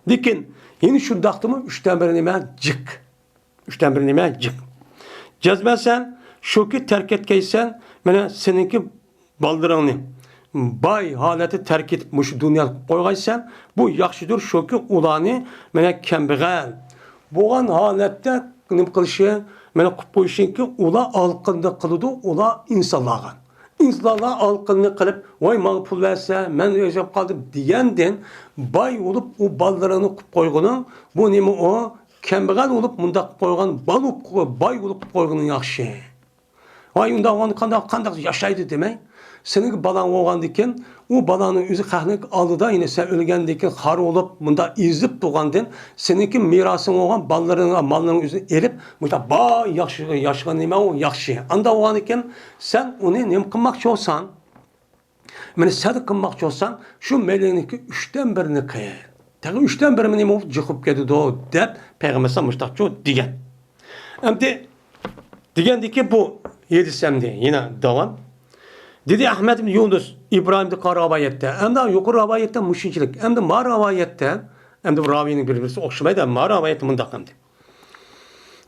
لېكىن يەنە شۇنداقتىمۇ ئۈچتىن بىرى نېمە؟ جىق. ئۈچتىن بىرى نېمە؟ جىق. جەزمەن سەن شۇكى تەرك ئەتكەيسەن، مانا سېنىڭكى بالىلىرىڭنى باي ھالەتتە تەرك ئېتىپ مۇشۇ دۇنياغا قويغايسەن، بۇ ياخشىدۇر، شۇكى ئۇلارنى مانا كەمبەغەل بولغان ھالەتتە نېمە قىلىشى، مانا قىلىپ قويۇشىنكى، ئۇلار ئالىقىنى قىلىدۇ، ئۇلار ئىنسانلارغا. ئىنسانلار ئالىقىنى قىلىپ، ۋاي ماڭا پۇل بەرسە، مەن ئۆزۈم قالدىم دېگەندىن، باي بولۇپ ئۇ بالىلىرىنى قىلىپ قويغىنىڭ، بۇ نېمە ئۇ؟ كەمبەغەل بولۇپ مۇنداق قويغان، بالا بولۇپ، باي بولۇپ قويغىنىڭ ياخشى. ۋاي، ئۇنداق بولغاندا قانداق، قانداق ياشايدۇ دېمەي. سېنىڭكى بالاڭ بولغاندىكىن، ئۇ بالانىڭ ئۆزى خەقنىڭ ئالدىدا، يەنى سەن ئۆلگەندىن كېيىن خار بولۇپ، مۇنداق ئېزىپ تۇرغاندىن، سېنىڭكى مىراسىڭ بولغان بالىلىرىڭ، ماللىرىڭ ئۆزىنى ئېلىپ، مۇشۇنداق باي ياخشى، ياشىغان نېمە ئۇ ياخشى. ئانداق بولغاندىكىن، سەن ئۇنى نېمە قىلماقچى بولساڭ، مانا سەدىقە قىلماقچى بولساڭ، شۇ مېلىڭنىڭكى ئۈچتىن بىرىنى قىل. تېخى ئۈچتىن بىرى نېمە بولۇپ جىقىپ كېتىدۇ، دەپ پەيغەمبەر ئەلەيھىسسالام مۇشۇنداقچۇ دېگەن. ئەمدى دېگەندىكى بۇ ھەدىس ئەمدى يەنە داۋام. دېدى ئەھمەد ئىبن يۇنۇس، ئىبراھىمدىن قالغان رىۋايەتتە، ئەمدى يۇقىرى رىۋايەتتە مۇشۇنچىلىك، ئەمدى ما رىۋايەتتە، ئەمدى بۇ راۋىينىڭ بىر-بىرسى ئوخشىمايدۇ، ما رىۋايەتتە مۇنداق ئەمدى.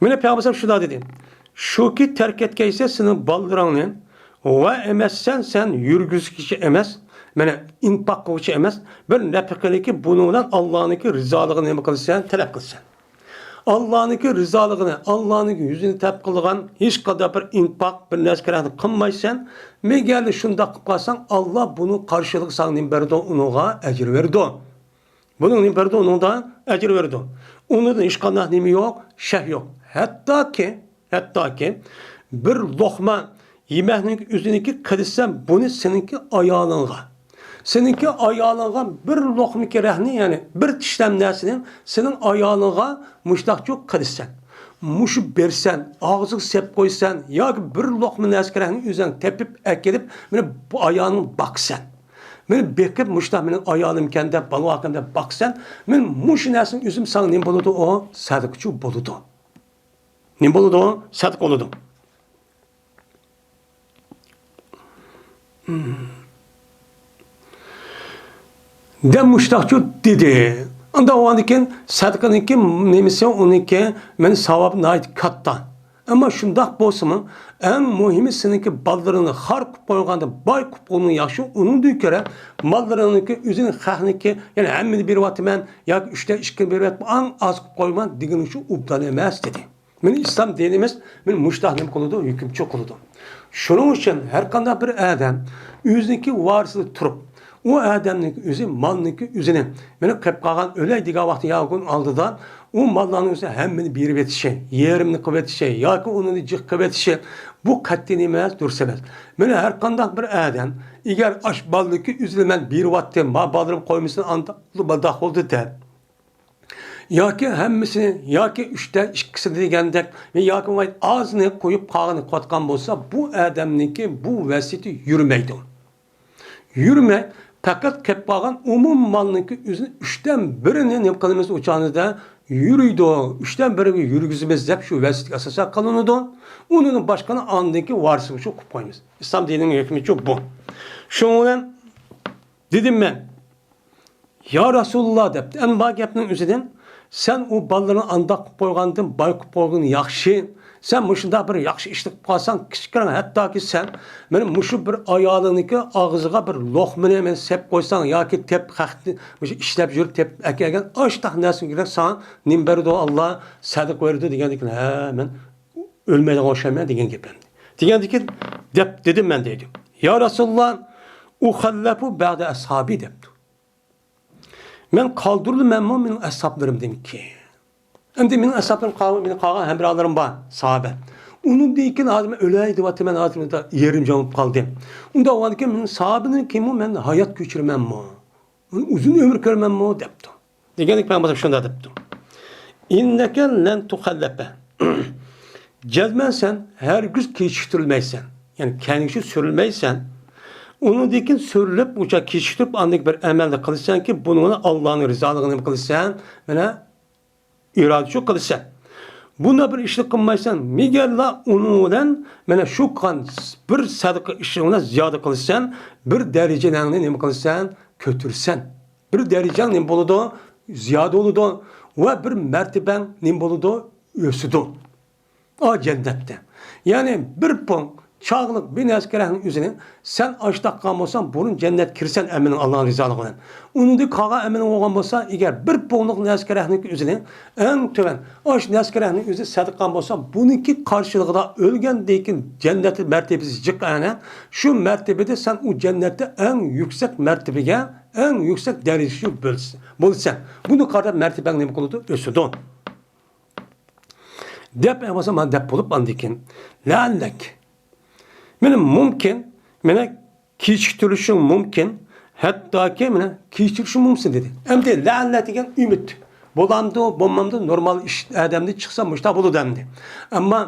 مانا پەيغەمبەر شۇنداق دېدى، شۇكى، تەرك ئەتكەيسەن سېنىڭ بالىلىرىڭنى ۋە ئەمەسسەن سەن يۈرگۈزگۈچى ئەمەس، مانا ئىنپاق قىلغۇچى ئەمەس، بىر نەپىقىنىكى بۇنىڭ بىلەن ئاللانىڭكى رىزالىقىنى نېمە قىلىسەن، تەلەپ قىلىسەن. ئاللانىڭكى رىزالىقىنى، ئاللانىڭ يۈزىنى تەلەپ قىلغان ھېچقانداق بىر ئىنپاق، بىر نەرسە كېرەكنى قىلمايسەن. مەگەر شۇنداق قىلىپ قالساڭ، ئاللا بۇنىڭ قارشىلىقى ساڭا نېمە بېرىدۇ؟ ئۇنىڭغا ئەجىر بېرىدۇ. بۇنىڭ نېمە بېرىدۇ؟ ئۇنىڭدا ئەجىر بېرىدۇ. ئۇنىڭدا ھېچقانداق نېمە يوق، شەك يوق. ھەتتاكى، ھەتتاكى بىر لوقما يېمەكنىڭ ئۆزىنىڭكى قىلىسەن، بۇنى سېنىڭكى ئايالىڭغا، سېنىڭكى ئايالىڭغا بىر لوقما كېرەكنى، يەنى بىر تىشلەم نەرسىنى سېنىڭ ئايالىڭغا مۇشتاقچۇ قىلىسەن. مۇشۇ بېرىسەن، ئاغزىغا سېلىپ قويىسەن ياكى بىر لوقما نەرسە كېرەكنى ئۆزۈڭ تېپىپ ئەكېلىپ، مانا بۇ ئايالىڭنى باقىسەن. مېنى بېقىپ، مۇشۇنداق مېنىڭ ئايالىمكەن دەپ، بالىۋاكەن دەپ باقىسەن، مەن مۇشۇ نەرسىنى ئۆزۈم ساڭا نېمە بولىدۇ؟ ئۇ سەدىقىچۇ بولىدۇ. نېمە بولىدۇ؟ سەدىقە بولىدۇ. دەپ مۇشۇنداقچۇ دېدى. ئاندىن ئۇنىڭدىن كېيىن سەدىقىنىڭكى نېمىسى، ئۇنىڭكى مېنى ساۋابى ناھايىتى كاتتا. ئەمما شۇنداق بولسىمۇ، ئەڭ مۇھىمى سېنىڭكى بالىلىرىڭنى خار قىلىپ قويغاندىن باي قىلىپ قويغىنىڭ ياخشى. ئۇنىڭدىن كۆرە بالىلىرىڭنىڭكى ئۆزىنىڭ خەقنىڭكى، يەنى ھەممىنى بېرىۋاتىمەن ياكى ئۈچتە ئىككىنى بېرىۋەتمە، ئەڭ ئاز قىلىپ قويما دېگىنى شۇ ئوبدان ئەمەس دېدى. مېنىڭ ئىسلام دىنىمىز مېنى مۇشۇنداق نېمە قىلىدۇ، ھۆكۈمچى قىلىدۇ. شۇنىڭ ئۈچۈن ھەر قانداق بىر ئادەم ئۆزىنىڭكى ۋارىسىدا تۇرۇپ، ئۇ ئادەمنىڭ ئۆزى مالنىڭكى ئۆزىنى، مېنى قېلىپ قالغان ئۆلەي دېگەن ۋاقتى ياكى ئۇنىڭ ئالدىدا ئۇ ماللارنىڭ ئۆزى ھەممىنى بېرىۋېتىشى، يېرىمنى قىلىۋېتىشى ياكى ئۇنىڭ جىق قىلىۋېتىشى، بۇ قەتئىي نېمە ئەمەس، دۇرۇس ئەمەس. مېنى ھەر قانداق بىر ئادەم، ئېگەر ئاش بالىنىڭكى ئۆزىنى مەن بېرىۋاتتىم، ما بالىلىرىم قويمىسۇن، ئانداق بولدى دەپ، ياكى ھەممىسىنى، ياكى ئۈچتە ئىككىسىنى دېگەندەك، ياكى ئازنى قويۇپ قالغىنى قوتقان بولسا، بۇ ئادەمنىڭكى بۇ ۋەسىيىتى يۈرمەيدۇ. يۈرمەي، پەقەت قېلىپ قالغان ئومۇم مالنىڭكى ئۆزىنى ئۈچتىن بىرىنى نېمە قىلىمىز؟ ئۇ چاغدا يۈرىدۇ، ئۈچتىن بىرىگە يۈرگۈزىمىز دەپ شۇ ۋەسىيەتكە ئاساسەن قىلىنىدۇ. ئۇنىڭدىن باشقىنى ئاندىكى ۋارىسىغا شۇ قىلىپ قويىمىز. ئىسلام دىنىنىڭ ھۆكمىچۇ بۇ. شۇنىڭ بىلەن دېدىم مەن، يا رەسۇلاللا دەپتۇ. ئەمما بار گەپنىڭ ئۆزىدىن، سەن ئۇ بالىلىرىنى ئانداق قىلىپ قويغاندىن باي قىلىپ قويغىنى ياخشى. سەن مۇشۇنداق بىر ياخشى ئىشنى قىلىپ قالساڭ، كىچىككىنە، ھەتتاكى سەن مېنىڭ مۇشۇ بىر ئايالىڭنىڭكى ئاغزىغا بىر لوقمىنى مېنى سېلىپ قويساڭ ياكى تېپ خەقنى مۇشۇ ئىشلەپ يۈرۈپ تېپىپ ئەكەلگەن ئاشتاق نەرسىگە ساڭا نېمە بېرىدۇ ئاللا؟ سەدىقە بېرىدۇ دېگەندىكىن، ھە، مەن ئۆلمەيدىغان ئوخشايمەن دېگەن گېپىم. دېگەندىكىن دەپ دېدىم مەن دەيدۇ. يا رەسۇلاللا، ئۇخەللەپۇ بەئدە ئەسھابى دەپتۇ. مەن قالدۇرۇلىمەنمۇ مېنىڭ ئەسھابلىرىمدىن كېيىن؟ ئەمدى مېنىڭ ئەسھابلىرىم قالغان، مېنىڭ قالغان ھەمراھلىرىم بار، ساھابە. ئۇنىڭدىن كېيىن ھازىر مەن ئۆلەي دەۋاتىمەن، ھازىر يېرىم جان بولۇپ قالدىم. ئۇنداق بولغاندىكىن مېنىڭ ساھابىدىن كېيىنمۇ مەن ھايات كۆچۈرىمەنمۇ؟ ئۇنى ئۇزۇن ئۆمۈر كۆرىمەنمۇ؟ دەپتۇ. دېگەندىكىن پەيغەمبەر شۇنداق دەپتۇ. ئىننەكە لەن تۇخەللەپە. جەزمەن سەن ھەرگىز كېچىكتۈرۈلمەيسەن. يەنى كەينىگە سۈرۈلمەيسەن. ئۇنىڭدىن كېيىن سۈرۈلۈپ، ئۇچا كېچىكتۈرۈپ، ئاندىن بىر ئەمەلنى قىلىسەنكى، بۇنىڭ بىلەن ئاللانىڭ رىزالىقىنى نېمە قىلىسەن؟ مانا، ئىرادىچۇ قىلىسەن. بۇنداق بىر ئىشنى قىلمايسەن. مىگەرلا ئۇنىڭ بىلەن مانا شۇ قىلغان بىر سەدىقە ئىشىڭ بىلەن زىيادە قىلىسەن، بىر دەرىجىلەرنى نېمە قىلىسەن؟ كۆتۈرىسەن. بىر دەرىجەڭ نېمە بولىدۇ؟ زىيادە بولىدۇ. ۋە بىر مەرتىبەڭ نېمە بولىدۇ؟ ئۆسىدۇ. ئا، جەننەتتە. يەنى بىر پۇڭ چاغلىق بىر نەرسە كېرەكنىڭ ئۆزىنى سەن ئاشتاققان بولساڭ، بۇرۇن جەننەتكە كىرىسەن ئەمىلىڭ ئاللانىڭ رىزالىقى بىلەن. ئۇنىڭدىن قالغان ئەمىلىڭ بولغان بولسا، ئەگەر بىر پۇڭلۇق نەرسە كېرەكنىڭ ئۆزىنى ئەڭ تۆۋەن ئاش نەرسە كېرەكنىڭ ئۆزى سەدىقەڭ بولسا، بۇنىڭكى قارشىلىقىدا ئۆلگەندىن كېيىن جەننەتتە مەرتىبىسى جىق ئەنە. شۇ مەرتىبىدە سەن ئۇ جەننەتتە ئەڭ يۈكسەك مەرتىبىگە، ئەڭ يۈكسەك دەرىجىگە بۆلىسەن، بولىسەن. بۇنى قارىتا مەرتىبەڭ نېمە قىلىدۇ؟ ئۆسىدۇ. دەپ، ئەمەسە مانا دەپ بولۇپ، ئاندىن كېيىن لەئەللەك. مانا مۇمكىن، مانا كېچىكتۈرۈشۈڭ مۇمكىن، ھەتتاكى مانا كېچىكتۈرۈشۈڭ مۇمكىن دېدى. ئەمدى لەئەللەك دېگەن ئۈمىد. بولامدۇ، بولمامدۇ، نورمال ئىش ئادەمدىن چىقسا مۇشۇنداق بولىدۇ ئەمدى. ئەمما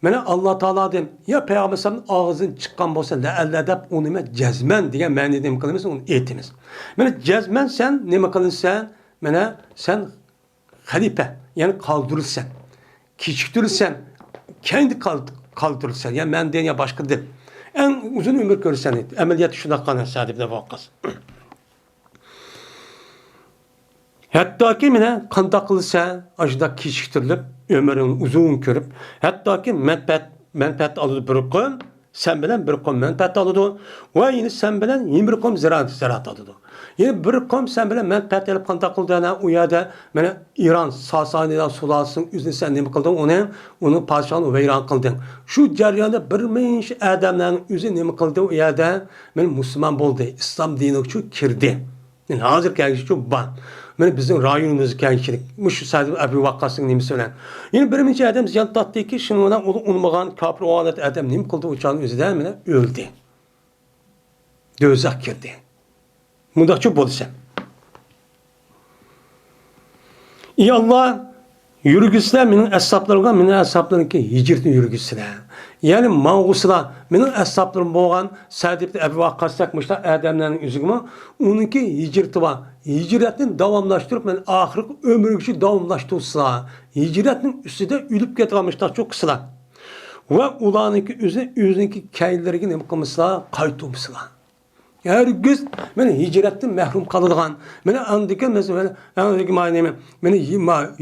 مانا، ئاللا تائالادىن يا پەيغەمبەر ئەلەيھىسسالامنىڭ ئاغزىدىن چىققان بولسا، لەئەللە دەپ، ئۇنى مەن جەزمەن دېگەن مەنىدە نېمە قىلىمىز؟ ئۇنى ئېيتىمىز. مانا، جەزمەن سەن نېمە قىلىسەن؟ مانا، سەن خەلىپە، يەنى قالدۇرۇلىسەن، كېچىكتۈرۈلسەن، كەينىدە قال-، قالدۇرۇلىسەن، يا مەندىن، يا باشقىدىن. ئەڭ ئۇزۇن ئۆمۈر كۆرىسەن، دەيدۇ. ئەمەلىيەتتە شۇنداق قىلغان سەئد ئىبن ۋەققاس. ھەتتاكى مانا قانداق قىلسا، ئاشۇنداق كېچىكتۈرۈلۈپ، ئۆمرىڭنى ئۇزۇن كۆرۈپ، ھەتتاكى مەنپەئەت، مەنپەئەت ئالىدۇ بىر قوم، سەن بىلەن بىر قوم مەنپەئەت ئالىدۇ ۋە يەنە سەن بىلەن يەنە بىر قوم زىرائەت، زىرائەت ئالىدۇ. يەنە بىر قوم سەن بىلەن مەنپەئەت ئېلىپ قانداق قىلىدۇ؟ ئەنە ئۇ يەردە مانا ئىران ساسانىيلار سۇلالىسىنىڭ ئۆزىنى سەن نېمە قىلدىڭ؟ ئۇنى، ئۇنىڭ پادىشاھىنى ۋەيران قىلدىڭ. شۇ جەرياندا بىر مۇنچە ئادەملەرنىڭ ئۆزى نېمە قىلدى ئۇ يەردە؟ مانا مۇسۇلمان بولدى، ئىسلام دىنىغا كىردى. يەنى ھازىر كەلگۈچە بار. مانا بىزنىڭ رايونىمىزغا كەلگۈچىلىك مۇشۇ سەئد ئەبۇ ۋەققاسنىڭ نېمىسى بىلەن. يەنە بىر نەچچە ئادەم زىيان تارتتىكى، شۇنىڭ بىلەن ئۇنى ئۇنىمىغان كاپىر ئوغلان ئادەم نېمە قىلدى؟ ئۇ چاغنىڭ ئۆزىدە مانا ئۆلدى. دوزاخ كىردى. مۇنداقچۇ بولسا. ئى ئاللا، يۈرگۈزسىلە مېنىڭ ئەسھابلىرىمغا، مېنىڭ ئەسھابلىرىمنىڭكى ھىجرىتىنى يۈرگۈزسىلە. يەنى ماڭغۇسىلا، مېنىڭ ئەسھابلىرىم بولغان سەئد ئىبن ئەبى ۋەققاستەك مۇشۇنداق ئادەملەرنىڭ ئۆزىگىمۇ ئۇنىڭكى ھىجرىتى بار. ھىجرەتنى داۋاملاشتۇرۇپ، مېنى ئاخىرقى ئۆمرىگىچە داۋاملاشتۇرسىلا. ھىجرەتنىڭ ئۈستىدە ئۆلۈپ كېتىدىغان مۇشۇنداق چوققىسىلا. ۋە ئۇلارنىڭكى ئۆزى، ئۆزىنىڭكى كەينىلىرىگە نېمە قىلمىسىلا، قايتۇرمىسىلا. ھەرگىز مېنى ھىجرەتتىن مەھرۇم قالىدىغان، مېنى ئاندىكىن مەسىلەن، ئاندىكى مانا نېمە، مېنى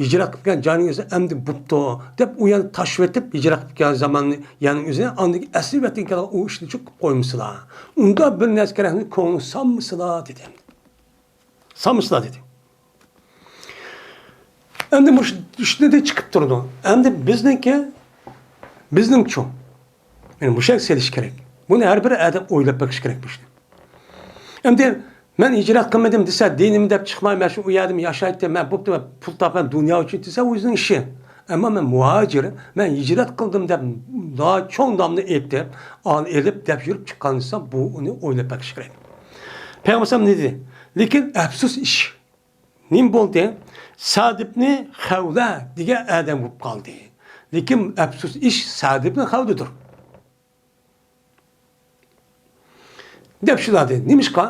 ھىجرەت قىلىپ كەلگەن جاينىڭ ئۆزى ئەمدى بوپتۇ دەپ، ئۇ يەرنى تاشلىۋېتىپ، ھىجرەت قىلىپ كەلگەن زاماننى، يەرنىڭ ئۆزىنى ئاندىكى ئەسلى ۋەتەنگە كەلگەن ئۇ ئىشنى چوقۇم قويمىسىلا. ئۇندا بىر نەرسە كېرەكنى كۆڭلىگە سالمىسىلا دېدى. سالمىسىلا دېدى. ئەمدى مۇشۇ ئۈچتىن چىقىپ تۇرىدۇ. ئەمدى بىزنىڭكى، بىزنىڭچۇ؟ مانا مۇشۇ يەرگە سېلىش كېرەك. بۇنى ھەر بىر ئادەم ئويلاپ بېقىش كېرەك بۇ ئىشنى. ئەمدى مەن ھىجرەت قىلمىدىم دېسە، دىنىمنى دەپ چىقماي، مەن شۇ ئۇ يەردىمۇ ياشايتتى، مەن بوپتۇ، مەن پۇل تاپىمەن دۇنيا ئۈچۈن دېسە، ئۇ ئۆزىنىڭ ئىشى. ئەمما مەن مۇھاجىر، مەن ھىجرەت قىلدىم دەپ، چوڭ نامنى ئېيتىپ، ئېلىپ دەپ يۈرۈپ چىققان دېسە، بۇ ئۇنى ئويلاپ بېقىش كېرەك. پەيغەمبەر ئەلەيھىسسالام نېمە دېدى؟ لېكىن ئەپسۇس ئىش. نېمە بولدى؟ سەئد ئىبنى خەۋلە دېگەن ئادەم بولۇپ قالدى. لېكىن ئەپسۇس ئىش سەئد ئىبنى خەۋلىدۇر. دەپ شۇنداق دېدى. نېمىشقا؟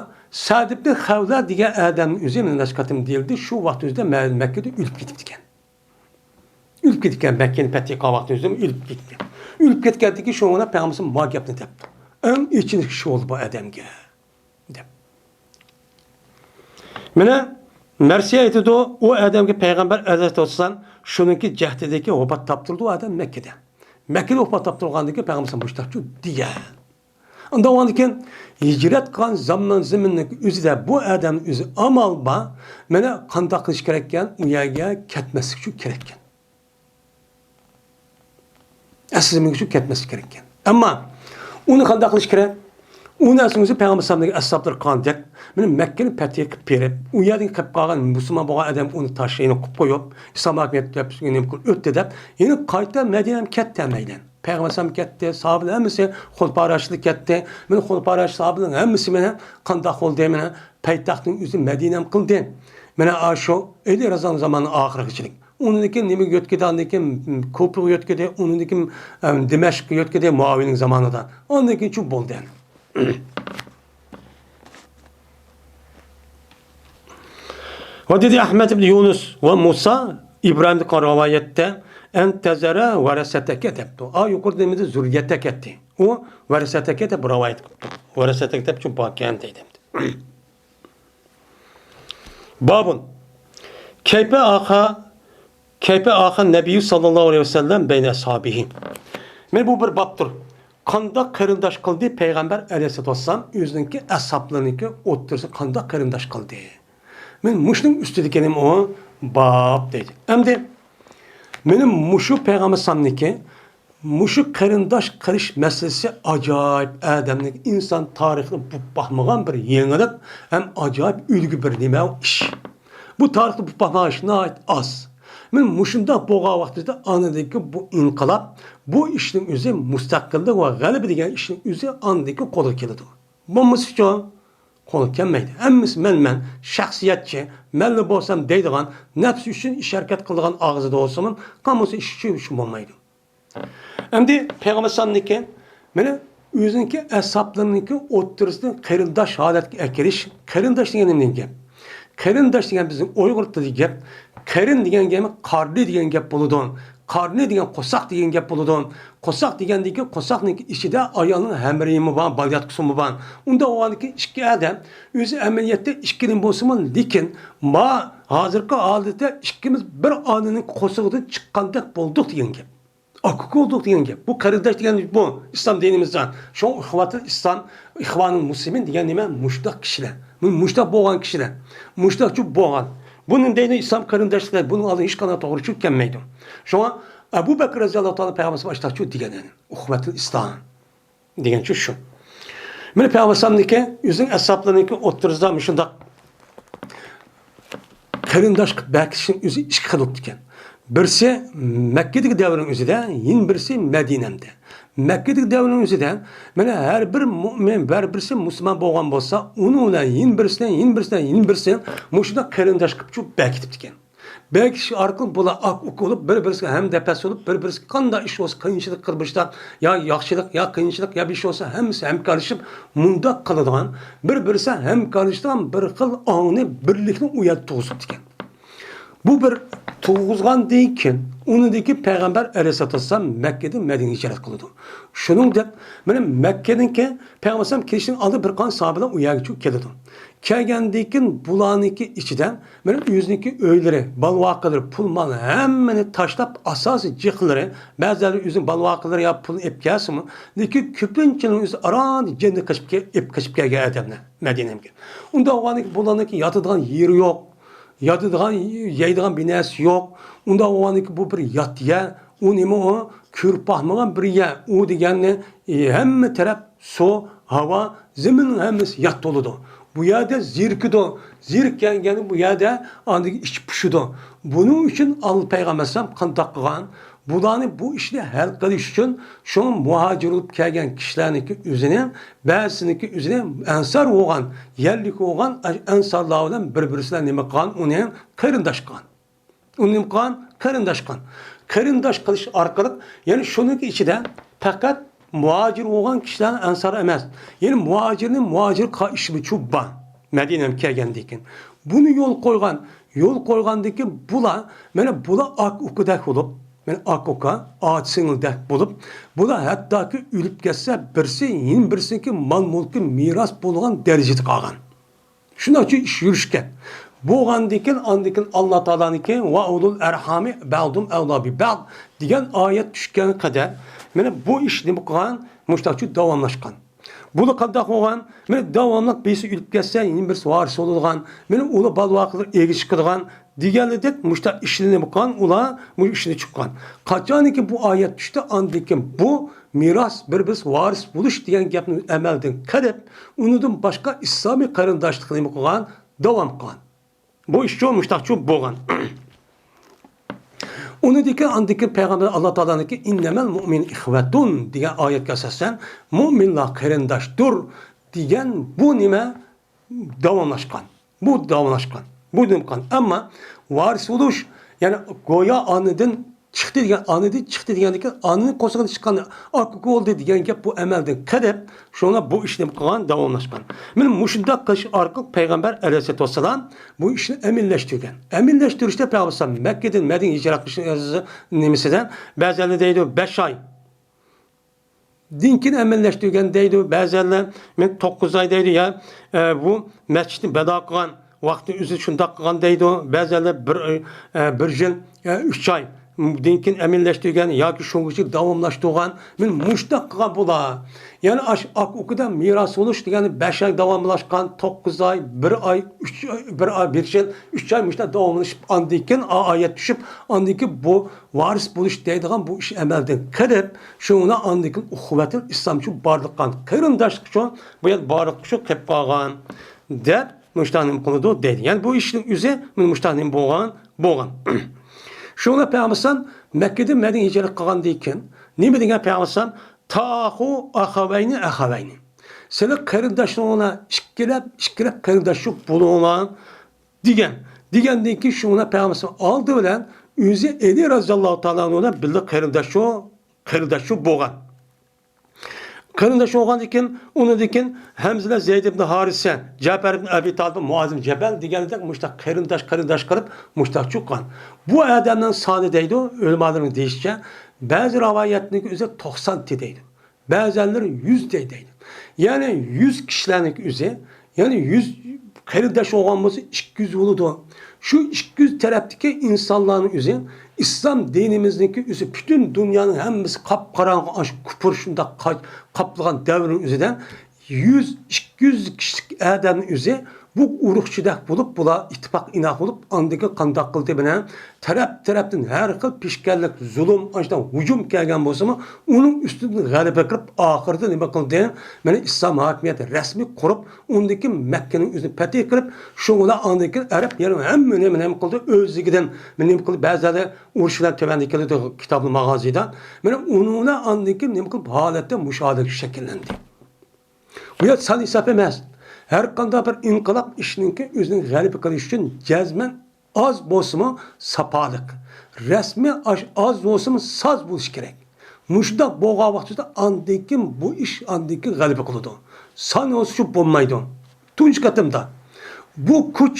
سەئد ئىبنى خەۋلە دېگەن ئادەمنىڭ ئۆزى مەن نەچچە قېتىم دېيىلدى. شۇ ۋاقىت ئۆزىدە مە-، مەككىدە ئۆلۈپ كېتىپتىكەن. ئۆلۈپ كېتىپتىكەن. مەككىنى پەتھى قىلغان ۋاقىت ئۆزىدە ئۆلۈپ كېتىپتىكەن. ئۆلۈپ كەتكەندىن كېيىن شۇڭا پەيغەمبەر ما گەپنى دەپتۇ. ئەڭ ئېچىنىشلىق ئىش بولدى بۇ ئادەمگە. دەپ. مانا، مەرسىيە ئېيتىدۇ، ئۇ ئادەمگە پەيغەمبەر ئەلەيھىسسالام شۇنىڭكى جەھدىدىكى ۋاپات تاپتۇرىدۇ، ئۇ ئادەم مەككىدە. مەككىدە ۋاپات تاپتۇرغاندىن كېيىن پەيغەمبەر مۇشتاقچۇ دېگەن. ئاندىن ئۇنىڭدىن كېيىن ھىجرەت قىلغان زامان زېمىننىڭ ئۆزىدە بۇ ئادەمنىڭ ئۆزى ئامال بار. مانا، قانداق قىلىش كېرەككەن؟ ئۇ يەرگە كەتمەسلىك ئۈچۈن كېرەككەن. ئەسلى زېمىنگە چۈشۈپ كەتمەسلىك كېرەككەن. ئەمما ئۇنى قانداق قىلىش كېرەك؟ ئۇنى ئەسلى ئۆزى پەيغەمبەر ئەلەيھىسسالامنىڭ ئەسھابلىرى قىلغاندەك، مانا مەككىنى پەتھى قىلىپ بېرىپ، ئۇ يەردىن قېلىپ قالغان مۇسۇلمان بولغان ئادەم ئۇنى تاشلاپ قويۇپ، ئىسلام ھاكىمىيەت دەپ نېمە قىلىپ ئۆتتى دەپ، يەنە قايتا مەدىنەگە كەتتى ھەممەيلەن. پەيغەمبەر ئەلەيھىسسالام كەتتى، ساھابىلەر ھەممىسى، خۇلەپا راشىدلار كەتتى. مانا خۇلەپا راشىد ساھابىلەرنىڭ ھەممىسى مانا قانداق بولدى؟ مانا پايتەختنىڭ ئۆزى مەدىنەمۇ قىلدى. مانا ئاشۇ ئەلى رەزىياللاھۇ زامانىنىڭ ئاخىرىغىچىلىك. ئۇنىڭدىن كېيىن نېمىگە يۆتكىدى؟ ئاندىن كېيىن كوپىغا يۆتكىدى، ئۇنىڭدىن كېيىن، ئەم، دىمەشققە يۆتكىدى مۇئاۋىيەنىڭ زامانىدا. ئاندىن كېيىن چۇ بولدى يەنە. ۋە دېدى ئەھمەد ئىبن يۇنۇس ۋە مۇسا ئىبراھىمدىن قىلغان رىۋايەتتە، «ئەن تەزەرە ۋەرەسەتەكە» دەپتۇ. ئا، يۇقىرىدا نېمىدى؟ زۇررىيەتەكە دەپتۇ. ئۇ ۋەرەسەتەكە دەپ رىۋايەت قىپتۇ. ۋەرەسەتەكە دەپ چۇ باركەن دەيدۇ. بابۇن. كەيپە ئاخا، كەيپە ئاخا نەبىييۇ ساللاللاھۇ ئەلەيھى ۋەسەللەم بەينە ئەسھابىھى. مانا بۇ بىر بابتۇر. قانداق قېرىنداش قىلدى پەيغەمبەر ئەلەيھىسسالاتۇ ۋەسسالام ئۆزىنىڭكى ئەسھابلىرىنىڭكى ئوتتۇرىسىدا قانداق قېرىنداش قىلدى؟ مانا مۇشۇنىڭ ئۈستىدىكى نېمە ئۇ؟ باب دەيدۇ. ئەمدى مانا مۇشۇ پەيغەمبەر ئەلەيھىسسالامنىڭكى مۇشۇ قېرىنداش قىلىش مەسىلىسى ئاجايىپ ئادەمنىڭ ئىنسان تارىخىدا بولۇپ باقمىغان بىر يېڭىلىق ھەم ئاجايىپ ئۈلگە بىر نېمە ئىش. بۇ تارىختا بولۇپ باقمىغان ئىش ناھايىتى ئاز. مانا مۇشۇنداق بولغان ۋاقتىدا ئاندىكى بۇ ئىنقىلاب، بۇ ئىشنىڭ ئۆزى مۇستەقىللىق ۋە غەلىبە دېگەن ئىشنىڭ ئۆزى ئاندىكى قولغا كېلىدۇ. بولمىسىچۇ؟ قولغا كەلمەيدۇ. ھەممىسى مەن، مەن، شەخسىيەتچى، مەنلا بولسام دەيدىغان، نەپسى ئۈچۈن ئىش ھەرىكەت قىلىدىغان ئاغزىدا بولسىمۇ، قانمىسا ئىش ئۈچۈن ئىش بولمايدۇ. ئەمدى پەيغەمبەر ئەلەيھىسسالامنىڭكى، مانا، ئۆزىنىڭكى ئەسھابلىرىنىڭكى ئوتتۇرىسىدا قېرىنداش ھالەتكە ئەكىرىش. قېرىنداش دېگەن نېمىدىن گەپ؟ قېرىنداش دېگەن بىزنىڭ ئۇيغۇر تىلىدا گەپ. قېرىن دېگەن گەپ قارنى دېگەن گەپ بولىدۇ. قارنى دېگەن قورساق دېگەن گەپ بولىدۇ. قورساق دېگەندىكى، قورساقنىڭكى ئىچىدە ئايالنىڭ ھەمرىيىمۇ بار، بالىياتقۇسىمۇ بار. ئۇنداق بولغاندىكىن ئىككى ئادەم ئۆزى ئەمەلىيەتتە ئىككىدىن بولسىمۇ، لېكىن ما ھازىرقى ھالەتتە ئىككىمىز بىر ئانىنىڭ قورسىقىدىن چىققاندەك بولدۇق دېگەن گەپ. ئاكا-ئۇكا بولدۇق دېگەن گەپ. بۇ قېرىنداش دېگەن بۇ ئىسلام دىنىمىزدا. شۇڭا ئىخۋەتۇل ئىسلام، ئىخۋانۇل مۇسلىمىن دېگەن نېمە؟ مۇشتاق كىشىلەر. مۇ-، مۇشتاق بولغان كىشىلەر. مۇشتاقچۇ بولغان. بۇنى دەيدۇ ئىسلام قېرىنداشلىقى. بۇنىڭ ئالدىدا ھېچقانداق توغرا چۈشىنىپ كەلمەيدۇ. شۇڭا ئەبۇ بەكرى رەزىياللاھۇ تائالا پەيغەمبەرگە ئاشتاقچۇ دېگەن، يەنى ئۇخۋەتۇل ئىسلام دېگەنچۇ شۇ. مانا پەيغەمبەر ئەلەيھىسسالامنىڭكى ئۆزىنىڭ ئەسھابلىرىنىڭكى ئوتتۇرىسىدا مۇشۇنداق قېرىنداشلىق بەكىتىشنىڭ ئۆزى ئىككى خىل بولۇپتىكەن. بىرسى مەككىدىكى دەۋرنىڭ ئۆزىدە، يەنە بىرسى مەدىنەمدە. مەككىدىكى دەۋرنىڭ ئۆزىدە، مانا، ھەر بىر مۇئمىن، ھەر بىرسى مۇسۇلمان بولغان بولسا، ئۇنىڭ بىلەن يەنە بىرسىنى، يەنە بىرسىنى، يەنە بىرسىنى مۇشۇنداق قېرىنداش قىلىپ چۇ بەكىتىپتىكەن. بەكىتىش ئارقىلىق بۇلار ئاكا-ئۇكا بولۇپ، بىر-بىرسىگە ھەمنەپەس بولۇپ، بىر-بىرسىگە قانداق ئىش بولسا، قىيىنچىلىق، قىرغىنچىلىق، يا ياخشىلىق، يا قىيىنچىلىق، يا بىر ئىش بولسا، ھەممىسى ھەمكارلىشىپ، مۇنداق قىلىدىغان، بىر-بىرسى ھەمكارلىشىدىغان بىر خىل ئاڭنى، بىرلىكنى ئۇ يەردە تۇغۇزۇپتىكەن. بۇ بىر تۇغۇزغاندىن كېيىن، ئۇنىڭدىن كېيىن پەيغەمبەر ئەلەيھىسسالاتۇ ۋەسسالام مەككىدىن مەدىنىگە ھىجرەت قىلىدۇ. شۇنىڭدەك، مانا مەككىدىن كېيىن پەيغەمبەر ئەلەيھىسسالام كېلىشتىن ئالدىن بىر قانچە ساھابىلەر ئۇ يەرگە كېلىدۇ. كەلگەندىن كېيىن بۇلارنىڭكى ئىچىدە، مانا ئۆزىنىڭكى ئۆيلىرى، بالا-ۋاقىلىرى، پۇل-مال ھەممىنى تاشلاپ، ئاساسىي جىقلىرى، بەزىلەر ئۆزىنىڭ بالا-ۋاقىلىرى يا پۇل ئېلىپ كەلسىمۇ، لېكىن كۆپىنچىنىڭ ئۆزى ئاران جەننەتكە قېچىپ كە-، ئېلىپ قېچىپ كەلگەن ئادەملەر مەدىنەگە. ئۇنداق بولغاندىكىن بۇلارنىڭكى ياتىدىغان يېرى يوق، ياتىدىغان، يەيدىغان بىر نەرسە يوق. ئۇنداق بولغاندىكىن بۇ بىر يات يەر، ئۇ نېمە ئۇ؟ كۆرۈپ باقمىغان بىر يەر. ئۇ دېگەننى، ئى، ھەممە تەرەپ سۇ، ھاۋا، زېمىننىڭ ھەممىسى يات بولىدۇ. بۇ يەردە زېرىكىدۇ. زېرىككەندىن بۇ يەردە ئاندىن ئىچى پۇشىدۇ. بۇنىڭ ئۈچۈن ئاللا پەيغەمبەر ئەلەيھىسسالام قانداق قىلغان؟ بۇلارنى بۇ ئىشنى ھەل قىلىش ئۈچۈن شۇڭا مۇھاجىر بولۇپ كەلگەن كىشىلەرنىڭكى ئۆزىنى، بەزىسىنىڭكى ئۆزىنى ئەنسار بولغان، يەرلىك بولغان ئەنسارلار بىلەن بىر-بىرسى بىلەن نېمە قىلغان؟ ئۇنى قېرىنداش قىلغان. ئۇنى نېمە قىلغان؟ قېرىنداش قىلغان. قېرىنداش قىلىش ئارقىلىق، يەنى شۇنىڭ ئىچىدە پەقەت مۇھاجىر بولغان كىشىلەر ئەنسار ئەمەس. يەنى مۇھاجىرنى مۇھاجىر قىلىشمۇچۇ بار. مەدىنەگە كەلگەندىن كېيىن. بۇنى يول قويغان، يول قويغاندىن كېيىن بۇلار، مانا بۇلار ئاكا-ئۇكىدەك بولۇپ، مانا ئاكا-ئۇكا، ئاچا-سىڭىلدەك بولۇپ، بۇلار ھەتتاكى ئۆلۈپ كەتسە، بىرسى يەنە بىرسىنىڭكى مال-مۈلكى مىراس بولغان دەرىجىدە قالغان. شۇنىڭ ئۈچۈن ئىش يۈرۈشكەن. بولغاندىن كېيىن، ئاندىن كېيىن ئاللا تائالانىڭكى «ۋە ئۇلۇل ئەرھامى بەئدۇھۇم ئەۋلا بى بەئد» دېگەن ئايەت چۈشكەنگە قەدەر، مانا بۇ ئىش نېمە قىلغان؟ مۇشتاقچۇ داۋاملاشقان. بۇلار قانداق بولغان؟ مانا داۋاملىق بىرسى ئۆلۈپ كەتسە، يەنە بىرسى ۋارىس بولىدىغان، مانا ئۇلار بالا-ۋاقىلار ئېگىز چىقىدىغان دېگەنلىدەك مۇشتاق ئىشلىرى نېمە قىلغان؟ ئۇلار مۇشۇ ئىشنى چىققان. قاچانكى بۇ ئايەت چۈشتى، ئاندىن كېيىن بۇ مىراس، بىر-بىرسى ۋارىس بولۇش دېگەن گەپنى ئەمەلدىن قىلىپ، ئۇنىڭدىن باشقا ئىسلامىي قېرىنداشلىقنى نېمە قىلغان؟ داۋام قىلغان. بۇ ئىشچۇ مۇشتاقچۇ بولغان. ئۇنىڭدىن كېيىن، ئاندىن كېيىن پەيغەمبەر ئاللا تائالانىڭكى «ئىننەمەل مۇئمىنۇنە ئىخۋەتۇن» دېگەن ئايەتكە ئاساسەن، مۇئمىنلار قېرىنداشتۇر دېگەن بۇ نېمە؟ داۋاملاشقان. بۇ داۋاملاشقان. بۇ نېمە قىلغان؟ ئەمما ۋارىس بولۇش، يەنى گويا ئانىدىن چىقتى دېگەن، ئانىدىن چىقتى دېگەندىكىن، ئانىنىڭ قورسىقىدىن چىققان ئاكا-ئۇكا بولدى دېگەن گەپ بۇ ئەمەلدىن قېلىپ، شۇڭا بۇ ئىشنى قىلغان، داۋاملاشقان. مانا مۇشۇنداق قىلىش ئارقىلىق پەيغەمبەر ئەلەيھىسسالاتۇ ۋەسسالام بۇ ئىشنى ئەمەلىيلەشتۈرگەن. ئەمەلىيلەشتۈرۈشتە پەيغەمبەر ئەلەيھىسسالام مەككىدىن مەدىنىگە ھىجرەت قىلىش نېمىسىدە بەزىلەر دەيدۇ، بەش ئاي. دىن كېيىن ئەمەلىيلەشتۈرگەن دەيدۇ، بەزىلەر مەن توققۇز ئاي دەيدۇ، يا، ئە، بۇ مەسچىتنى بىنا قىلغان ۋاقتى ئۆزى شۇنداق قىلغان دەيدۇ، بەزىلەر بىر، ئە، بىر يىل، ئە، ئۈچ ئاي دىن كېيىن ئەمەلىيلەشتۈرگەن ياكى شۇنىڭغىچە داۋاملاشتۇرغان. مەن مۇشۇنداق قىلغان بۇلار. يەنى ئاش-، ئاكا-ئۇكىدا مىراس بولۇش دېگەننى بەش ئاي داۋاملاشقان، توققۇز ئاي، بىر ئاي، ئۈچ ئاي، بىر ئاي، بىر يىل، ئۈچ ئاي مۇشۇنداق داۋاملىشىپ، ئاندىن كېيىن ئا-، ئايەت چۈشۈپ، ئاندىن كېيىن بۇ ۋارىس بولۇش دەيدىغان بۇ ئىش ئەمەلدىن قېلىپ، شۇڭا ئاندىن كېيىن ئۇخۋەتۇل ئىسلامچۇ بارلىققا، قېرىنداشلىق ئۈچۈن بۇ يەردە بارلىققا شۇ قېلىپ قالغان دەپ مۇشۇنداق نېمە قىلىدۇ دەيدۇ. يەنى بۇ ئىشنىڭ ئۆزى مانا مۇشۇنداق نېمە بولغان، بولغان. شۇڭا پەيغەمبەر ئەلەيھىسسالام مەككىدىن مەدىنىگە ھىجرەت قىلغاندىن كېيىن نېمە دېگەن پەيغەمبەر ئەلەيھىسسالام؟ «تاخۇ ئەخەۋەينى ئەخەۋەينى.» سىلەر قېرىنداشلىرىڭلار ئىككىلەپ، ئىككىلەپ قېرىنداشلىق بولۇڭلار. دېگەن. دېگەندىن كېيىن شۇڭا پەيغەمبەر ئالدى بىلەن ئۆزى ئەلى رەزىياللاھۇ تائالا ئەنھۇ بىلەن بىللە قېرىنداشلىق قېرىنداش شۇ بولغان. قېرىنداش بولغاندىن كېيىن، ئۇنىڭدىن كېيىن ھەمزە بىلەن زەيد ئىبن ھارىسە، جەپەر ئىبن ئەبى تالىپ، مۇئاز ئىبن جەبەل دېگەندەك مۇشۇنداق قېرىنداش، قېرىنداش قىلىپ مۇشۇنداق چىققان. بۇ ئادەمنىڭ سانى دەيدۇ، ئۆلىمالارنىڭ دېيىشىچە، بەزى رىۋايەتنىڭكى ئۆزى توقسان دەيدۇ. بەزەنلىرى يۈز دەيدۇ. يەنى يۈز كىشىلەرنىڭكى ئۆزى، يەنى يۈز قېرىنداش بولغان بولسا، ئىككى يۈز بولىدۇ. شۇ ئىككى يۈز تەرەپتىكى ئىنسانلارنىڭ ئۆزى ئىسلام دىنىمىزنىڭكى ئۆزى پۈتۈن دۇنيانىڭ ھەممىسى قاپقاراڭغۇ ئاشۇ كۇپۇر شۇنداق قا-، قاپلىغان دەۋرنىڭ ئۆزىدە يۈز، ئىككى يۈز كىشىلىك ئادەمنىڭ ئۆزى بۇ ئۇرۇقچىدەك بولۇپ، بۇلار ئىتتىپاق ئىناق بولۇپ، ئاندىن كېيىن قانداق قىلدى؟ مانا تەرەپ-تەرەپتىن ھەر خىل پېشكەللىك، زۇلۇم، ئاشۇنداق ھۇجۇم كەلگەن بولسىمۇ، ئۇنىڭ ئۈستىدىن غەلىبە قىلىپ، ئاخىرىدا نېمە قىلدى؟ مانا ئىسلام ھاكىمىيىتى رەسمىي قۇرۇپ، ئۇندىن كېيىن مەككىنىڭ ئۆزىنى پەتھى قىلىپ، شۇڭا ئاندىن كېيىن ئەرەب يېرى ھەممە نېمە، نېمە قىلدى؟ ئۆزلۈكىدىن نېمە قىلدى؟ بەزىلەردە ئۇرۇش بىلەن تۆۋەندە كېلىدۇ، كىتابۇل ماغازىدا. مانا ئۇنىڭ بىلەن ئاندىن كېيىن نېمە قىلىپ، ھالەتتە مۇشۇ ھالەت شەكىللەندى. بۇ يەر سان ھېساب ئەمەس. ھەر قانداق بىر ئىنقىلاب ئىشنىڭكى ئۆزىنىڭ غەلىبە قىلىش ئۈچۈن جەزمەن ئاز بولسىمۇ ساپالىق، رەسمىي ئاش-، ئاز بولسىمۇ ساز بولۇشى كېرەك. مۇشۇنداق بولغان ۋاقتىدا ئاندىن كېيىن بۇ ئىش ئاندىن كېيىن غەلىبە قىلىدۇ. سان بولسا شۇ بولمايدۇ. تۇنجى قېتىمدا بۇ كۈچ،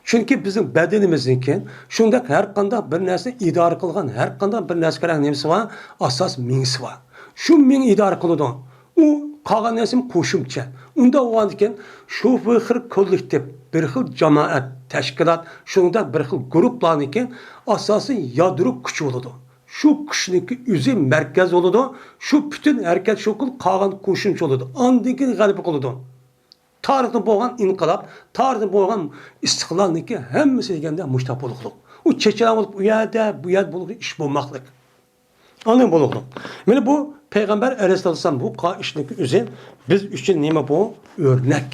چۈنكى بىزنىڭ بەدىنىمىزنىڭكى، شۇنداق ھەر قانداق بىر نەرسىنى ئىدارە قىلغان، ھەر قانداق بىر نەرسىگە كېرەك نېمىسى بار، ئاساس مېڭىسى بار. شۇ مېڭە ئىدارە قىلىدۇ. ئۇ قالغان نەرسىمۇ قوشۇمچە. ئۇنداق بولغاندىكىن، شۇ بىر خىل كوللېكتىپ، بىر خىل جامائەت، تەشكىلات، شۇنىڭدەك بىر خىل گۇرۇپپىلارنىڭكى ئاساسىي يادرو كۈچى بولىدۇ. شۇ كۈچنىڭكى ئۆزى مەركەز بولىدۇ. شۇ پۈتۈن ھەرىكەت شۇ قىل قالغان قوشۇمچە بولىدۇ. ئاندىن كېيىن غەلىبە قىلىدۇ. تارىختا بولغان ئىنقىلاب، تارىختا بولغان ئىستىقلالنىڭكى ھەممىسى دېگەندە مۇشتاق بولۇقلۇق. ئۇ چېچىلاڭ بولۇپ ئۇ يەردە، بۇ يەردە بولۇق ئىش بولماقلىق. ئاندىن بولۇقلۇق. مانا بۇ پەيغەمبەر ئەلەيھىسسالام بۇ قىلغان ئىشنىڭكى ئۆزى بىز ئۈچۈن نېمە بۇ؟ ئۆرنەك.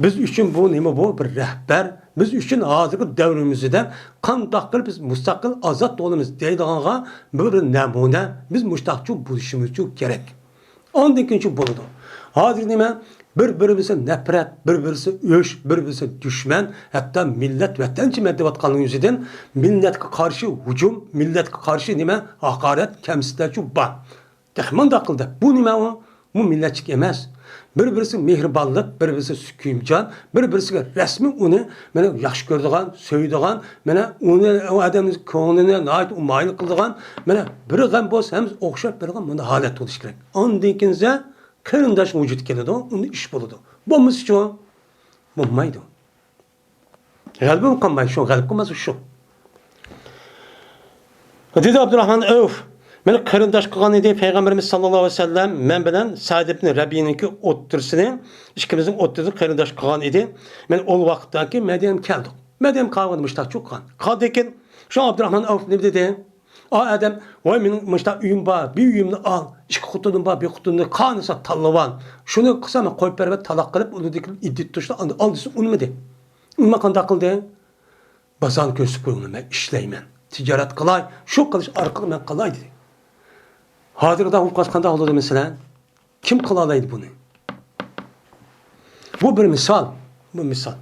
بىز ئۈچۈن بۇ نېمە بۇ؟ بىر رەھبەر. بىز ئۈچۈن ھازىرقى دەۋرىمىزدە قانداق قىلىپ بىز مۇستەقىل، ئازاد بولىمىز دەيدىغانغا بىر نەمۇنە. بىز مۇشتاقچۇ بولۇشىمىزچۇ كېرەك. ئاندىن كېيىن شۇ بولىدۇ. ھازىر نېمە؟ بىر-بىرىمىزگە نەپرەت، بىر-بىرىسى ئۆچ، بىر-بىرىسى دۈشمەن، ھەتتا مىللەت ۋەتەنچىمەن دەۋاتقانلىقى يۈزىدىن مىللەتكە قارشى ھۇجۇم، مىللەتكە قارشى نېمە؟ ھاقارەت، كەمسىتىشلەرچۇ بار. تېخى مۇنداق قىلدى. بۇ نېمە ئۇ؟ بۇ مىللەتچىلىك ئەمەس. بىر-بىرىسىگە مېھرىبانلىق، بىر-بىرىسىگە سۆيۈمچان، بىر-بىرىسىگە رەسمىي ئۇنى مانا ياخشى كۆرىدىغان، سۆيىدىغان، مانا ئۇنى، ئۇ ئادەمنىڭ كۆڭلىنى ناھايىتى مايىل قىلىدىغان، مانا بىر غەم بولسا ھەممىسى ئوخشاپ بېرىدىغان مۇنداق ھالەت بولۇشى كېرەك. ئاندىن كېيىن قېرىنداش ۋۇجۇدقا كېلىدۇ، ئۇندا ئىش بولىدۇ. بولمىسىچۇ؟ بولمايدۇ. غەلىبىمۇ قىلمايدۇ، شۇ غەلىبە قىلماسا شۇ. دېدى ئابدۇراخمان ئەۋف، مېنى قېرىنداش قىلغان ئىدى پەيغەمبىرىمىز ساللاللاھۇ ئەلەيھى ۋەسەللەم، مەن بىلەن سەئد ئىبن رەبىئنىڭكى ئوتتۇرىسىنى، ئىككىمىزنىڭ ئوتتۇرىسىنى قېرىنداش قىلغان ئىدى. مەن ئۇ ۋاقىتتاكى مەدىنەگە كەلدۇق. مەدىنە قالغىنى مۇشتاق چوققان. قالدىكىن شۇ ئابدۇراخمان ئەۋف نېمە دېدى؟ ئا ئادەم، ۋاي مېنىڭ مۇشتاق ئۆيۈم بار، بىر ئۆيۈمنى ئال، ئىككى خوتۇنۇم بار، بىر خوتۇننى قانىسا تاللىۋال. شۇنى قىلسا مەن قويۇپ بېرىمەن، تالاق قىلىپ، ئۇنىڭدىن كېيىن ئىددىتى تۇرسا ئاندىن ئال دېسە ئۇنىمىدى. ئۇنىماي قانداق قىلدى؟ بازارنى كۆرسىتىپ قويۇڭلار، مەن ئىشلەيمەن، تىجارەت قىلاي، شۇ قىلىش ئارقىلىق مەن قىلاي دېدى. ھازىرقىدا ئۇ قانداق بولىدۇ مەسىلەن؟ كىم قىلالايدۇ بۇنى؟ بۇ بىر مىسال. بۇ مىسال.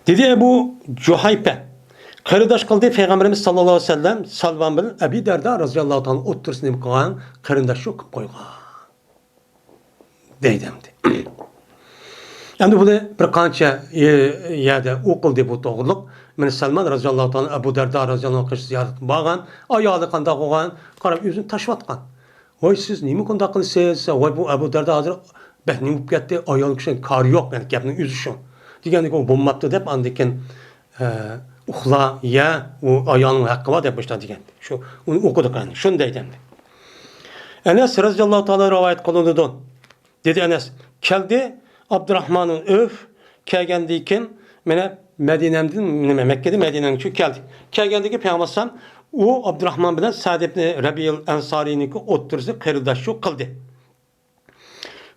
دېدى ئەبۇ جۇھەيپە. قېرىنداش قىلدى پەيغەمبىرىمىز ساللاللاھۇ ئەلەيھى ۋەسەللەم سەلمان بىلەن ئەبى دەردا رازىياللاھۇ تائالا ئوتتۇرىسىنى نېمە قىلغان؟ قېرىنداش شۇ قىلىپ قويغان. دەيدۇ ئەمدى. ئەمدى بۇنى بىر قانچە يەردە ئوقۇلدى بۇ توغرىلىق. مانا سەلمان رازىياللاھۇ تائالا ئەبۇ دەردا رازىياللاھۇ ئەنھۇ قېشىغا زىيارەتكە بارغان. ئايالى قانداق بولغان؟ قاراپ ئۆزىنى تاشلاۋاتقان. ۋاي سىز نېمە بۇنداق قىلىسىز؟ ۋاي بۇ ئەبۇ دەردا ھازىر بەك نېمە بولۇپ كەتتى؟ ئايالى كىشىنىڭ كارى يوق، يەنى گەپنىڭ ئۆزى شۇ. دېگەندىكىن ئۇ بولماپتۇ دەپ ئاندىن كېيىن ئە، ئۇخلا، يە، ئۇ ئايالنىڭ ھەققى بار دەپ مۇشۇنداق دېگەن. شۇ، ئۇنى ئوقۇدۇق ئەمدى. شۇنى دەيدۇ ئەمدى. ئەنەس رەزىياللاھۇ تائالا رىۋايەت قىلىنىدۇ. دېدى ئەنەس، كەلدى ئابدۇراخمان ئەۋف كەلگەندىن كېيىن، مانا مەدىنەمدىن، نېمە، مەككىدىن مەدىنەگىچە كەلدى. كەلگەندىن كېيىن پەيغەمبەر ئەلەيھىسسالام ئۇ ئابدۇراخمان بىلەن سەئد ئىبنى رەبىئىل ئەنسارىنىڭكى ئوتتۇرىسى قېرىنداشلىق قىلدى.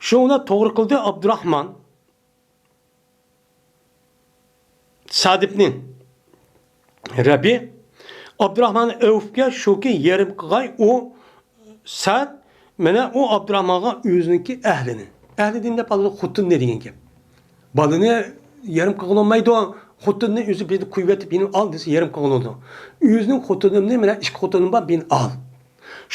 شۇنىڭ بىلەن توغرا قىلدى ئابدۇراخمان. سەئد ئىبنى رەبىئە ئابدۇراخمان ئەۋفكە شۇكى يېرىم قىلغاي ئۇ سەئد، مانا ئۇ ئابدۇراخمانغا ئۆزىنىڭكى ئەھلىنى. ئەھلى دېگەندە بالىنى، خوتۇننى دېگەن گەپ. بالىنى يېرىم قىلغىلى بولمايدۇ. خوتۇننى ئۆزى بىرنى قويۇۋېتىپ، يەنە ئال دېسە يېرىم قىلغىلى بولىدۇ. ئۆزىنىڭ خوتۇنۇمنى، مانا ئىككى خوتۇنۇم بار، بىرنى ئال.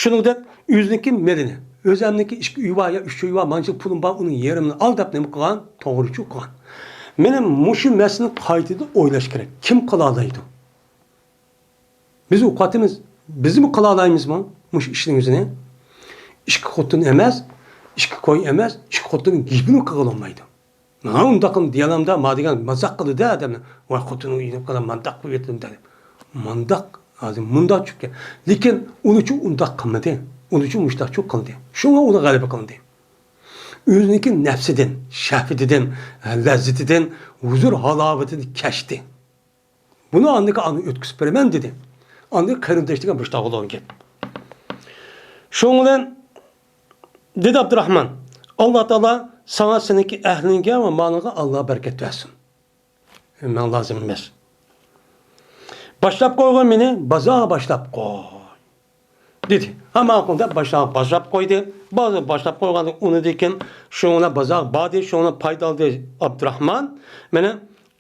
شۇنىڭدەك ئۆزىنىڭكى مېلىنى، ئۆزەمنىڭكى ئىككى ئۆي بار يا ئۈچ ئۆي بار، مانچىلىك پۇلۇم بار، ئۇنىڭ يېرىمىنى ئال دەپ نېمە قىلغان؟ توغرىچۇ قىلغان. مېنىڭ مۇشۇ مەسىلىنى قايتىدىن ئويلاش كېرەك. كىم قىلالايدۇ؟ بىز ئۇقاتىمىز، بىزمۇ قىلالايمىزمۇ مۇشۇ ئىشنىڭ ئۆزىنى؟ ئىككى خوتۇن ئەمەس، ئىككى كوي ئەمەس، ئىككى خوتۇننىڭ گېپىنى قىلغىلى بولمايدۇ. مانا ئۇنداق قىلدى دېيەلەمدە، ما دېگەن مازاق قىلدى-دە ئادەمنى. ۋاي خوتۇننىڭ ئۆيىنى قىلىپ مانداق قىلىۋېتىلدى دەپ. مانداق، ھازىر مۇنداق چۈشۈپ كەت. لېكىن ئۇنىچۇ ئۇنداق قىلمىدى. ئۇنىچۇ مۇشتاقچۇ قىلدى. شۇڭا ئۇنى غەلىبە قىلدى. ئۆزىنىڭكى نەپسىدىن، شەھۋىتىدىن، لەززىتىدىن، ھۇزۇر ھالاۋىتىنى كەچتى. بۇنى ئاندىكى ئانا ئۆتكۈزۈپ بېرىمەن دېدى. ئاندىن قېرىنداش دېگەن بىر تاغىلىغان گەپ. شۇنىڭ بىلەن دېدى ئابدۇراخمان، ئاللا تائالا ساڭا، سېنىڭكى ئەھلىڭگە ۋە مالىڭغا ئاللا بەرىكەت بەرسۇن. ماڭا لازىم ئەمەس. باشلاپ قويغىن مېنى، بازارغا باشلاپ قوي. دېدى. ھە، ماقۇل دەپ باشلاپ، باشلاپ قويدى. بازار باشلاپ قويغاندىن ئۇنىدىن كېيىن شۇنىڭ بىلەن بازارغا باردى، شۇنىڭ پايدا ئالدى ئابدۇراخمان. مېنى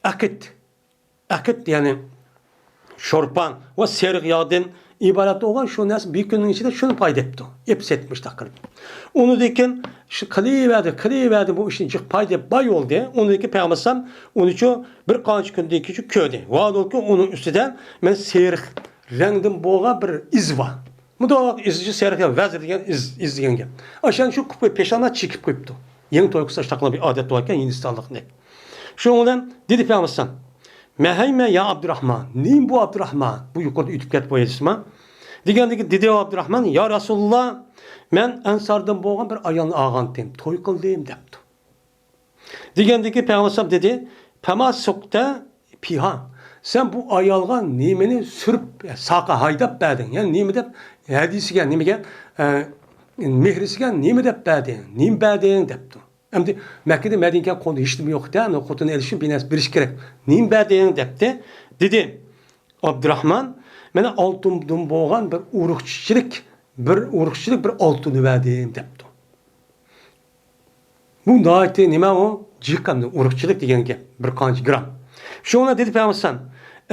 ئەقىت، ئەقىت، يەنى شورپان ۋە سېرىق ياغدىن ئىبارەت بولغان شۇ نەرسە بىر كۈننىڭ ئىچىدە شۇنى پايدا ئېپتۇ. ئېپىپ سېتىپ مۇشۇنداق قىلىپ. ئۇنىدىن كېيىن شۇ قىلىۋەردى، قىلىۋەردى، بۇ ئىشنى جىق پايدا ئېپىپ باي بولدى. ئۇنىڭدىن كېيىن پەيغەمبەر ئەلەيھىسسالام ئۇنىچۇ بىر قانچە كۈندىن كېيىن كۆردى. ۋاھالەنكى ئۇنىڭ ئۈستىدە مانا سېرىق رەڭدىن بولغان بىر ئىز بار. مۇنداق ئىزچۇ سېرىق يا ۋەزىر دېگەن ئىز، ئىز دېگەن گەپ. ئاشۇنى شۇ قىلىپ قويۇپ، پېشانىغا چېكىپ قويۇپتۇ. يېڭى توي قىلسا شۇنداق بىر ئادەت باركەن ھىندىستانلىقنى. شۇنىڭ بىلەن دېدى پەيغەمبەر ئەلەيھىسسالام، «مەھەيمە يا ئابدۇراخمان، نېمە بۇ ئابدۇراخمان؟» بۇ يۇقىرىدا ئۆتۈپ كەتتى بۇ ھەدىسمۇ. دېگەندىكى دېدى ئابدۇراخمان، «يا رەسۇلۇللا، مەن ئەنساردىن بولغان بىر ئايالنى ئالغانتىم، توي قىلدىم» دەپتۇ. دېگەندىكى پەيغەمبەر ئەلەيھىسسالام دېدى، «پەما سۇقتە پىھا»، سەن بۇ ئايالغا نېمىنى سۈرۈپ، ساقا ھايداپ بەردىڭ؟ يەنى نېمە دەپ ھەدىسىگە، نېمىگە، ئە، مېھرىسىگە نېمە دەپ بەردىڭ؟ نېمە بەردىڭ؟ دەپتۇ. ئەمدى مەككىدىن مەدىنىگە كەلگەن قولدا ھېچنېمە يوق ئىكەن، خوتۇن ئېلىش ئۈچۈن بىر نەرسە بېرىش كېرەك. نېمە بەردىڭ؟ دەپتى. دېدى ئابدۇراخمان، مانا ئالتۇندىن بولغان بىر ئۇرۇقچىلىك، بىر ئۇرۇقچىلىك بىر ئالتۇننى بەردىم دەپتۇ. بۇ ناھايىتى نېمە ئۇ؟ جىق ئەمدى ئۇرۇقچىلىك دېگەن گەپ، بىر قانچە گرام. شۇڭا دېدى پەيغەمبەر ئەلەيھىسسالام،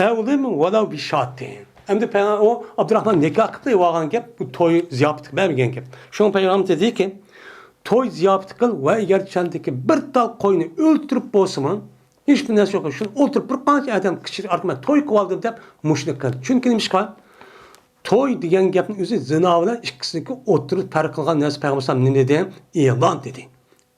ئەۋلىم ۋەلەۋ بىشاتىن. ئەمدى پەيغەمبەر ئۇ ئابدۇراخمان نىكاھ قىلىپ ئېلىۋالغان گەپ، بۇ توي زىياپىتىگە بەرمىگەن گەپ. شۇڭا پەيغەمبەر دېدىكى، توي زىياپىتى قىل ۋە ئەگەر سەندىكى بىر تال قوينى ئۆلتۈرۈپ بولسىمۇ، ھېچ بىر نەرسە يوق. شۇنى ئولتۇرۇپ بىر قانچە ئادەم كىشى ئارقىلىق توي قىلىۋالدىم دەپ مۇشۇنى قىل. چۈنكى نېمىشقا؟ توي دېگەن گەپنىڭ ئۆزى زىنا بىلەن ئىككىسىنىڭكى ئوتتۇرىدا پەرق قىلغان نەرسە پەيغەمبەر ئەلەيھىسسالام نېمە دېدى؟ ئېلان دېدى.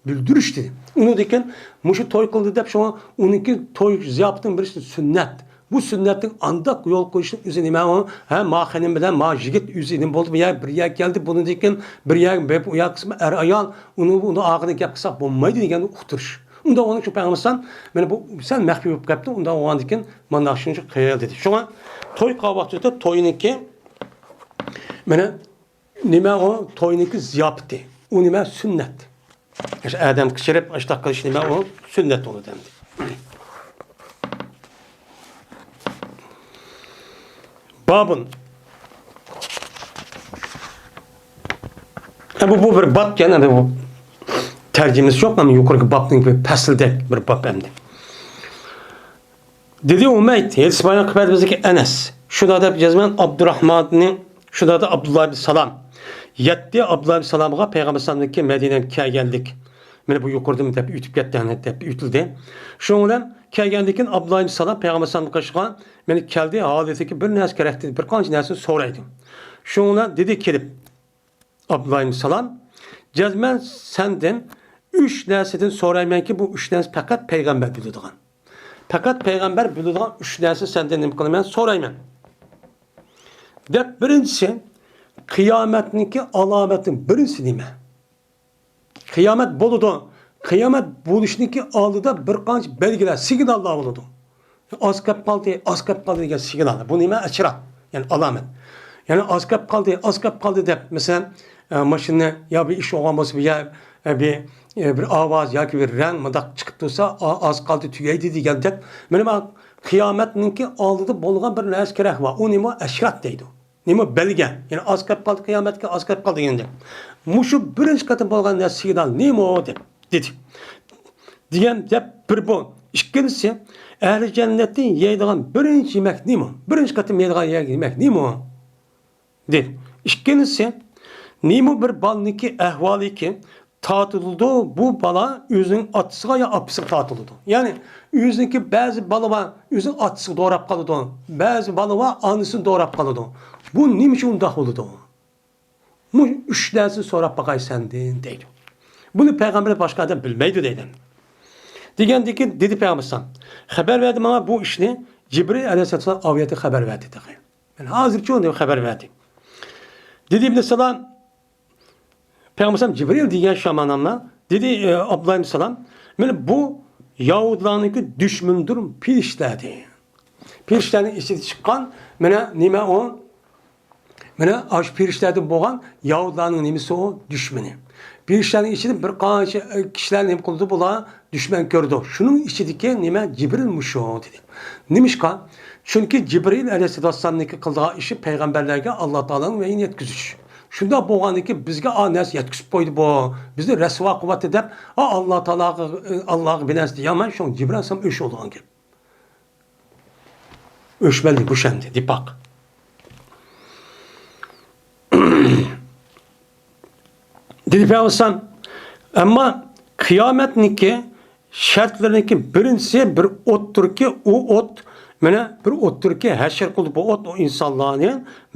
بىلدۈرۈش دېدى. ئۇنىڭدىن كېيىن مۇشۇ توي قىلدى دەپ شۇڭا ئۇنىڭكى توي زىياپىتىنىڭ بىرسى سۈننەت. بۇ سۈننەتنىڭ ئانداق يول قويۇشنىڭ ئۆزى نېمە ئۇ؟ ھە، ما خېنىم بىلەن ما يىگىت ئۆزى نېمە بولدى؟ بۇ يەر، بىر يەرگە كەلدى، بۇنىڭدىن كېيىن بىر يەر، بۇ ياقىسى ئەر ئايال، ئۇنىڭ، ئۇنىڭ ئاخىرىدا گەپ قىلساق بولمايدۇ دېگەن ئۇقتۇرۇش. ئۇنداق بولغاندىكىن شۇ پەيغەمبەر ئەلەيھىسسالام، مانا بۇ سەل مەخپىي بولۇپ قاپتۇ، ئۇنداق بولغاندىكىن مانا شۇنچە قىل دېدى. شۇڭا توي قىلغان ۋاقتىدا توينىڭكى، مانا نېمە ئۇ توينىڭكى زىياپىتى، ئۇ نېمە سۈننەت. ئاشۇ ئادەم كىچىرىپ، ئاشۇنداق قىلىش نېمە ئۇ سۈننەت بولىدۇ ئەمدى. بابۇن. ھە، بۇ، بۇ بىر باب ئىكەن، ئەمدى بۇ تەرجىمىسى يوق، ئەمدى يۇقىرىقى بابنىڭ بىر پەسلىدەك بىر باب ئەمدى. دېدى ئۇمەيد، ھەدىس بايان قىلىپ بەردى بىزگە ئەنەس. شۇنداق دەپ جەزمەن ئابدۇراخماننى، شۇنداق دەپ ئابدۇللا ئىبن سالام. يەتتە ئابدۇللا ئىبن سالامغا پەيغەمبەر ئەلەيھىسسالامدىكى مەدىنەگە كەلگەنلىك. مانا بۇ يۇقىرىدا دەپ ئۆتۈپ كەتتى، دەپ ئۆتۈلدى. شۇنىڭ بىلەن كەلگەندىن كېيىن ئابدۇللا ئىبن سالام پەيغەمبەر ئەلەيھىسسالامنىڭ قېشىغا مانا كەلدى، ھالىتىگە بىر نەرسە كېرەك دېدى، بىر قانچە نەرسىنى سورايدۇ. شۇنىڭ بىلەن دېدى كېلىپ، ئابدۇللا ئىبن سالام، جەزمەن سەندىن ئۈچ نەرسىدىن سورايمەنكى، بۇ ئۈچ نەرسە پەقەت پەيغەمبەر بىلىدىغان. پەقەت پەيغەمبەر بىلىدىغان ئۈچ نەرسە سەندىن نېمە قىلىمەن؟ سورايمەن. دەپ بىرىنچىسى، قىيامەتنىڭكى ئالامەتنىڭ بىرىنچىسى نېمە؟ قىيامەت بولىدۇ. قىيامەت بولۇشنىڭكى ئالدىدا بىر قانچە بەلگىلەر، سىگناللار بولىدۇ. ئاز قېلىپ قالدى، ئاز قېلىپ قالدى دېگەن سىگنال. بۇ نېمە؟ ئەشرات، يەنى ئالامەت. يەنى ئاز قېلىپ قالدى، ئاز قېلىپ قالدى دەپ، مەسىلەن، ئە، ماشىنا يا بىر ئىش بولغان بولسا، بىر يا، ئە، بىر، ئە، بىر ئاۋاز ياكى بىر رەڭ مۇنداق چىقىپ تۇرسا، ئا-، ئاز قالدى، تۈگەيدى دېگەندەك. مانا بۇ قىيامەتنىڭكى ئالدىدا بولغان بىر نەرسە كېرەك بار. ئۇ نېمە؟ ئەشرات دەيدۇ. نېمە؟ بەلگە. يەنى ئاز قېلىپ قالدى، قىيامەتكە ئاز قېلىپ قالدى دېگەندەك. مۇشۇ بىرىنچى قېتىم بولغان نەرسە سىگنال نېمە دەپ دېدى. دېگەن دەپ بىر بۇ. ئىككىنچىسى، ئەھلى جەننەتنىڭ يەيدىغان بىرىنچى يېمەك نېمە؟ بىرىنچى قېتىم يەيدىغان يەر يېمەك نېمە؟ دېدى. ئىككىنچىسى، نېمە بىر بالىنىڭكى ئەھۋالىكى تارتىلىدۇ، بۇ بالا ئۆزىنىڭ ئاتىسىغا يا ئاپىسىغا تارتىلىدۇ. يەنى ئۆزىنىڭكى بەزى بالا بار، ئۆزىنىڭ ئاتىسىغا دوراپ قالىدۇ، بەزى بالا بار، ئانىسىنى دوراپ قالىدۇ. بۇ نېمە ئۈچۈن ئۇنداق بولىدۇ؟ بۇ ئۈچ نەرسىنى سوراپ باقاي سەندىن دەيدۇ. بۇنى پەيغەمبەر باشقا ئادەم بىلمەيدۇ دەيدۇ. دېگەندىكىن دېدى پەيغەمبەر ئەلەيھىسسالام، خەۋەر بەردى ماڭا بۇ ئىشنى جىبرىئىل ئەلەيھىسسالام ئاۋۇ يەردە خەۋەر بەردى دېدى. مەن ھازىرچۇ دەپ خەۋەر بەردى. دېدى ئىبن سالام، پەيغەمبەر جىبرىئىل دېگەن شاماناملا دېدى، ئابدۇللا ئىبن سالام، مانا بۇ يەھۇدىيلارنىڭكى دۈشمىنىدۇر پېرىشتىلەر دېدى. پېرىشتىلەرنىڭ ئىچىدىن چىققان مانا نېمە ئۇ؟ مانا ئاشۇ پېرىشتىلەردىن بولغان يەھۇدىيلارنىڭ نېمىسى ئۇ؟ دۈشمىنى. پېرىشتىلەرنىڭ ئىچىدىن بىر قانچە كىشىلەر نېمە قىلىدۇ، بۇلار دۈشمەن كۆرىدۇ. شۇنىڭ ئىچىدىكى نېمە؟ جىبرىل مۇشۇ دېدى. نېمىشقا؟ چۈنكى جىبرىل ئەلەيھىسسالامنىڭكى قىلىدىغان ئىشى پەيغەمبەرلەرگە ئاللا تائالانىڭ ۋەھيىنى يەتكۈزۈش. شۇنداق بولغاندىكىن بىزگە ئا نەرسە يەتكۈزۈپ قويدى بۇ، بىزنى رەسۋا قىلىۋەتتى دەپ، ئا ئاللا تائالاغا، ئاللاغا بىر نەرسە دېيەلمەي، شۇڭا جىبرىل ئەلەيھىسسالام ئۆچ بولىدىغان گەپ. ئۆچمەنلىك بوشاندى، دىپاق. دېدى پەيغەمبەر، ئەمما قىيامەتنىڭكى شەرتلىرىنىڭكى بىرىنچىسى بىر ئوتتۇركى، ئۇ ئوت، مانا بىر ئوتتۇركى ھەشر قىلىدۇ بۇ ئوت ئۇ ئىنسانلارنى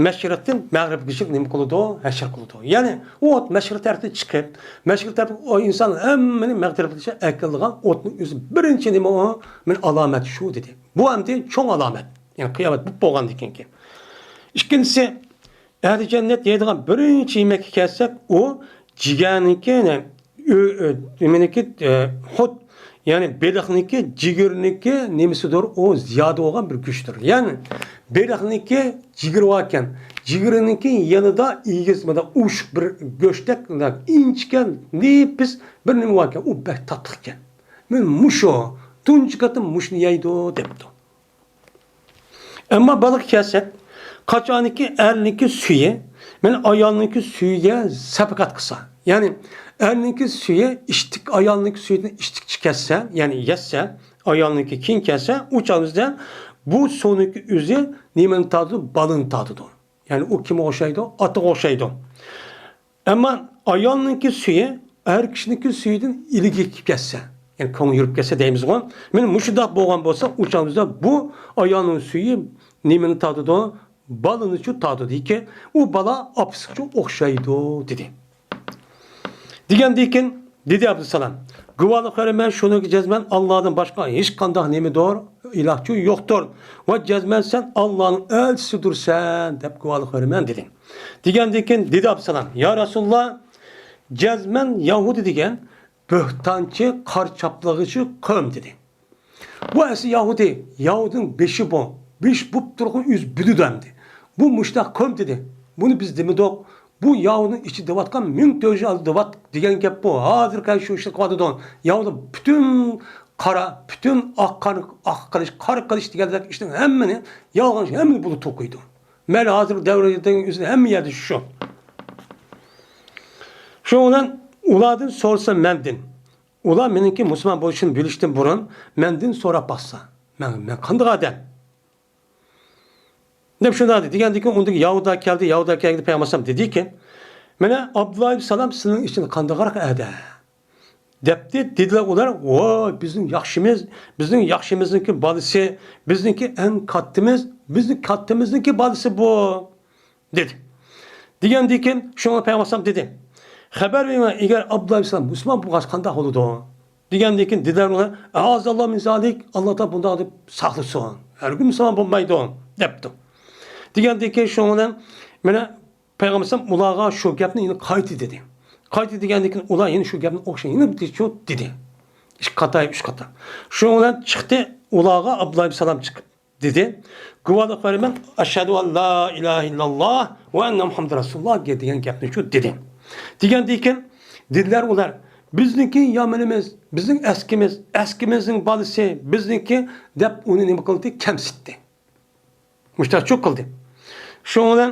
مەشرىقتىن مەغرىبكىچە نېمە قىلىدۇ؟ ھەشر قىلىدۇ. يەنى ئۇ ئوت مەشرىق تەرەپتىن چىقىپ، مەشرىق تەرەپ ئۇ ئىنسان ھەممىنى مەغرىبكىچە ئەكېلىدىغان ئوتنىڭ ئۆزى بىرىنچى نېمە ئۇ؟ مانا ئالامەت شۇ دېدى. بۇ ئەمدى چوڭ ئالامەت. يەنى قىيامەت بولۇپ بولغاندىن كېيىنكى. ئىككىنچىسى، ئەھلى جەننەت يەيدىغان بىرىنچى يېمەككە كەلسەك، ئۇ جىگەرنىڭكى، يەنى، ئۆ-، ئۆ-، نېمىنىڭكى، ئە، ھوت، يەنى بېلىقنىڭكى جىگىرىنىڭكى نېمىسىدۇر، ئۇ زىيادە بولغان بىر گۆشتۇر. يەنى بېلىقنىڭكى جىگىرى باركەن، جىگىرىنىڭكى يېنىدا ئېگىز، مۇنداق ئۇششۇق بىر گۆشتەك، مۇنداق ئىنچىكەن، نېپىز بىر نېمە باركەن، ئۇ بەك تاتلىقكەن. مانا مۇشۇ، تۇنجى قېتىم مۇشۇنى يەيدۇ، دەپتۇ. ئەمما بالىغا كەلسەك، قاچانكى ئەرنىڭكى سۈيى مەن ئايالنىڭكى سۈيىگە سەپىقەت قىلسا، يەنى ئەرنىڭكى سۈيى ئىشتىك، ئايالنىڭكى سۈيىدىن ئىشتىك چىقارسا، يەنى يەتسە، ئايالنىڭكى كېيىن كەلسە، ئۇ چاغدا بۇ سۇنىڭكى ئۆزى نېمىنى تارتىدۇ؟ بالىنى تارتىدۇ. يەنى ئۇ كىمگە ئوخشايدۇ؟ ئاتىغا ئوخشايدۇ. ئەمما ئايالنىڭكى سۈيى ئەر كىشىنىڭكى سۈيىدىن ئىلگىرى كېلىپ كەتسە، يەنى كۆڭۈل يۈرۈپ كەتسە دەيمىزغۇ. مانا مۇشۇنداق بولغان بولسا، ئۇ چاغدا بۇ ئايالنىڭ سۈيى نېمىنى تارتىدۇ؟ بالىنىچۇ تارتىدۇكى، ئۇ بالا ئاپىسىغىچۇ ئوخشايدۇ، دېدى. دېگەندىكىن، دېدى ئابدۇسالام، گۇۋاھلىق بېرىمەن شۇنىڭغا جەزمەن ئاللادىن باشقا ھېچقانداق نېمىدۇر، ئىلاھچۇ يوقتۇر. ۋە جەزمەن سەن ئاللانىڭ ئەلچىسىدۇرسەن، دەپ گۇۋاھلىق بېرىمەن، دېدى. دېگەندىن كېيىن دېدى ئابدۇسالام، يا رەسۇلاللا، جەزمەن يەھۇدىي دېگەن بۆھتانچى، قارا چاپلىغۇچى قوم، دېدى. بۇ ئەسلى يەھۇدىي، يەھۇدىينىڭ بېشى بۇ. بېشى بوپ تۇرغان ئۆزى بىلىدۇ ئەمدى. بۇ مۇشۇنداق قوم دېدى. بۇنى بىز دېمىدۇق. بۇ يەھۇدىينىڭ ئىچىدە دەۋاتقان مىڭ تۆت يۈز يىل ئالدىن دەۋات دېگەن گەپ بۇ. ھازىرقى شۇ ئىشلار قىلىۋاتىدۇ. يەھۇدىي پۈتۈن قارا، پۈتۈن ئاق قان، ئاق قىلىش، قارا قىلىش دېگەندەك ئىشنىڭ ھەممىنى يالغان ئىش، ھەممىنى بۇلار توقۇيدۇ. مەيلى ھازىر دەۋردىن ئۆزى ھەممە يەردە شۇ. شۇنىڭ بىلەن ئۇلاردىن سورىسا مەندىن. ئۇلار مېنىڭكى مۇسۇلمان بولۇشۇمنى بىلىشتىن بۇرۇن مەندىن سوراپ باقسا، مەن، مەن قانداق ئادەم؟ دەپ شۇنداق دېدى. دېگەندىكىن ئۇندىكى يەھۇدىيلار كەلدى، يەھۇدىيلار كەلگەندە پەيغەمبەر ئەلەيھىسسالام دېدىكى، مانا ئابدۇللا ئىبن سالام سىلىنىڭ ئىچىدە قانداقراق ئادەم؟ دەپتى. دېدىلەر ئۇلار، ۋاي، بىزنىڭ ياخشىمىز، بىزنىڭ ياخشىمىزنىڭكى بالىسى، بىزنىڭكى ئەڭ كاتتىمىز، بىزنىڭ كاتتىمىزنىڭكى بالىسى بۇ. دېدى. دېگەندىن كېيىن شۇڭا پەيغەمبەر ئەلەيھىسسالام دېدى، خەۋەر بېرىڭلار، ئەگەر ئابدۇللا ئەلەيھىسسالام مۇسۇلمان بولغاچ قانداق بولىدۇ؟ دېگەندىن كېيىن دېدىلەر ئۇلار، مەئازەللا مىن زالىك، ئاللا تائالا بۇنداق دەپ ساقلىسۇن. ھەرگىز مۇسۇلمان بولمايدۇ، دەپتۇ. دېگەندىن كېيىن شۇنىڭ بىلەن مانا پەيغەمبەر ئەلەيھىسسالام ئۇلارغا شۇ گەپنى يەنە قايتا دېدى. قايتا دېگەندىن كېيىن ئۇلار يەنە شۇ گەپنى ئوخشاش يەنە بىر تېچۇت دېدى. ئىككى قاتا، ئۈچ قاتا. شۇنىڭ بىلەن چىقتى ئۇلارغا ئابدۇللا ئىبن سالام چىقىپ. دېدى. گۇۋاھلىق بېرىمەن، ئەشھەدۇ ئەن لا ئىلاھە ئىللاللا ۋە ئەننە مۇھەممەدەن رەسۇلۇللا دېگەن گەپنىچۇ دېدى. دېگەندىن كېيىن دېدىلەر ئۇلار، بىزنىڭكى يامىنىمىز، بىزنىڭ ئەسكىمىز، ئەسكىمىزنىڭ بالىسى، بىزنىڭكى دەپ ئۇنى نېمە قىلدى؟ كەمسىتتى. مۇشتاقچۇ قىلدى. شۇنىڭ بىلەن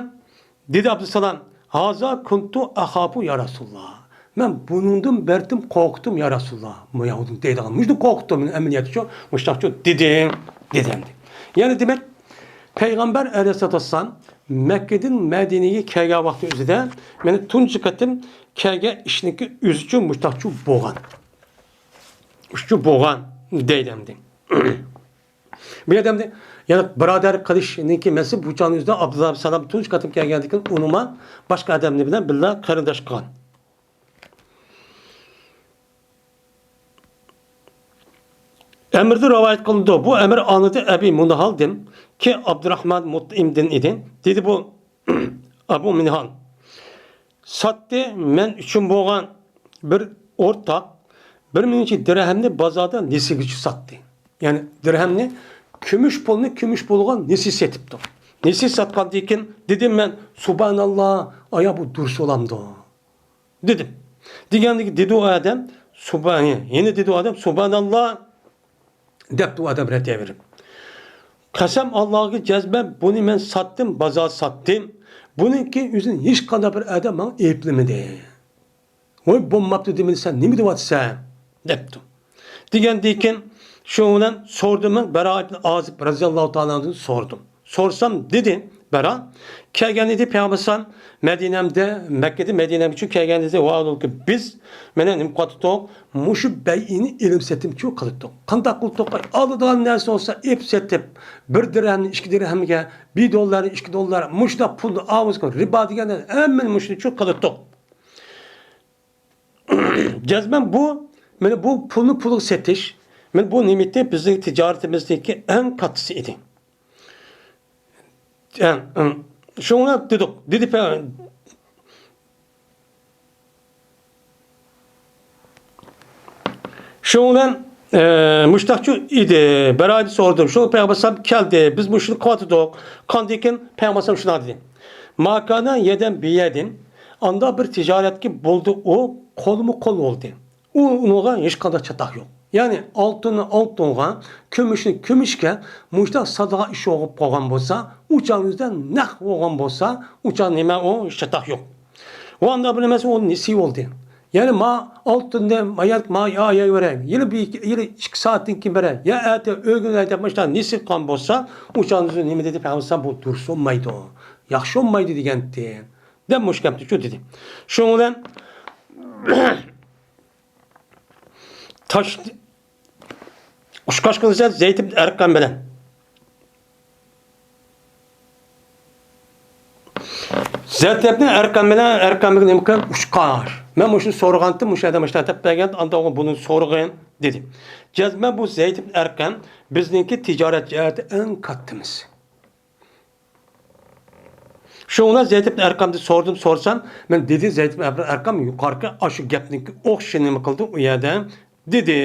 دېدى ئابدۇسالام، ھازا كۇنتۇ ئەخافۇ يا رەسۇلۇللا. مەن بۇنىڭدىن بەرتىم قورقتۇم يا رەسۇلۇللا. مۇ يەھۇدىي دەيدىغان مۇشۇنى قورقتۇم مەن ئەمەلىيەتتىچۇ، مۇشتاقچۇ دېدىم، دېدى ئەمدى. يەنى دېمەك، پەيغەمبەر ئەلەيھىسسالاتۇ ۋەسسالام مەككىدىن مەدىنىگە كەلگەن ۋاقتى ئۆزىدە، مانا تۇنجى قېتىم كەلگەن ئىشنىڭكى ئۆزىچۇ مۇشتاقچۇ بولغان. شۇ بولغان دەيدۇ ئەمدى. بۇ يەردە ئەمدى، يەنى بۇرادەر قىلىشنىڭكى مەسىلىسى بۇ چاغنىڭ ئۆزىدە ئابدۇللا ئىبن سالام تۇنجى قېتىم كەلگەندىن كېيىن ئۇنىڭ باشقا ئادەملەر بىلەن بىللە قېرىنداش قىلغان. ئەمىردىن رىۋايەت قىلىنىدۇ. بۇ ئەمىر ئانىدىن ئەبى مۇنھالدىن، كېيىن ئابدۇراھمان مۇتئىمدىن ئىدى. دېدى بۇ ئەبۇ مىنھال. ساتتى، مەن ئۈچۈن بولغان بىر ئورتاق بىر مىڭچە دىرھەمنى بازاردا نېسىگىچە ساتتى. يەنى دىرھەمنى، كۈمۈش پۇلنى كۈمۈش پۇلغا نېسى سېتىپتۇ. نېسى ساتقاندىن كېيىن دېدىم مەن، سۇبھاناللا، ئايا بۇ دۇرۇس بولامدۇ؟ دېدىم. دېگەندىكىن دېدى ئۇ ئادەم، سۇبھان-، يەنە دېدى ئۇ ئادەم، سۇبھاناللا، دەپتۇ ئۇ ئادەم رەت ئېلىپ. قەسەم ئاللاغا جەزمەن بۇنى مەن ساتتىم، بازار ساتتىم. بۇنىڭكى ئۆزىنى ھېچقانداق بىر ئادەم ماڭا ئەيىبلىمىدى. ۋاي بولماپتۇ دېمىدى، سەن نېمە دەۋاتىسەن؟ دەپتۇ. دېگەندىن كېيىن شۇنىڭ بىلەن سورىدىم، مەن بەرا ئىبن ئازىب رەزىياللاھۇ تائالا ئەنھۇدىن سورىدىم. سورىسام دېدى، بەرا، كەلگەن ئىدى پەيغەمبەر ئەلەيھىسسالام مەدىنەمدە، مەككىدىن مەدىنەمگە كەلگەن ئىدى، ۋاھالۇكى بىز مانا نېمە قىلىۋاتاتتۇق؟ مۇشۇ بەيئىنى ئېلىم سېتىمچۇ قىلاتتۇق. قانداق قىلاتتۇق؟ ئالىدىغان نەرسە بولسا ئېلىپ سېتىپ، بىر دىرھەمنى ئىككى دىرھەمگە، بىر دوللارنى ئىككى دوللار، مۇشۇنداق پۇلنى ئاۋۇز قىلىپ، رىبا دېگەن ھەممىنى مۇشۇنى چۈ قىلاتتۇق. جەزمەن بۇ، مانا بۇ پۇلنى پۇلغا سېتىش، مانا بۇ نېمە ئىدى؟ بىزنىڭ تىجارىتىمىزدىكى ئەڭ كاتتىسى ئىدى. ئەڭ، ئەڭ، شۇڭا دېدۇق، دېدى پە-، شۇنىڭ بىلەن، ئە، مۇشتاقچۇ ئىدى، بەراينى سورىدىم. شۇ پەيغەمبەر ئەلەيھىسسالام كەلدى، بىز مۇشۇنى قىلىۋاتىدۇق. قاندىكىن پەيغەمبەر ئەلەيھىسسالام شۇنداق دېدى. ما كان يدا بيد، ئاندا بىر تىجارەتكە بولدى ئۇ، قولمۇ قول بولدى. ئۇ، ئۇنىڭغا ھېچقانداق چاتاق يوق. يەنى ئالتۇننى ئالتۇنغا، كۈمۈشنى كۈمۈشكە، مۇشۇنداق سادىغا ئىش بولۇپ قالغان بولسا، ئۇ چاغنىڭ ئۆزىدە نەق بولغان بولسا، ئۇ چاغ نېمە ئۇ چاتاق يوق. ئۇ ئاندا بىر نېمە ئۇ نېسى بولدى. يەنى ما ئالتۇننى ما يا، ما يا، يا بېرەي، يەنە بىر، يەنە ئىككى سائەتتىن كېيىن بېرەي، يا ئەتە ئۆگۈنەي دەپ مۇشۇنداق نېسى قىلغان بولسا، ئۇ چاغنىڭ ئۆزىدە نېمە دېدى پەيغەمبەر ئەلەيھىسسالام، بۇ دۇرۇس بولمايدۇ، ياخشى بولمايدۇ دېگەنتى. دەپ مۇشۇ گەپنى شۇ دېدى. شۇنىڭ بىلەن تاش، ئۇچقاش قىلسا زەيد ئىبن ئەرقەم بىلەن. زەيد ئىبن ئەرقەم بىلەن ئەرقەمگە نېمە قىلغان؟ ئۇچقاش. مەن مۇشۇنى سورىغانتىم، مۇشۇ ئادەم مۇشۇنداق دەپ بەرگەن، ئاندىن ئۇ بۇنى سورىغىن دېدى. جەزمەن بۇ زەيد ئىبن ئەرقەم بىزنىڭكى تىجارەت جەھەتتە ئەڭ كاتتىمىز. شۇڭا زەيد ئىبن ئەرقەمدىن سورىدىم، سورىسام، مەن دېدى، زەيد ئىبن ئەرقەم يۇقىرىقى ئاشۇ گەپنىڭكى ئوخشىشى نېمە قىلدى ئۇ يەردە دېدى،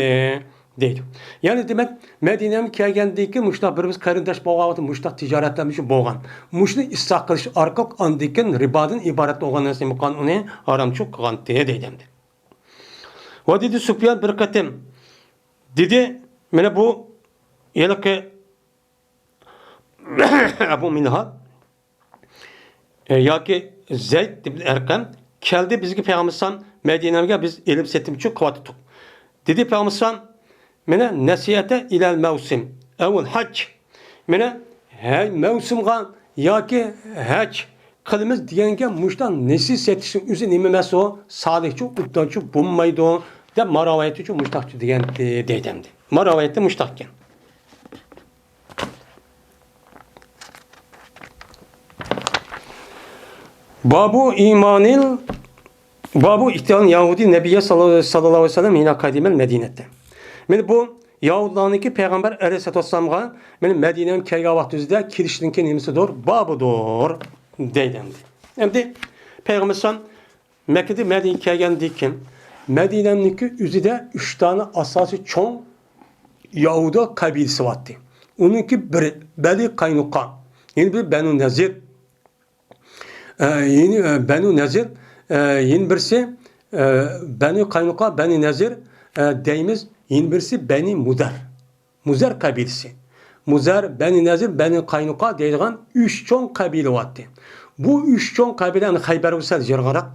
دەيدۇ. يەنى دېمەك، مەدىنەگە كەلگەندىن كېيىن مۇشۇنداق بىر بىز قېرىنداش بولغان ۋاقىتتا مۇشۇنداق تىجارەتلەر مۇشۇ بولغان. مۇشۇنى ئىسلاھ قىلىش ئارقىلىق ئاندىن كېيىن رىبادىن ئىبارەت بولغان نەرسە نېمە قىلغان ئۇنى ھارامچۇ قىلغانتى دەيدۇ ئەمدى. ۋە دېدى سۇپيان بىر قېتىم دېدى، مانا بۇ ھېلىقى ئەبۇ مىنھال، ئە، ياكى زەيد ئىبن ئەرقەم كەلدى بىزگە پەيغەمبەر ئەلەيھىسسالام مەدىنەگە بىز ئېلىم سېتىمچۇ قىلىۋاتىدۇق. دېدى پەيغەمبەر ئەلەيھىسسالام، مانا نەسىھەتە ئىلەل مەۋسىم ئەۋۇل ھەج. مانا ھە-، مەۋسۇمغا ياكى ھەج قىلىمىز دېگەنگە مۇشۇنداق نېسى سېتىشنىڭ ئۆزى نېمە ئەمەس ئۇ؟ سالىھچۇ، ئوبدانچۇ بولمايدۇ دەپ ما رىۋايەتتىچۇ مۇشۇنداقچۇ دېگەن دەيدۇ ئەمدى. ما رىۋايەتتە مۇشۇنداق ئىكەن. بابۇ ئىمانىل، بابۇ ئىتيان يەھۇدىي نەبىييە ساللاللاھۇ ئەلەيھى ۋەسەللەم ھىنا قەدىمەل مەدىنەتتە. مانا بۇ يەھۇدلارنىڭكى پەيغەمبەر ئەلەيھىسسالاتۇ ۋەسسالامغا مانا مەدىنەگە كەلگەن ۋاقتىمىزدا كېلىشنىڭكى نېمىسىدۇر؟ بابىدۇر دەيدۇ ئەمدى. ئەمدى پەيغەمبەر ئەلەيھىسسالام مەككىدىن مەدىنىگە كەلگەندىن كېيىن مەدىنەنىڭكى ئۆزىدە ئۈچ دانە ئاساسىي چوڭ يەھۇدىي قەبىلىسى بارتى. ئۇنىڭكى بىرى بەنى قاينۇقا، يەنە بىرى بەنۇ نەزىر، ئە، يەنە، ئە، بەنۇ نەزىر، ئە، يەنە بىرسى، ئە، بەنۇ قاينۇقا، بەنى نەزىر، ئە، دەيمىز، يەنە بىرسى بەنى مۇدەر. مۇزەر قەبىلىسى. مۇزەر، بەنى نەزىر، بەنى قاينۇقا دەيدىغان ئۈچ چوڭ قەبىلە بارتى. بۇ ئۈچ چوڭ قەبىلە، ئەمدى خەيبەر بولسا يىراقراق.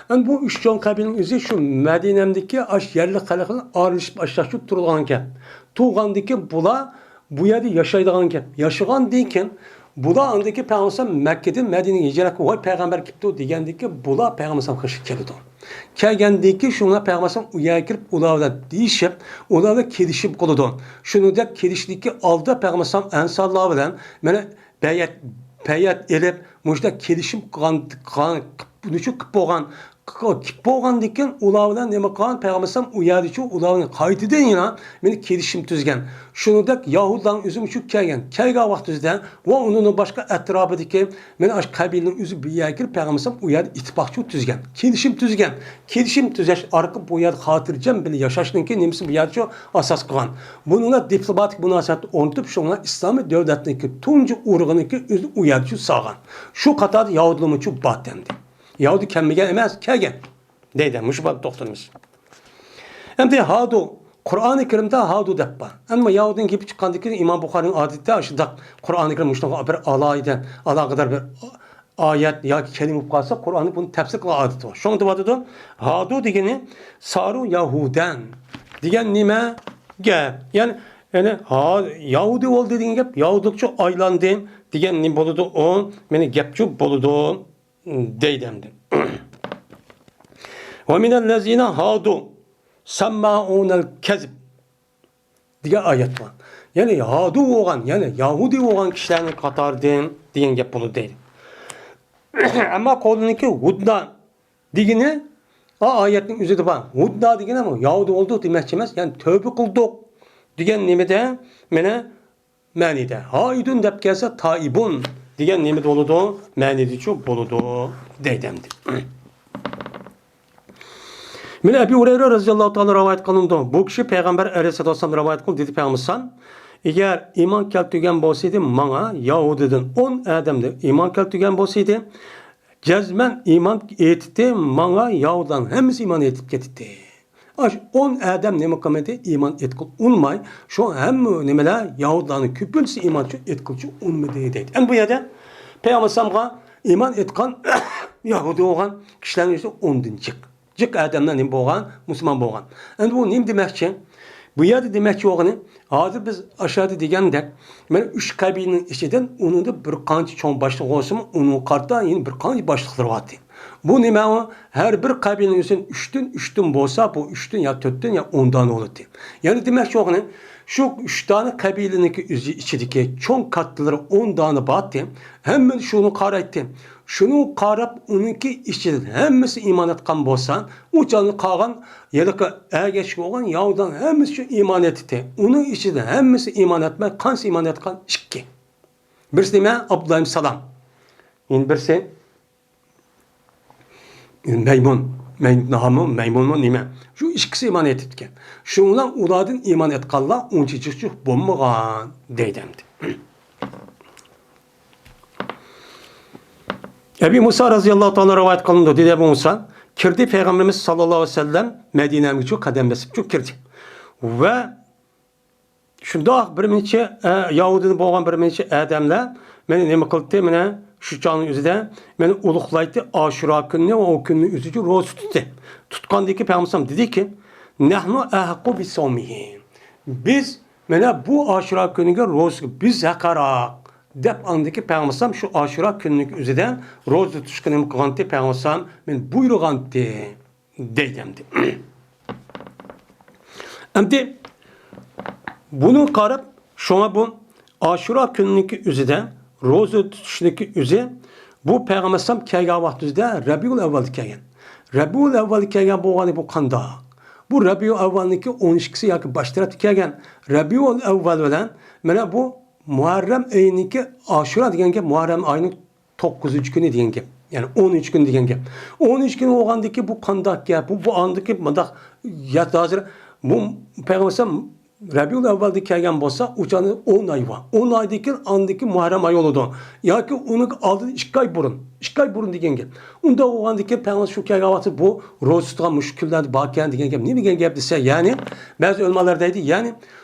ئەمدى بۇ ئۈچ چوڭ قەبىلىنىڭ ئۆزى شۇ مەدىنەمدىكى ئاش يەرلىك خەلق بىلەن ئارىلىشىپ ئاشلاشتۇرۇپ تۇرىدىغان گەپ. تۇرغاندىكى بۇلار بۇ يەردە ياشايدىغان گەپ. ياشىغاندىن كېيىن بۇلار ئاندىن كېيىن پەيغەمبەر ئەلەيھىسسالام مەككىدىن مەدىنىگە ھىجرەتكە، ۋاي پەيغەمبەر كېلىپتۇ دېگەندىن كېيىن بۇلار پەيغەمبەر ئەلەيھىسسالامغا خىشقا كېلىدۇ. كەلگەندىن كېيىن شۇڭا پەيغەمبەر ئەلەيھىسسالام ئۇ يەرگە كىرىپ، ئۇلار بىلەن دېيىشىپ، ئۇلار بىلەن كېلىشىم قىلىدۇ. شۇنىڭدەك كېلىشتىكى ئالدىدا پەيغەمبەر ئەلەيھىسسالام ئەنسارلار بىلەن مانا بەيئەت، بەيئەت ئېلىپ، مۇشۇنداق كېلىشىم قىلغان، قىلغان، نېمە ئۈچۈن قىلىپ بولغان، قىلىپ بولغاندىن كېيىن ئۇلار بىلەن نېمە قىلغان؟ پەيغەمبەر ئەلەيھىسسالام ئۇ يەردە شۇ ئۇلار بىلەن قايتىدىن يەنە مېنى كېلىشىم تۈزگەن. شۇنىڭدەك يەھۇدىيلارنىڭ ئۆزىمۇ شۇ كەلگەن. كەلگەن ۋاقتىمىزدا ۋە ئۇنىڭدىن باشقا ئەتراپىدىكى مانا ئاشۇ قەبىلىنىڭ ئۆزى بۇ يەرگە كېلىپ، پەيغەمبەر ئەلەيھىسسالام ئۇ يەردە ئىتتىپاقچۇ تۈزگەن. كېلىشىم تۈزگەن. كېلىشىم تۈزەش ئارقىلىق بۇ يەردە خاتىرجەم بىللە ياشاشنىڭكى نېمىسى بۇ يەردە شۇ ئاساس قىلغان. بۇنىڭدا دىپلوماتىك مۇناسىۋەتنى ئورنىتىپ، شۇڭا ئىسلامىي دۆلەتنىڭكى تۇنجى ئۇرۇقىنىڭكى ئۆزى ئۇ يەردە شۇ سالغان. شۇ قاتاردا يەھۇدىيلارمۇ شۇ بار ئەمدى. يەھۇدىي كەلمىگەن ئەمەس، كەلگەن. دەيدۇ، مۇشۇ بابتا توختىلىمىز. ئەمدى ھادۇ، قۇرئانى كەرىمدە ھادۇ دەپ بار. ئەمما يەھۇدىينىڭ گېپى چىققاندىن كېيىن ئىمام بۇخارىنىڭ ئادىتى ئاشۇنداق قۇرئانى كەرىم مۇشۇنىڭغا بىر ئالاھىدە، ئالاقىدار بىر ئايەت ياكى كەلىمە بولۇپ قالسا، قۇرئاننى بۇنى تەپسىر قىلغان ئادىتى بار. شۇڭا دەۋاتىدۇ، ھادۇ دېگىنى سارۇ يەھۇدەن دېگەن نېمە؟ گەپ. يەنى، يەنى ھا-، يەھۇدىي بولدى دېگەن گەپ، يەھۇدىيلىقچە ئايلاندى دېگەن نېمە بولىدۇ؟ ئۇ، مېنى گەپچۇ بولىدۇ. دەيدۇ ئەمدى. ۋە مىنەللەزىنە ھادۇ سەممائۇنەل كەزىب دېگەن ئايەت بار. يەنى ھادۇ بولغان، يەنى يەھۇدىي بولغان كىشىلەرنىڭ قاتارىدىن دېگەن گەپ بولىدۇ دەيدۇ. ئەمما قولىنىڭكى ھۇدنا دېگىنى ئا ئايەتنىڭ ئۆزىدە بار. ھۇدنا دېگىنى يەھۇدىي بولدۇق دېمەكچى ئەمەس، يەنى تۆبە قىلدۇق دېگەن نېمىدە مانا مەنىدە. ھائىدۇن دەپ كەلسە، تائىبۇن دېگەن نېمىدە بولىدۇ؟ مەنىدىچۇ بولىدۇ دەيدۇ ئەمدى. مانا ئەبۇ ھۇرەيرە رەزىياللاھۇ تائالا رىۋايەت قىلىنىدۇ. بۇ كىشى پەيغەمبەر ئەلەيھىسسالاتۇ ۋەسسالام رىۋايەت قىلدى، دېدى پەيغەمبەر ئەلەيھىسسالام، ئەگەر ئىمان كەلتۈرگەن بولسىدى ماڭا يەھۇدىيدىن ئون ئادەمدە ئىمان كەلتۈرگەن بولسىدى، جەزمەن ئىمان ئېيتتى، ماڭا يەھۇدىيلارنىڭ ھەممىسى ئىمان ئېيتىپ كېتىتتى. ئاشۇ ئون ئادەم نېمە قىلمىدى؟ ئىمان ئېيتقىلى ئۇنىماي، شۇ ھەممە نېمىلەر يەھۇدىيلارنىڭ كۆپىنچىسى ئىمان ئېيتقىلىچۇ ئۇنىمىدى دەيدۇ. ئەمدى بۇ يەردە پەيغەمبەر ئەلەيھىسسالامغا ئىمان ئېيتقان يەھۇدىي بولغان كىشىلەرنىڭ ئىچىدە ئوندىن جىق. جىق ئادەملەر نېمە بولغان؟ مۇسۇلمان بولغان. ئەمدى بۇ نېمە دېمەكچى؟ بۇ يەردە دېمەكچى بولغىنى، ھازىر بىز ئاشۇ يەردە دېگەندەك، مانا ئۈچ قەبىلىنىڭ ئىچىدىن ئۇنىڭدا بىر قانچە چوڭ باشلىق بولسىمۇ، ئۇنىڭغا قارىتا يەنە بىر قانچە باشلىقلار بارتى. بۇ نېمە ئۇ؟ ھەر بىر قەبىلىنىڭ ئۈستىدىن ئۈچتىن، ئۈچتىن بولسا، بۇ ئۈچتىن يا تۆتتىن يا ئوندىن بولاتتى. يەنى دېمەكچى بولغىنى، شۇ ئۈچ دانە قەبىلىنىڭكى ئۆزى ئىچىدىكى چوڭ كاتتىلىرى ئون دانە بارتى. ھەممىسى شۇنى قارايتتى. شۇنى قاراپ، ئۇنىڭكى ئىچىدىن ھەممىسى ئىمان ئېيتقان بولسا، ئۇ چاغدا قالغان ھېلىقى ئەگەشكە بولغان يەھۇدىيلارنىڭ ھەممىسى شۇ ئىمان ئېيتتى. ئۇنىڭ ئىچىدىن ھەممىسى ئىمان ئېيتماي، قانچىسى ئىمان ئېيتقان؟ ئىككى. بىرسى نېمە؟ ئابدۇللا ئىبن سالام. يەنە بىرسى مەيمۇن. مەي-، نامۇ مەيمۇنمۇ نېمە؟ شۇ ئىككىسى ئىمان ئېيتىپتىكەن. شۇنىڭ بىلەن ئۇلاردىن ئىمان ئېيتقانلار ئۇنچە جىق بولمىغان دەيدۇ ئەمدى. ئەبى مۇسا رەزىياللاھۇ تائالا رىۋايەت قىلىنىدۇ، دېدى ئەبۇ مۇسا، كىردى پەيغەمبىرىمىز ساللاللاھۇ ئەلەيھى ۋەسەللەم مەدىنەگىچۇ قەدەم بېسىپچۇ كىردى. ۋە شۇنداق بىر نەچچە، ئە، يەھۇدىيدىن بولغان بىر نەچچە ئادەملەر مېنى نېمە قىلدى؟ مانا شۇ چاغنىڭ ئۆزىدە مېنى ئۇلۇغلايتتى، ئاشۇرا كۈنىنى ۋە ئۇ كۈننىڭ ئۆزىچۇ روزا تۇتتى. تۇتقاندىن كېيىن پەيغەمبەر دېدىكى، نەھنۇ ئەھەققۇ بىسەۋمىھى. بىز مانا بۇ ئاشۇرا كۈنىگە روزىغا بىز ھەققىراق دەپ، ئاندىكى پەيغەمبەر شۇ ئاشۇرا كۈنىنىڭ ئۆزىدە روزا تۇتۇشقا نېمە قىلغانتى؟ پەيغەمبەر مېنى بۇيرۇغانتى دەيدۇ ئەمدى. ئەمدى بۇنى قاراپ، شۇڭا بۇ ئاشۇرا كۈنىنىڭكى ئۆزىدە، روزا تۇتۇشنىڭكى ئۆزى، بۇ پەيغەمبەر ئەلەيھىسسالام كەلگەن ۋاقتىمىزدا رەبىئۇل ئەۋۋەلدە كەلگەن. رەبىئۇل ئەۋۋەلدە كەلگەن بولغانى بۇ قانداق؟ بۇ رەبىئۇل ئەۋۋەلنىڭكى ئون ئىككىسى ياكى باش تەرەپتە كەلگەن. رەبىئۇل ئەۋۋەل بىلەن مانا بۇ مۇھەررەم ئېيىنىڭكى، ئاشۇرا دېگەن گەپ مۇھەررەم ئاينىڭ توققۇزىنچى كۈنى دېگەن گەپ. يەنى ئون ئۈچ كۈن دېگەن گەپ. ئون ئۈچ كۈن بولغاندىكى بۇ قانداق گەپ؟ بۇ، بۇ ئاندىكى مۇنداق يات ھازىر بۇ پەيغەمبەر ئەلەيھىسسالام رەبىئۇل ئەۋۋەلدە كەلگەن بولسا، ئۇ چاغدا ئون ئاي بار. ئون ئايدىن كېيىن ئاندىكى مۇھەررەم ئاي بولىدۇ. ياكى ئۇنىڭ ئالدىدا ئىككى ئاي بۇرۇن. ئىككى ئاي بۇرۇن دېگەن گەپ. ئۇنداق بولغاندىكىن پەيغەمبەر شۇ كەلگەن ۋاقتىدا بۇ روزا تۇتقان مۇشۇ كۈنلەردە باركەن دېگەن گەپ. نېمە دېگەن گەپ دېسە، يەنى بەزى ئۆلىمالار دەيدۇ، يەنى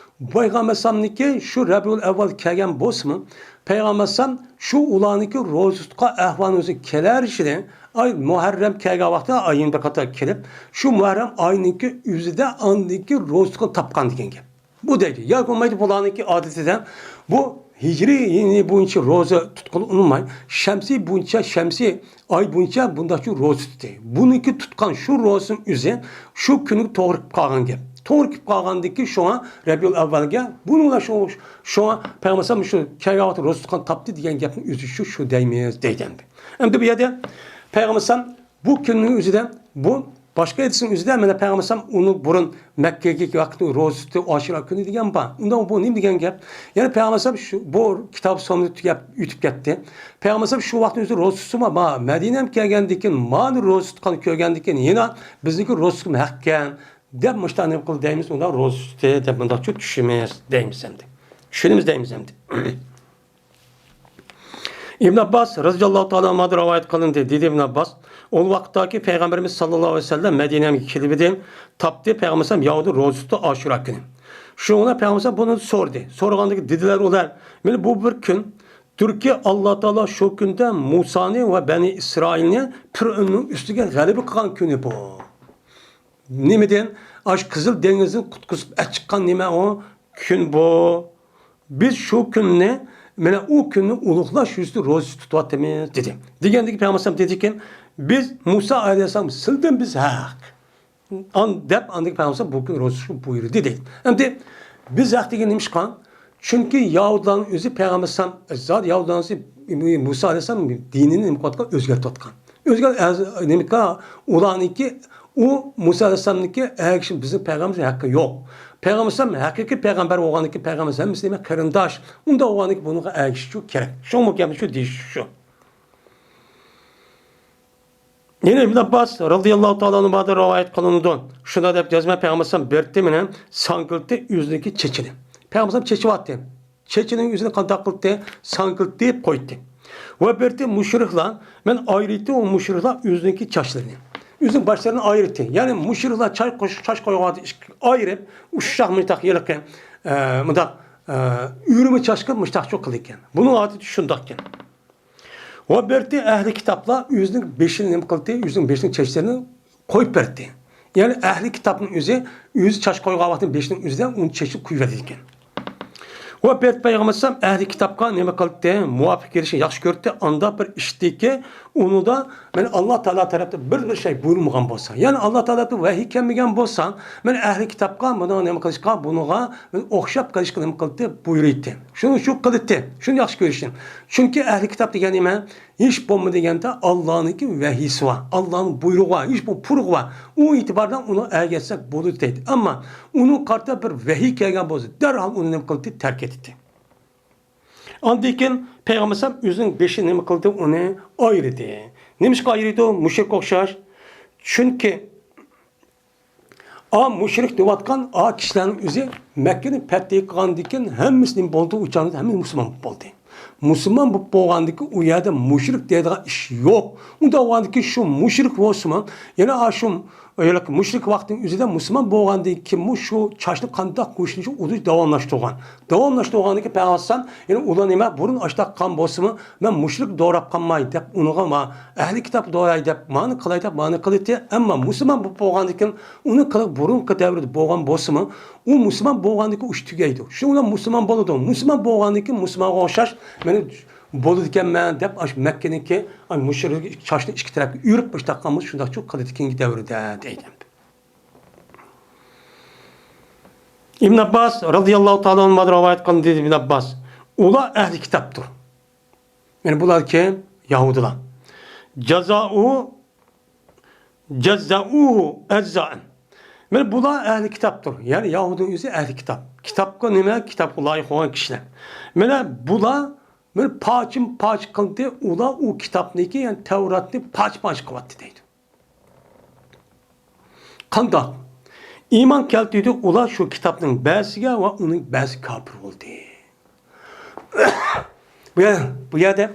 پەيغەمبەر ئەلەيھىسسالامنىڭكى شۇ رەبىئۇل ئەۋۋەل كەلگەن بولسىمۇ، پەيغەمبەر ئەلەيھىسسالام شۇ ئۇلارنىڭكى روزا تۇتقان ئەھۋالىنىڭ ئۆزى كېلەر ئىشىدىن، ئاي مۇھەررەم كەلگەن ۋاقتىدا ئاينى بىر قاتار كېلىپ، شۇ مۇھەررەم ئاينىڭكى ئۆزىدە ئاندىكى روزا تۇتقان تاپقان دېگەن گەپ. بۇ دەيدۇ. ياكى بولمايدۇ، بۇلارنىڭكى ئادىتىدە بۇ ھىجرىي يىلى بويىچە روزا تۇتقىلى ئۇنىماي، شەمسىي بويىچە، شەمسىي ئاي بويىچە بۇنداقچە روزا تۇتتى. بۇنىڭكى تۇتقان شۇ روزىنىڭ ئۆزى شۇ كۈنگە توغرا كېلىپ قالغان گەپ. توغرا كېلىپ قالغاندىكى شۇڭا رەبىئۇل ئەۋۋەلگە بۇنىڭلا شۇ، شۇڭا پەيغەمبەر شۇ كەلگەن ۋاقىتتا روزا تۇتقان تاپتى دېگەن گەپنىڭ ئۆزى شۇ، شۇ دەيمىز دەيدۇ ئەمدى. ئەمدى بۇ يەردە پەيغەمبەر بۇ كۈننىڭ ئۆزىدە، بۇ باشقا ھەدىسنىڭ ئۆزىدە مانا پەيغەمبەر ئۇنى بۇرۇن مەككىگە ۋاقىتتا روزا تۇتتى، ئاشۇرا كۈنى دېگەن بار. ئۇنداق بۇ نېمە دېگەن گەپ؟ يەنى پەيغەمبەر شۇ، بۇ كىتاب سومنى تۈگەپ ئۆتۈپ كەتتى. پەيغەمبەر شۇ ۋاقىتنىڭ ئۆزىدە روزا تۇتسىمۇ، ما مەدىنەگە كەلگەندىن كېيىن، مانى روزا تۇتقان كۆرگەندىن كېيىن، يەنە بىزنىڭكى روزا تۇتۇم ھەقكەن دەپ مۇشۇنداق نېمە قىل دەيمىز، ئۇنداق روزا تۇتتى دەپ مۇنداقچە چۈشىمىز دەيمىز ئەمدى. چۈشىنىمىز دەيمىز ئەمدى. ئىبن ئابباس رەزىياللاھۇ تائالا ئەنھۇدىن رىۋايەت قىلىندى، دېدى ئىبن ئابباس، ئۇ ۋاقىتتاكى پەيغەمبىرىمىز ساللاللاھۇ ئەلەيھى ۋەسەللەم مەدىنەگە كېلىۋىدى، تاپتى پەيغەمبەر ياھۇدىي روزا تۇتۇپ ئاشۇرا كۈنى. شۇڭا پەيغەمبەر بۇنى سورىدى. سورىغاندىكى دېدىلەر ئۇلار، مانا بۇ بىر كۈن دۇركى، ئاللا تائالا شۇ كۈندە مۇسانى ۋە بەنى ئىسرائىلنى پىرئەۋننىڭ ئۈستىگە غەلىبە قىلغان كۈنى بۇ. نېمىدىن؟ ئاشۇ قىزىل دېڭىزدىن قۇتقۇزۇپ ئەچىققان نېمە ئۇ؟ كۈن بۇ. بىز شۇ كۈننى، مانا ئۇ كۈننى ئۇلۇغلاش يۈزىسىدىن روزا تۇتۇۋاتىمىز، دېدى. دېگەندىكى پەيغەمبەر دېدىكى، بىز مۇسا ئەلەيھىسسالام سىلدىن بىز ھەق. ئان-، دەپ ئاندىن پەيغەمبەر بۇ كۈن روزا تۇتۇشنى بۇيرۇدى دەيدۇ. ئەمدى بىز ھەق دېگەن نېمىشقا؟ چۈنكى يەھۇدىيلارنىڭ ئۆزى پەيغەمبەر ئەلەيھىسسالام، زادى يەھۇدىيلارنىڭ ئۆزى مۇسا ئەلەيھىسسالام دىنىنى نېمە قىلىۋاتقان؟ ئۆزگەرتىۋاتقان. ئۆزگەر-، ئەز-، نېمىكا، ئۇلارنىڭكى، ئۇ مۇسا ئەلەيھىسسالامنىڭكى ئەگىشىپ بىزنىڭ پەيغەمبىرىمىز ھەققى يوق. پەيغەمبەر ئەلەيھىسسالام ھەقىقىي پەيغەمبەر بولغاندىكى پەيغەمبەر ھەممىسى نېمە؟ قېرىنداش. ئۇنداق بولغاندىكى بۇنىڭغا ئەگىشىش شۇ كېرەك. شۇڭا بۇ گەپنى شۇ دېيىش شۇ. يەنە ئىبن ئابباس رەزىياللاھۇ تائالا ئەنھۇدىن رىۋايەت قىلىنىدۇ. شۇنداق دەپ يازما پەيغەمبەر بىرتى مېنى ساڭگىلتى ئۆزىنىڭكى چېچىنى. پەيغەمبەر چېچىۋاتتى. چېچىنىڭ ئۆزىنى قانداق قىلدى؟ ساڭگىلتىپ قويدى. ۋە بىرتى مۇشرىكلار، مەن ئايرىتتى ئۇ مۇشرىكلار ئۆزىنىڭكى چاچلىرىنى. ئۆزىنىڭ باشلىرىنى ئايرىتتى. يەنى مۇشرىكلار چاچ قوش-، چاچ قويغاندا ئىككى ئايرىپ، ئۇششاق مۇنداق ھېلىقى، ئە، مۇنداق، ئە، ئۆرۈمە چاچقا مۇشتاق چوق قىلىدىكەن. بۇنىڭ ئادىتى شۇنداقكەن. ۋە بىرتى ئەھلى كىتابلار ئۆزىنىڭ بېشىنى نېمە قىلدى؟ ئۆزىنىڭ بېشىنىڭ چاچلىرىنى قويۇپ بەردى. يەنى ئەھلى كىتابنىڭ ئۆزى، ئۆزى چاچ قويغان ۋاقتىنىڭ بېشىنىڭ ئۆزىدە ئۇنىڭ چېچىنى قويۇۋەردى ئىكەن. ۋە بىرتى پەيغەمبەر ئەلەيھىسسالام ئەھلى كىتابقا نېمە قىلدى؟ مۇۋاپىق كېلىشنى ياخشى كۆردى. ئاندا بىر ئىشتىكى ئۇنىدا، مانا، ئاللا تائالا تەرەپتىن بىر، بىر شەي بۇيرۇمىغان بولسا، يەنى ئاللا تائالا تەرەپتىن ۋەھىي كەلمىگەن بولسا، مانا، ئەھلى كىتابقا بۇنىڭ نېمە قىلىشقا، بۇنىڭغا، مانا، ئوخشاپ قىلىشقا نېمە قىلدى؟ بۇيرۇيتتى. شۇنى شۇ قىلىتتى. شۇنى ياخشى كۆرۈشتى. چۈنكى ئەھلى كىتاب دېگەن نېمە؟ ھېچ بولما دېگەندە ئاللانىڭكى ۋەھىيسى بار، ئاللانىڭ بۇيرۇقى بار، ھېچ بولما پۇرىقى بار. ئۇ ئېتىباردا ئۇنى ئەگەشسەك بولىدۇ دەيدۇ. ئەمما ئۇنىڭغا قارىتا بىر ۋەھىي كەلگەن بولسا، دەرھال ئۇنى نېمە قىلدى؟ تەرك ئېتىتتى. ئاندىن كېيىن پەيغەمبەر ئەلەيھىسسالام ئۆزىنىڭ بېشىنى نېمە قىلدى؟ ئۇنى ئايرىدى. نېمىشقا ئايرىيدۇ؟ مۇشرىكقا ئوخشاش. چۈنكى ئا مۇشرىك دەۋاتقان ئا كىشىلەرنىڭ ئۆزى مەككىنى پەتھى قىلغاندىن كېيىن ھەممىسى نېمە بولدى؟ ئۇ چاغدا ھەممىسى مۇسۇلمان بولۇپ بولدى. مۇسۇلمان بولۇپ بولغاندىن كېيىن ئۇ يەردە مۇشرىك دەيدىغان ئىش يوق. ئۇنداق بولغاندىن كېيىن شۇ مۇشرىك بولسىمۇ، يەنە ئاشۇ مۇشرىك ۋاقتىنىڭ ئۆزىدە مۇسۇلمان بولغاندىن كېيىنمۇ شۇ چاچنى قانداق قويۇشنى ئۇ داۋاملاشتۇرغان. داۋاملاشتۇرغاندىن كېيىن پەيغەمبەر ئەلەيھىسسالام، يەنى ئۇلار نېمە، بۇرۇن ئاشۇنداق قىلغان بولسىمۇ، مەن مۇشرىك دوراپ قالماي دەپ ئۇنىڭغا ما-، ئەھلى كىتاب دوراي دەپ، مانى قىلاي دەپ، مانى قىلىتتى. ئەمما مۇسۇلمان بولۇپ بولغاندىن كېيىن ئۇنى قىلىق بۇرۇنقى دەۋردە بولغان بولسىمۇ، ئۇ مۇسۇلمان بولغاندىن كېيىن ئۇ ئىش تۈگەيدۇ. شۇنىڭ بىلەن مۇسۇلمان بولىدۇ. مۇسۇلمان بولغاندىن كېيىن مۇسۇلمانغا ئوخشاش مەن بولىدىكەنمەن دەپ، ئاشۇ مەككىنىڭكى، ئاي، مۇشرىك چاچنى ئىككى تەرەپكە ئۆرۈپ، مۇشۇنداق قىلغان بولسا، شۇنداق چۇ قىلىدۇ كېيىنكى دەۋردە دەيدۇ. ئىبن ئابباس رەزىياللاھۇ تائالا ئەنھۇدىن رىۋايەت قىلىندى، دېدى ئىبن ئابباس. ئۇلار ئەھلى كىتابتۇر. يەنى بۇلار كىم؟ يەھۇدىيلار. جازاؤ، جازاؤ ئەجزائەن. مانا بۇلار ئەھلى كىتابتۇر. يەنى يەھۇدىينىڭ ئۆزى ئەھلى كىتاب. كىتابقا نېمە؟ كىتابقا لايىق بولغان كىشىلەر. مانا بۇلار مانا پارچىمۇ پارچە قىلدى. ئۇلار ئۇ كىتابنىكى، يەنى تەۋراتنى پارچە پارچە قىلىۋەتتى دەيدۇ. قانداق؟ ئىمان كەلتۈردى ئۇلار شۇ كىتابنىڭ بەزىسىگە ۋە ئۇنىڭ بەزىسى كاپىر بولدى. بۇ يەر-، بۇ يەردە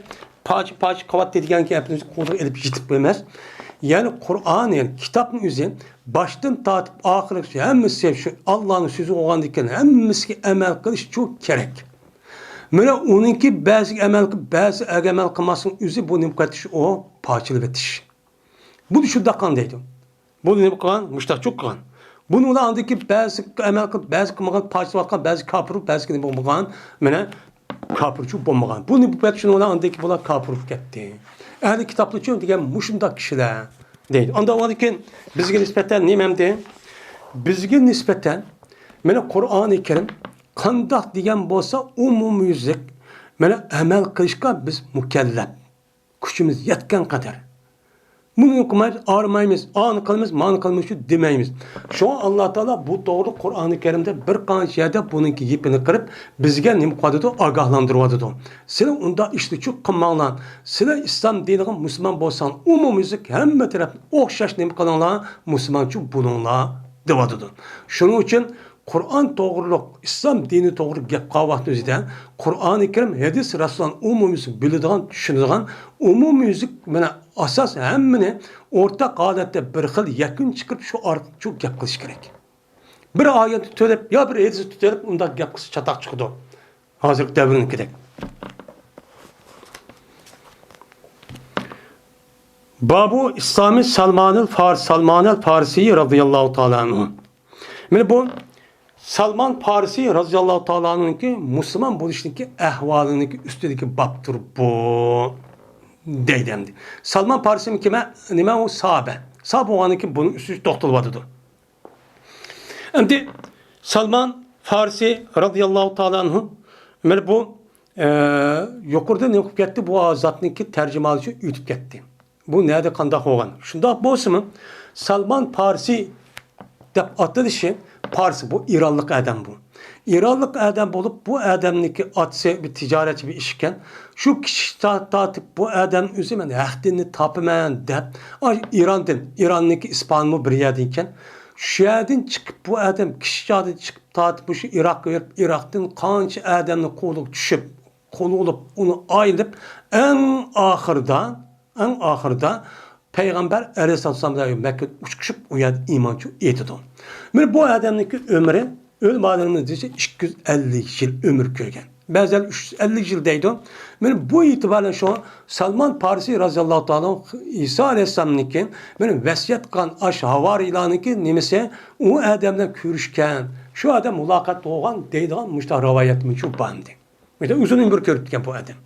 پارچە-پارچە قىلىۋەتتى دېگەن گەپنى قولغا ئېلىپ يېتىپ قويماس. يەنى قۇرئان، يەنى كىتابنىڭ ئۆزى باشتىن تارتىپ ئاخىرىغىچە ھەممىسى شۇ ئاللانىڭ سۆزى بولغاندىن كېيىن ھەممىسىگە ئەمەل قىلىش شۇ كېرەك. مانا ئۇنىڭكى بەزىگە ئەمەل قىلىپ، بەزىگە ئەمەل قىلماسلىقنىڭ ئۆزى بۇ نېمە قىلىۋېتىش؟ ئۇ پارچىلىۋېتىش. بۇ شۇنداق قىلغان دەيدۇ. بۇ نېمە قىلغان؟ مۇشتاق چۇق قىلغان. بۇنىڭ بىلەن ئاندىن كېيىن بەزى ئەمەل قىلىپ، بەزى قىلمىغان، پاچىلىۋاتقان، بەزى كاپىر، بەزى نېمە بولمىغان، مانا كاپىرچۇ بولمىغان. بۇنى بۇ پەت شۇنىڭ بىلەن ئاندىن كېيىن بۇلار كاپىر بولۇپ كەتتى. ئەھلى كىتابلارچۇ دېگەن مۇشۇنداق كىشىلەر دەيدۇ. ئاندىن كېيىن بىزگە نىسبەتەن نېمە ئەمدى؟ بىزگە نىسبەتەن مانا قۇرئانى كەرىم قانداق دېگەن بولسا ئومۇميۈزلۈك مانا ئەمەل قىلىشقا بىز مۇكەللەپ. كۈچىمىز يەتكەن قەدەر. بۇنى قىلمايمىز، ئارىمايمىز، ئانى قىلىمىز، مانى قىلىمىز شۇ دېمەيمىز. شۇڭا ئاللا تائالا بۇ توغرىلىق قۇرئانى كەرىمدە بىر قانچە يەردە بۇنىڭكى يىپىنى قىرىپ، بىزگە نېمە قىلىۋاتىدۇ؟ ئاگاھلاندۇرۇۋاتىدۇ. سىلەر ئۇنداق ئىشنى چۇ قىلماڭلار. سىلەر ئىسلام دىنىغا مۇسۇلمان بولساڭ، ئومۇميۈزلۈك ھەممە تەرەپتىن ئوخشاش نېمە قىلىڭلار؟ مۇسۇلمانچۇ بولۇڭلار دەۋاتىدۇ. شۇنىڭ ئۈچۈن قۇرئان توغرۇلۇق، ئىسلام دىنى توغرىلىق گەپ قىلغان ۋاقتىمىزدا، قۇرئانى كەرىم، ھەدىس، رەسۇلۇللانىڭ ئومۇميۈزلۈك بىلىدىغان، چۈشىنىدىغان، ئومۇميۈزلۈك، مانا، ئاساس ھەممىنى ئورتاق ھالەتتە بىر خىل يەكۈن چىقىرىپ، شۇ ئارقىلىق شۇ گەپ قىلىش كېرەك. بىر ئايەتنى تۆلەپ يا بىر ھەدىسنى تۆلەپ ئۇنداق گەپ قىلسا چاتاق چىقىدۇ. ھازىرقى دەۋرنىڭكىدەك. بابۇ ئىسلامى سالمانىل فارس، سالمانەل فارسىي رازىياللاھۇ تائالا ئەنھۇ. مانا بۇ سالمان پارسى رازىياللاھۇ تائالا ئەنھۇنىڭكى مۇسۇلمان بولۇشنىڭكى ئەھۋالىنىڭكى ئۈستىدىكى بابتۇر بۇ. دەيدۇ ئەمدى. سالمان پارسى كىم؟ نېمە ئۇ؟ ساھابە. ساھابە بولغاندىن كېيىن بۇنىڭ ئۈستىدە توختىلىۋاتىدۇ. ئەمدى سالمان پارسى رازىياللاھۇ تائالا ئەنھۇ، مانا بۇ، ئە، يۇقىرىدا نېمە قىلىپ كەتتى؟ بۇ زاتنىڭكى تەرجىمىھالى ئۆتۈپ كەتتى. بۇ نەدە قانداق بولغان؟ شۇنداق بولسىمۇ، سالمان پارسى دەپ ئاتىلىشى، پارس بۇ ئىرانلىق ئادەم بۇ. ئىرانلىق ئادەم بولۇپ، بۇ ئادەمنىڭكى ئاتىسى بىر تىجارەتچى بىر ئىش ئىكەن. شۇ كىشى تا-، تارتىپ بۇ ئادەم ئۆزى مەن ھەق دىننى تاپىمەن دەپ، ئاي، ئىراندىن، ئىراننىڭكى ئىسپاھانمۇ بىر يەردە ئىكەن. شۇ يەردىن چىقىپ بۇ ئادەم كىشى چاغدىن چىقىپ تارتىپ مۇشۇ ئىراققا بېرىپ، ئىراقتىن قانچە ئادەمنى قولىغا چۈشۈپ، قولغا ئېلىپ، ئۇنى ئايلىنىپ، ئەڭ ئاخىردا، ئەڭ ئاخىردا پەيغەمبەر ئەلەيھىسسالام بىلەن مەككىدە ئۇچرىشىپ، ئۇ يەردە ئىمانچى ئېيتىدۇ. مانا بۇ ئادەمنىڭكى ئۆمرى، ئۆلىمالىرىمىز دېسە، ئىككى يۈز ئەللىك يىل ئۆمۈر كۆرگەن. بەزىلەر ئۈچ يۈز ئەللىك يىل دەيدۇ. مانا بۇ ئېتىبارى بىلەن شۇ سالمان پارسى رازىياللاھۇ تائالا ئىسا ئەلەيھىسسالامنىڭكى، مانا ۋەسىيەت قىلغان ئاش ھاۋارىيلارنىڭكى نېمىسى، ئۇ ئادەم بىلەن كۆرۈشكەن، شۇ ئادەم مۇلاقات بولغان دەيدىغان مۇشۇنداق رىۋايەتمۇ شۇ بار ئىدى. مۇشۇنداق ئۇزۇن ئۆمۈر كۆرۈپتىكەن بۇ ئادەم.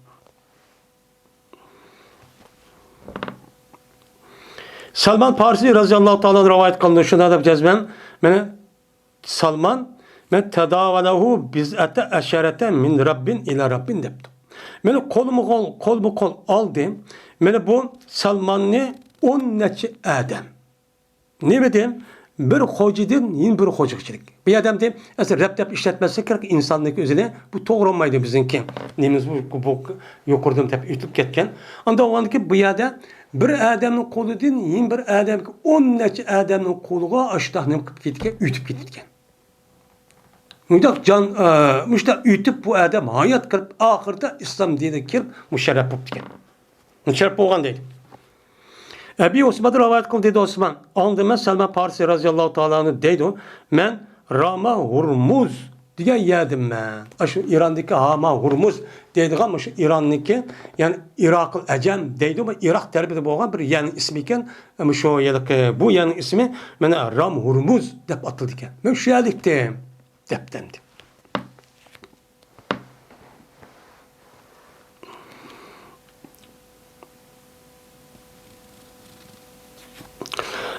سالمان پارسى رازىياللاھۇ تائالا رىۋايەت قىلىنىدۇ. شۇنداق دەپ جەزمەن، مانا سالمان، مەن تەداۋەلەھۇ بىزئەتە ئەشەرەتە مىن رەببىن ئىلە رەببىن دەپتۇ. مانا قولمۇ قول، قولمۇ قول ئالدى. مانا بۇ سالماننى ئون نەچچە ئادەم. نېمە دېدىم؟ بىر خوجىدىن يەنە بىر خوجىغىچىلىك. بۇ ئادەمدە ئەسلى رەب دەپ ئىشلەتمەسلىك كېرەك ئىنساننىڭكى ئۆزىنى. بۇ توغرا بولمايدۇ بىزنىڭكى. نېمىمىز بۇ، بۇ يۇقىرىدىن دەپ ئۆتۈپ كەتكەن. ئاندىن ئۇنىڭدىن كېيىن بۇ يەردە بىر ئادەمنىڭ قولىدىن يەنە بىر ئادەمگە ئون نەچچە ئادەمنىڭ قولىغا ئاشۇنداق نېمە قىلىپ كېتىدىكەن، ئۆتۈپ كېتىدىكەن. مۇشۇنداق جان، ئە، مۇشۇنداق ئۆتۈپ بۇ ئادەم ھايات قېلىپ، ئاخىرىدا ئىسلام دىنىگە كىرىپ مۇشەررەپ بوپتىكەن. مۇشەررەپ بولغان دەيدۇ. ئەبى ئوسماندىن رىۋايەت قىلدى دېدى ئوسمان. ئاڭلىدىم مەن سەلمان پارسى رازىياللاھۇ تائالا ئەنھۇ دەيدۇ. مەن راما ھۇرمۇز دېگەن يەردىمەن. ئاشۇ ئىراندىكى ھاما ھۇرمۇز دەيدىغان مۇشۇ ئىراننىكى، يەنى ئىراقىل ئەجەم دەيدۇ. بۇ ئىراق تەرىپىدە بولغان بىر يەرنىڭ ئىسمى ئىكەن. مۇشۇ يەرلىك، بۇ يەرنىڭ ئىسمى مانا رام ھۇرمۇز دەپ ئاتىلىدىكەن. مەن شۇ يەرلىكتىم دەپتىمدى.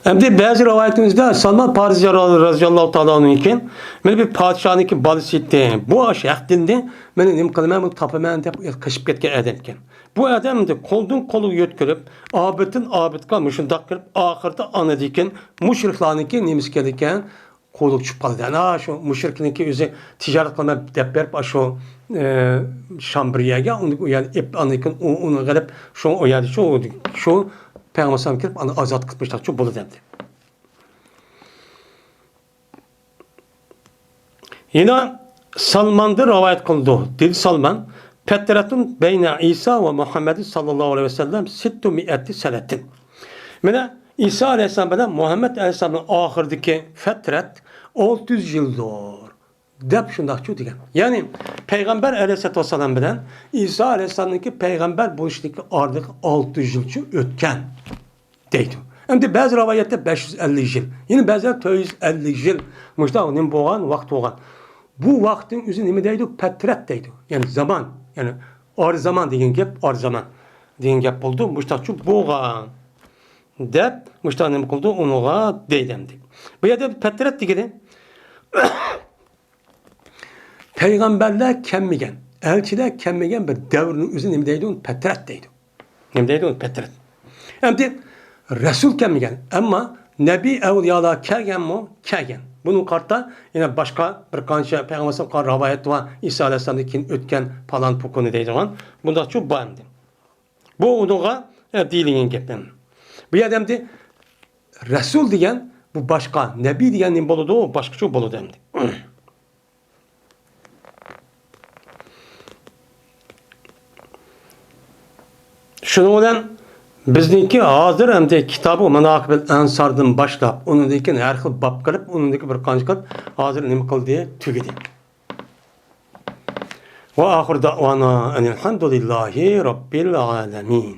ئەمدى بەزى رىۋايىتىمىزدە سالمان پارسى رازىياللاھۇ تائالا ئەنھۇ ئىكەن، مانا بىر پادىشاھنىڭكى بالىسى ئىدى. بۇ ئاشۇ ھەق دىننى مېنى نېمە قىلىمەن، بۇنى تاپىمەن دەپ قېچىپ كەتكەن ئادەم ئىكەن. بۇ ئادەم ئەمدى قولدىن قولغا يۆتكىلىپ، ئابىدتىن ئابىدقا مۇشۇنداق كىرىپ، ئاخىرىدا ئانىدىكىن مۇشرىكلارنىڭكى نېمىسى ئىكەن، قولىغا چۈشۈپ قالدى. ئەنە شۇ مۇشرىكنىڭكى ئۆزى تىجارەت قىلىمەن دەپ بېرىپ، ئاشۇ، ئە، شام بىر يەرگە، ئۇنى ئۇ يەردە ئېپ، ئاندىن كېيىن ئۇ، ئۇنى قىلىپ، شۇ ئۇ يەردە شۇ، شۇ پەيغەمبەر ئەلەيھىسسالام كىرىپ، ئۇنى ئازاد قىلىپ باشلاقچى بولىدۇ ئەمدى. يەنە سالماندىن رىۋايەت قىلىنىدۇ. دېدى سالمان، فترة بين عيسى ومحمد صلى الله عليه وسلم ستمائة سنة. مانا ئىسا ئەلەيھىسسالام بىلەن مۇھەممەد ئەلەيھىسسالامنىڭ ئارىلىقىدىكى فترەت ئالتە يۈز يىلدۇر دەپ شۇنداقچۇ دېگەن. يەنى پەيغەمبەر ئەلەيھىسسالاتۇ ۋەسسالام بىلەن ئىسا ئەلەيھىسسالامنىڭكى پەيغەمبەر بولۇشىدىكى ئارىلىق ئالتە يۈز يىلچۇ ئۆتكەن دەيدۇ. ئەمدى بەزى رىۋايەتتە بەش يۈز ئەللىك يىل، يەنە بەزىلەر تۆت يۈز ئەللىك يىل. مۇشۇنداق نېمە بولغان، ۋاقىت بولغان. بۇ ۋاقىتنىڭ ئۆزى نېمە دەيدۇ؟ پەترەت دەيدۇ. يەنى زامان، يەنى ئار زامان دېگەن گەپ، ئار زامان دېگەن گەپ بولىدۇ. مۇشۇنداقچۇ بولغان دەپ، مۇشۇنداق نېمە قىلىدۇ؟ ئۇنىڭغا دەيدۇ ئەمدى. بۇ يەردە پەترەت دېگىنى پەيغەمبەرلەر كەلمىگەن، ئەلچىلەر كەلمىگەن بىر دەۋرنىڭ ئۆزى نېمە دەيدۇ؟ پەترەت دەيدۇ. نېمە دەيدۇ؟ پەترەت. ئەمدى رەسۇل كەلمىگەن، ئەمما نەبىي ئەۋلىيالار كەلگەنمۇ؟ كەلگەن. بۇنىڭغا قارىتا يەنە باشقا بىر قانچە پەيغەمبەرلەرگە رىۋايەت بار، ئىسا ئەلەيھىسسالامدىن كېيىن ئۆتكەن پالان پۇكۇنى دەيدىغان. بۇنداقچۇ بار ئەمدى. بۇ ئۇنىڭغا، ئە، دېيىلگەن گەپ ئەمدى. بۇ يەردە ئەمدى رەسۇل دېگەن بۇ باشقا، نەبىي دېگەن نېمە بولىدۇ؟ باشقىچە بولىدۇ ئەمدى. شۇنىڭ بىلەن بىزنىڭكى ھازىر ئەمدى كىتابى ماناقىبىل ئەنساردىن باشلاپ، ئۇنىڭدىن كېيىن ھەر خىل باب قىلىپ، ئۇنىڭدىكى بىر قانچە قىلىپ ھازىر نېمە قىلدى؟ تۈگىدى. ۋە ئاخىر دەۋانا ئەنىلھەمدۇلىللاھى رەببىل ئالەمىن.